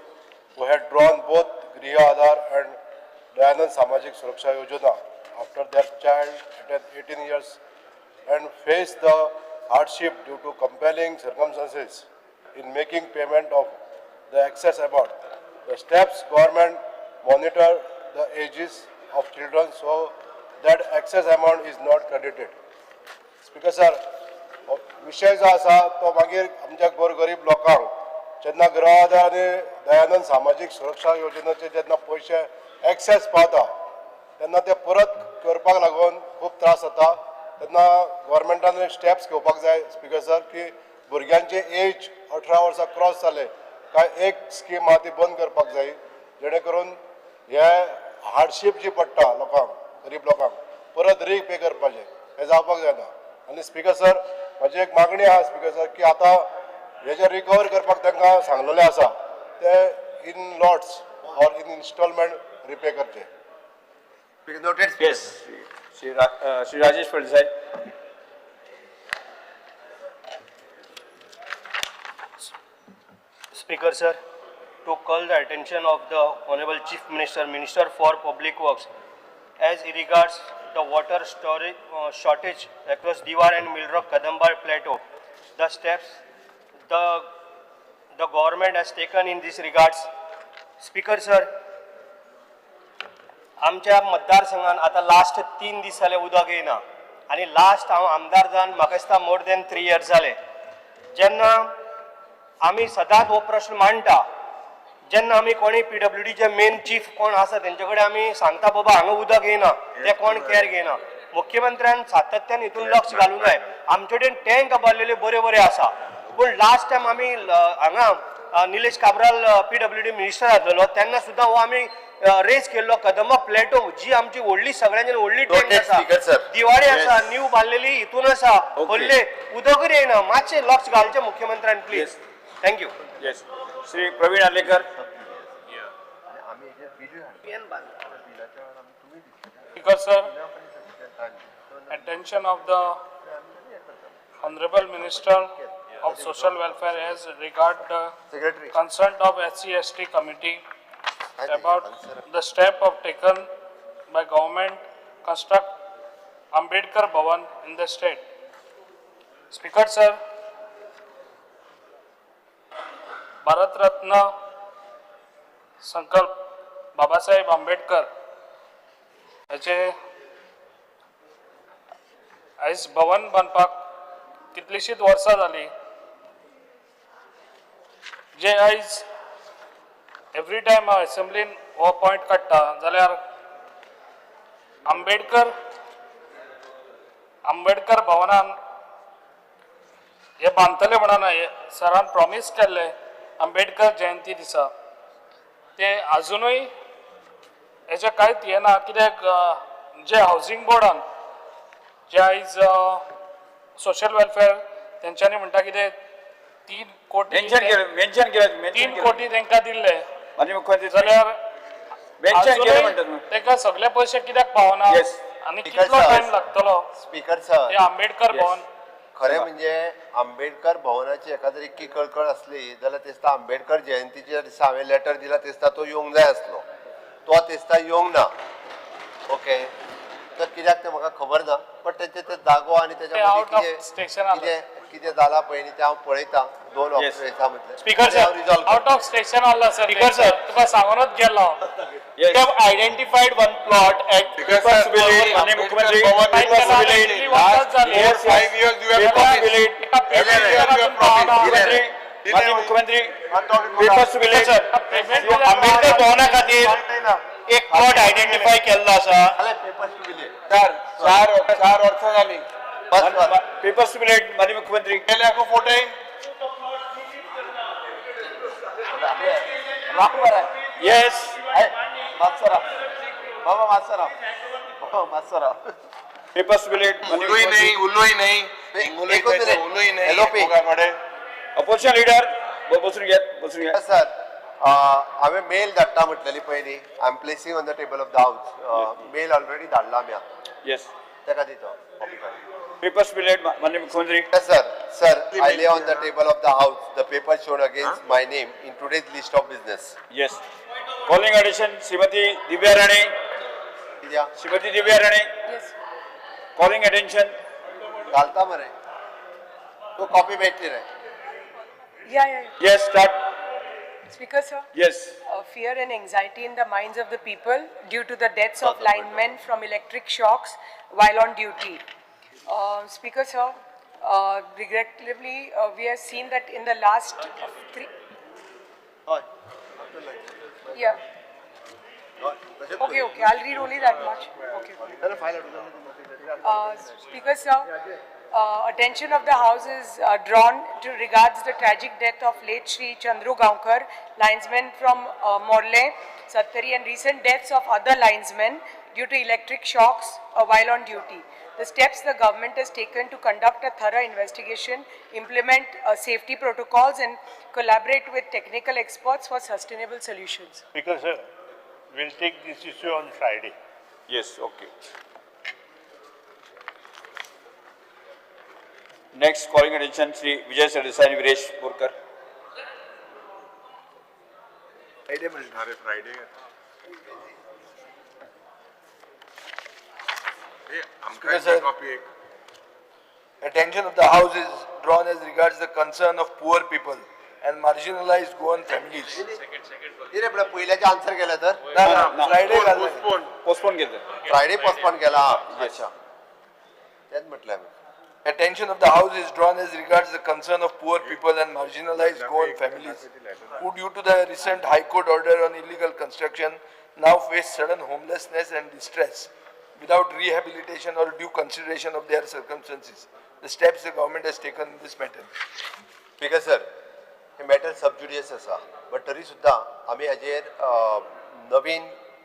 S7: who had drawn both Griha Aadhar and Dayanand Samajik Suraksha Yojana after their child attained 18 years and faced the hardship due to compelling circumstances in making payment of the excess amount. The steps government monitor the ages of children so that excess amount is not credited. Speaker sir, विशय जो आसा तो मागीर आमच्या गोरगरीब लोकांक जेन्ना गृह आधार आनी दयानंद सामाजीक सुरक्षा योजनेचे जेन्ना पयशे एक्सेस पावता तेन्ना ते परत करपाक लागून खूब त्रास जाता. तेन्ना गव्हर्मेंटान स्टेप्स घेवपाक जाय स्पीकर सर, की भुरग्यांचे एज 18 वर्सां क्रॉस जाले काय एक स्कीम आहा ती बंद करपाक जाय, जेणे करून हे हार्डशीप जी पडटा लोकांक, गरीब लोकांक परत री पे करपाचें हें जावपाक जायना. आनी स्पीकर सर, म्हाजी एक मागणी आहा स्पीकर सर, की आतां हे जे रिकवर करपाक तांकां सांगलेलें आसा ते in lots or in installment repay करचे.
S2: Noted.
S5: Yes, Shri Rajesh Phaldesai.
S13: Speaker sir, to call the attention of the Honorable Chief Minister, Minister for Public Works, as regards the water storage shortage across Diwar and Milroc Kadambar Plateau, the steps the government has taken in this regards. Speaker sir, आमच्या मतदारसंघान आतां last 3 दीस जाले उदक येयना आनी last हांव आमदार जावन म्हाका दिसता मोर दॅन 3 इयर्स जाले. जेन्ना आमी सदांच हो प्रश्न मांडटा, जेन्ना आमी कोणी PWDचे मेन चीफ कोण आसा तेंचे कडेन आमी सांगता बाबा हांगा उदक येयना, ते कोण केअर घेयना. मुख्यमंत्र्यान सातत्यान हितून लक्ष घालूंक जाय. आमचे कडेन टँक बांदलेले बरे बरे आसा, पूण लास्ट टायम आमी हांगा निलेश काब्राल PWD minister आसलेलो तेन्ना सुद्दां हो आमी रेज केल्लो कदंबा प्लेटो जी आमची व्हडली सगळ्यांच्यान व्हडली टँक आसा, दिवाळी आसा, न्यू बांदलेली हितून आसा, व्हडले उदकूय येयना. मातशें लक्ष घालचें मुख्यमंत्र्यान please. Thank you.
S5: Yes, Shri Praveen Arlekar.
S6: Speaker sir, attention of the Honorable Minister of Social Welfare as regard the concern of SC/ST committee about the step of taken by government construct Ambedkar Bhavan in the state. Speaker sir, Bharat Ratna Sankalp Babasaheb Ambedkar हाचे आयज भवन बांदपाक कितलींशींच वर्सां जालीं, जे आयज every time हांव एसेंब्लीन हो point काडटा जाल्यार आंबेडकर भवनान हे बांदतले म्हणून सरान प्रॉमीस केल्लें आंबेडकर जयंती दिसा, ते आजुनूय हेजें कांयच हें ना. कित्याक जे हावजींग बोर्डान जे आयज सोशल वेलफेअर तेंच्यांनी म्हणटा कितें 3 कोटी
S5: मेन्शन केलें
S6: 3 कोटी तांकां दिल्ले
S5: जाल्यार
S6: तांकां सगळे पयशे कित्याक पावना आनी कितलो टायम लागतलो?
S2: स्पीकर सर,
S6: हे आंबेडकर भवन
S2: खरें म्हणजे आंबेडकर भवनाची एखाद्री इतकी कळकळ आसली जाल्यार तेस्ता आंबेडकर जयंतीच्या दिसा हांवें लेटर दिला तेस्ता तो येवंक जाय आसलो, तो तेस्ता येवंक ना. ओके, तर कित्याक तें म्हाका खबर ना, बट तेंचे ते जागो आनी तेच्या मदीं कितें कितें जालां पळय न्ही तें हांव पळयतां. 2 ऑफिसरां मदलें
S6: speaker sir, out of station आसलो सर. स्पीकर सर, तुका सांगूनच गेलो.
S5: They have identified one plot at People's Village. मुख्यमंत्री People's Village.
S4: Last 4-5 years you have promised. Every year you have promised.
S5: मुख्यमंत्री People's Village. Ambedkar भवना खातीर एक plot identify केल्लो आसा.
S4: 4 वर्सां जाली.
S5: पेपर्स टू बी रेड माननीय मुख्यमंत्री.
S4: केले आखो फोटे.
S5: येस.
S2: मातसो राव बाबा, मातसो राव बाबा, मातसो राव.
S5: Papers to be red.
S4: उलोय नाही, उलोय नाही.
S2: एकूच मिनिट.
S4: उलोय नाही.
S2: LOP.
S4: कडे
S5: अपोजिशन लिडर, बसून घेत, बसून घ्या.
S2: सर, हांवें मेल धाडटा म्हटलेली पयलीं. I am placing on the table of the house mail already धाडला आमी आतां.
S5: येस.
S2: ताका दिता कॉपी काड.
S5: पेपर्स टू बी रेड माननीय मुख्यमंत्री.
S2: Sir, sir, I lay on the table of the house the paper shown against my name in today's list of business.
S5: Yes. Calling attention Shrimati Divya Rane. Shrimati Divya Rane.
S20: Yes.
S5: Calling attention.
S2: घालता मरे तू, copy मेळटली रे.
S20: Yeah.
S5: Yes, start.
S20: Speaker, sir.
S5: Yes.
S20: Fear and anxiety in the minds of the people due to the deaths of linemen from electric shocks while on duty. Speaker, sir, regrettably, we have seen that in the last three.
S2: हय.
S20: Yeah. Okay. I'll read only that much. Okay.
S2: File.
S20: Speaker, sir, attention of the House is drawn to regards the tragic death of late Shri Chandru Gaonkar, linesman from Morle, Sattari, and recent deaths of other linesmen due to electric shocks while on duty. The steps the government has taken to conduct a thorough investigation, implement safety protocols, and collaborate with technical experts for sustainable solutions.
S12: Speaker sir, we'll take this issue on Friday.
S5: Yes, okay. Next, calling attention Shri Vijay Sardesai and Viresh Borkar.
S4: अरे Friday हे आमकां
S9: Sir.
S4: Copy एक.
S9: Attention of the House is drawn as regards the concern of poor people and marginalized Goan families.
S2: कितें म्हळ्यार पयल्याचे answer केलें तर?
S9: ना ना, फ्रायडे घालना.
S5: पोस्टपोन केलं.
S2: फ्रायडे पोस्टपोन केला. अच्छा, तेच म्हटलें हांवें.
S9: Attention of the House is drawn as regards the concern of poor people and marginalized Goan families who, due to the recent High Court order on illegal construction, now face sudden homelessness and distress without rehabilitation or due consideration of their circumstances. The steps the government has taken in this matter.
S2: Speaker sir, hey matter सब जुडिस आसा, but तरी सुद्दां आमी हाजेर नवीन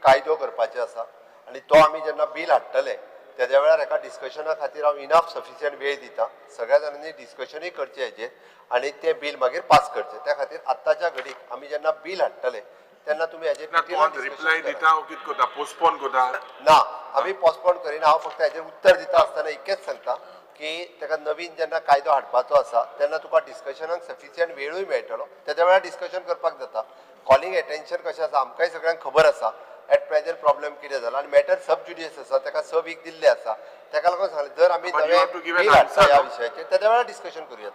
S2: कायदो करपाचे आसा आनी तो आमी जेन्ना बील हाडटले तेद्या वेळार हेका डिस्कशना खातीर हांव इनफ सफिशियंट वेळ दिता. सगळ्या जाणांनी डिस्कशनूय करचें हेजेर आनी तें बील मागीर पास करचें. त्या खातीर आत्ताच्या घडीक आमी जेन्ना बील हाडटले तेन्ना तुमी हेजेर
S4: ना, तूं आज रिप्लाय दिता ओ कित कोता, पोस्टपोन कोता?
S2: ना, आमी पोस्टपोन करिना. हांव फक्त हेजेर उत्तर दिता आसतना इतकेंच सांगता की ताका नवीन जेन्ना कायदो हाडपाचो आसा तेन्ना तुका डिस्कशनाक सफिशियंट वेळूय मेळटलो, तेद्या वेळार डिस्कशन करपाक जाता. कॉलिंग एटेन्शन कशें आसा, आमकांय सगळ्यांक खबर आसा एट प्रेजंट प्रॉब्लेम कितें जाला आनी मॅटर सब जुडियस आसा, ताका 6 वीक दिल्ले आसा. ताका लागून सांगलें जर आमी
S4: But you have to
S2: नवें
S4: give an
S2: bill हाडटा
S4: answer,
S2: ह्या
S4: no?
S2: विशयाचेर तेद्या वेळार डिस्कशन करुया.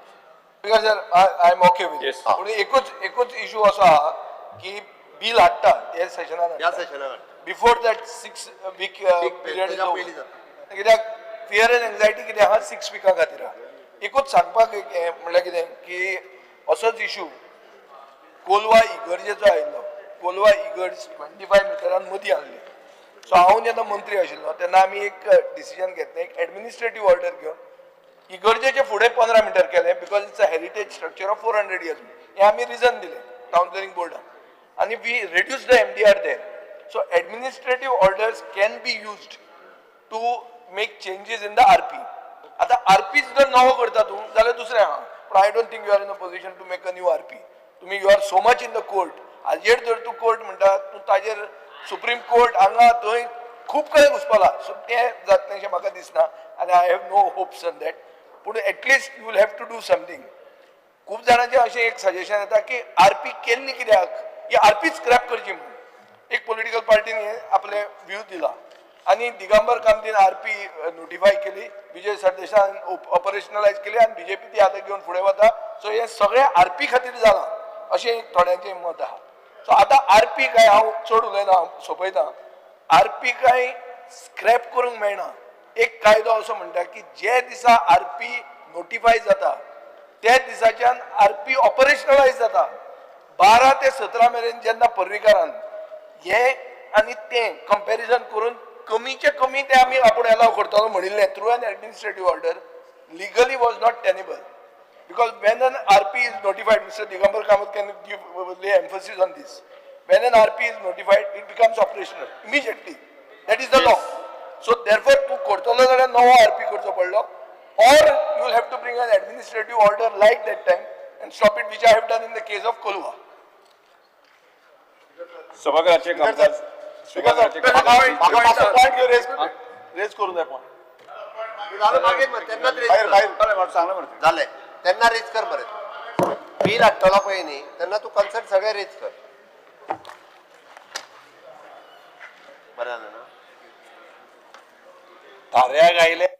S9: Speaker sir, I am okay with. पूण एकूच इशू असो आहा की बील हाडटा हे सेशनान,
S2: ह्या सेशनान
S9: बिफोर that 6 week period.
S2: तेच्या पयलीं जाता.
S9: कित्याक फियर एंड एन्जायटी कितें आहा, 6 विकां खातीर आहा. एकूच सांगपाक एक हें म्हणल्यार कितें की असोच इशू कोलवा इगर्जेचो आयिल्लो. कोलवा इगर्ज 25 मिटरान मदीं आहली. सो हांव जेन्ना मंत्री आशिल्लो तेन्ना आमी एक डिसिजन घेतलें, एक एडमिनिस्ट्रेटीव ऑर्डर घेवन इगर्जेचे फुडें 15 मिटर केलें, because it's a heritage structure of 400 years. हें आमी रिजन दिलें टावन प्लॅनिंग बोर्डान आनी we reduce the MDR there. So administrative orders can be used to make changes in the RP. आतां आर पी जर नवो करता तूं जाल्यार दुसरें आहा, पूण I don't think you are in a position to make a new RP. तुमी you are so much in the court. हाजेर जर तूं कोर्ट म्हणटा, तूं ताजेर सुप्रीम कोर्ट हांगा थंय खूब कडेन घुसपला. सो तें जातलें अशें म्हाका दिसना आनी I have no hopes on that. पूण at least you will have to do something. खूब जाणांचें अशें एक सजेशन येता की आर पी केल्ली कित्याक, ही आर पी स्क्रॅप करची म्हणून. एक पॉलिटिकल पार्टीन हे आपले व्यू दिला आनी दिगंबर कामतीन आर पी नोटिफाय केली, विजय सरदेशान ऑपरेशनलायज केली आनी बीजेपी ती आतां घेवन फुडें वता. सो हें सगळें आर पी खातीर जालां अशें एक थोड्यांचें मत आहा. सो आतां आर पी काय हांव चड उलयना, हांव सोंपयता. आर पी काय स्क्रॅप करूंक मेळना. एक कायदो असो म्हणटा की जे दिसा आर पी नोटिफाय जाता त्या दिसाच्यान आर पी ऑपरेशनलायज जाता. 12 ते 17 मेरेन जेन्ना पर्रीकारान हे आनी तें कंपॅरिजन करून कमीचे कमी ते आमी आपूण एलाव करतलो म्हणिल्लें through an administrative order, legally was not tenable. Because when an RP is notified, Mr. Digambar Kamath can give lay emphasis on this. When an RP is notified, it becomes operational immediately. That is the law. So therefore, तूं करतलो जाल्यार नवो RP करचो पडलो, or you will have to bring an administrative order like that time and stop it, which I have done in the case of Kolwa.
S5: सभाघराचे कामकाज, सभाघराचे कामकाज
S3: point घेवन rays करून जाय पॉयंट.
S2: जालें मागीर मरे, तेन्नाच रेज
S3: भायर
S2: कर.
S3: भायर सांगलें मरे.
S2: जालें, तेन्ना रेज कर मरे. बील हाडटलो पळय न्ही, तेन्ना तूं कन्सर्न सगळें रेज कर. बरें जालें ना?
S4: ताऱ्याक आयले.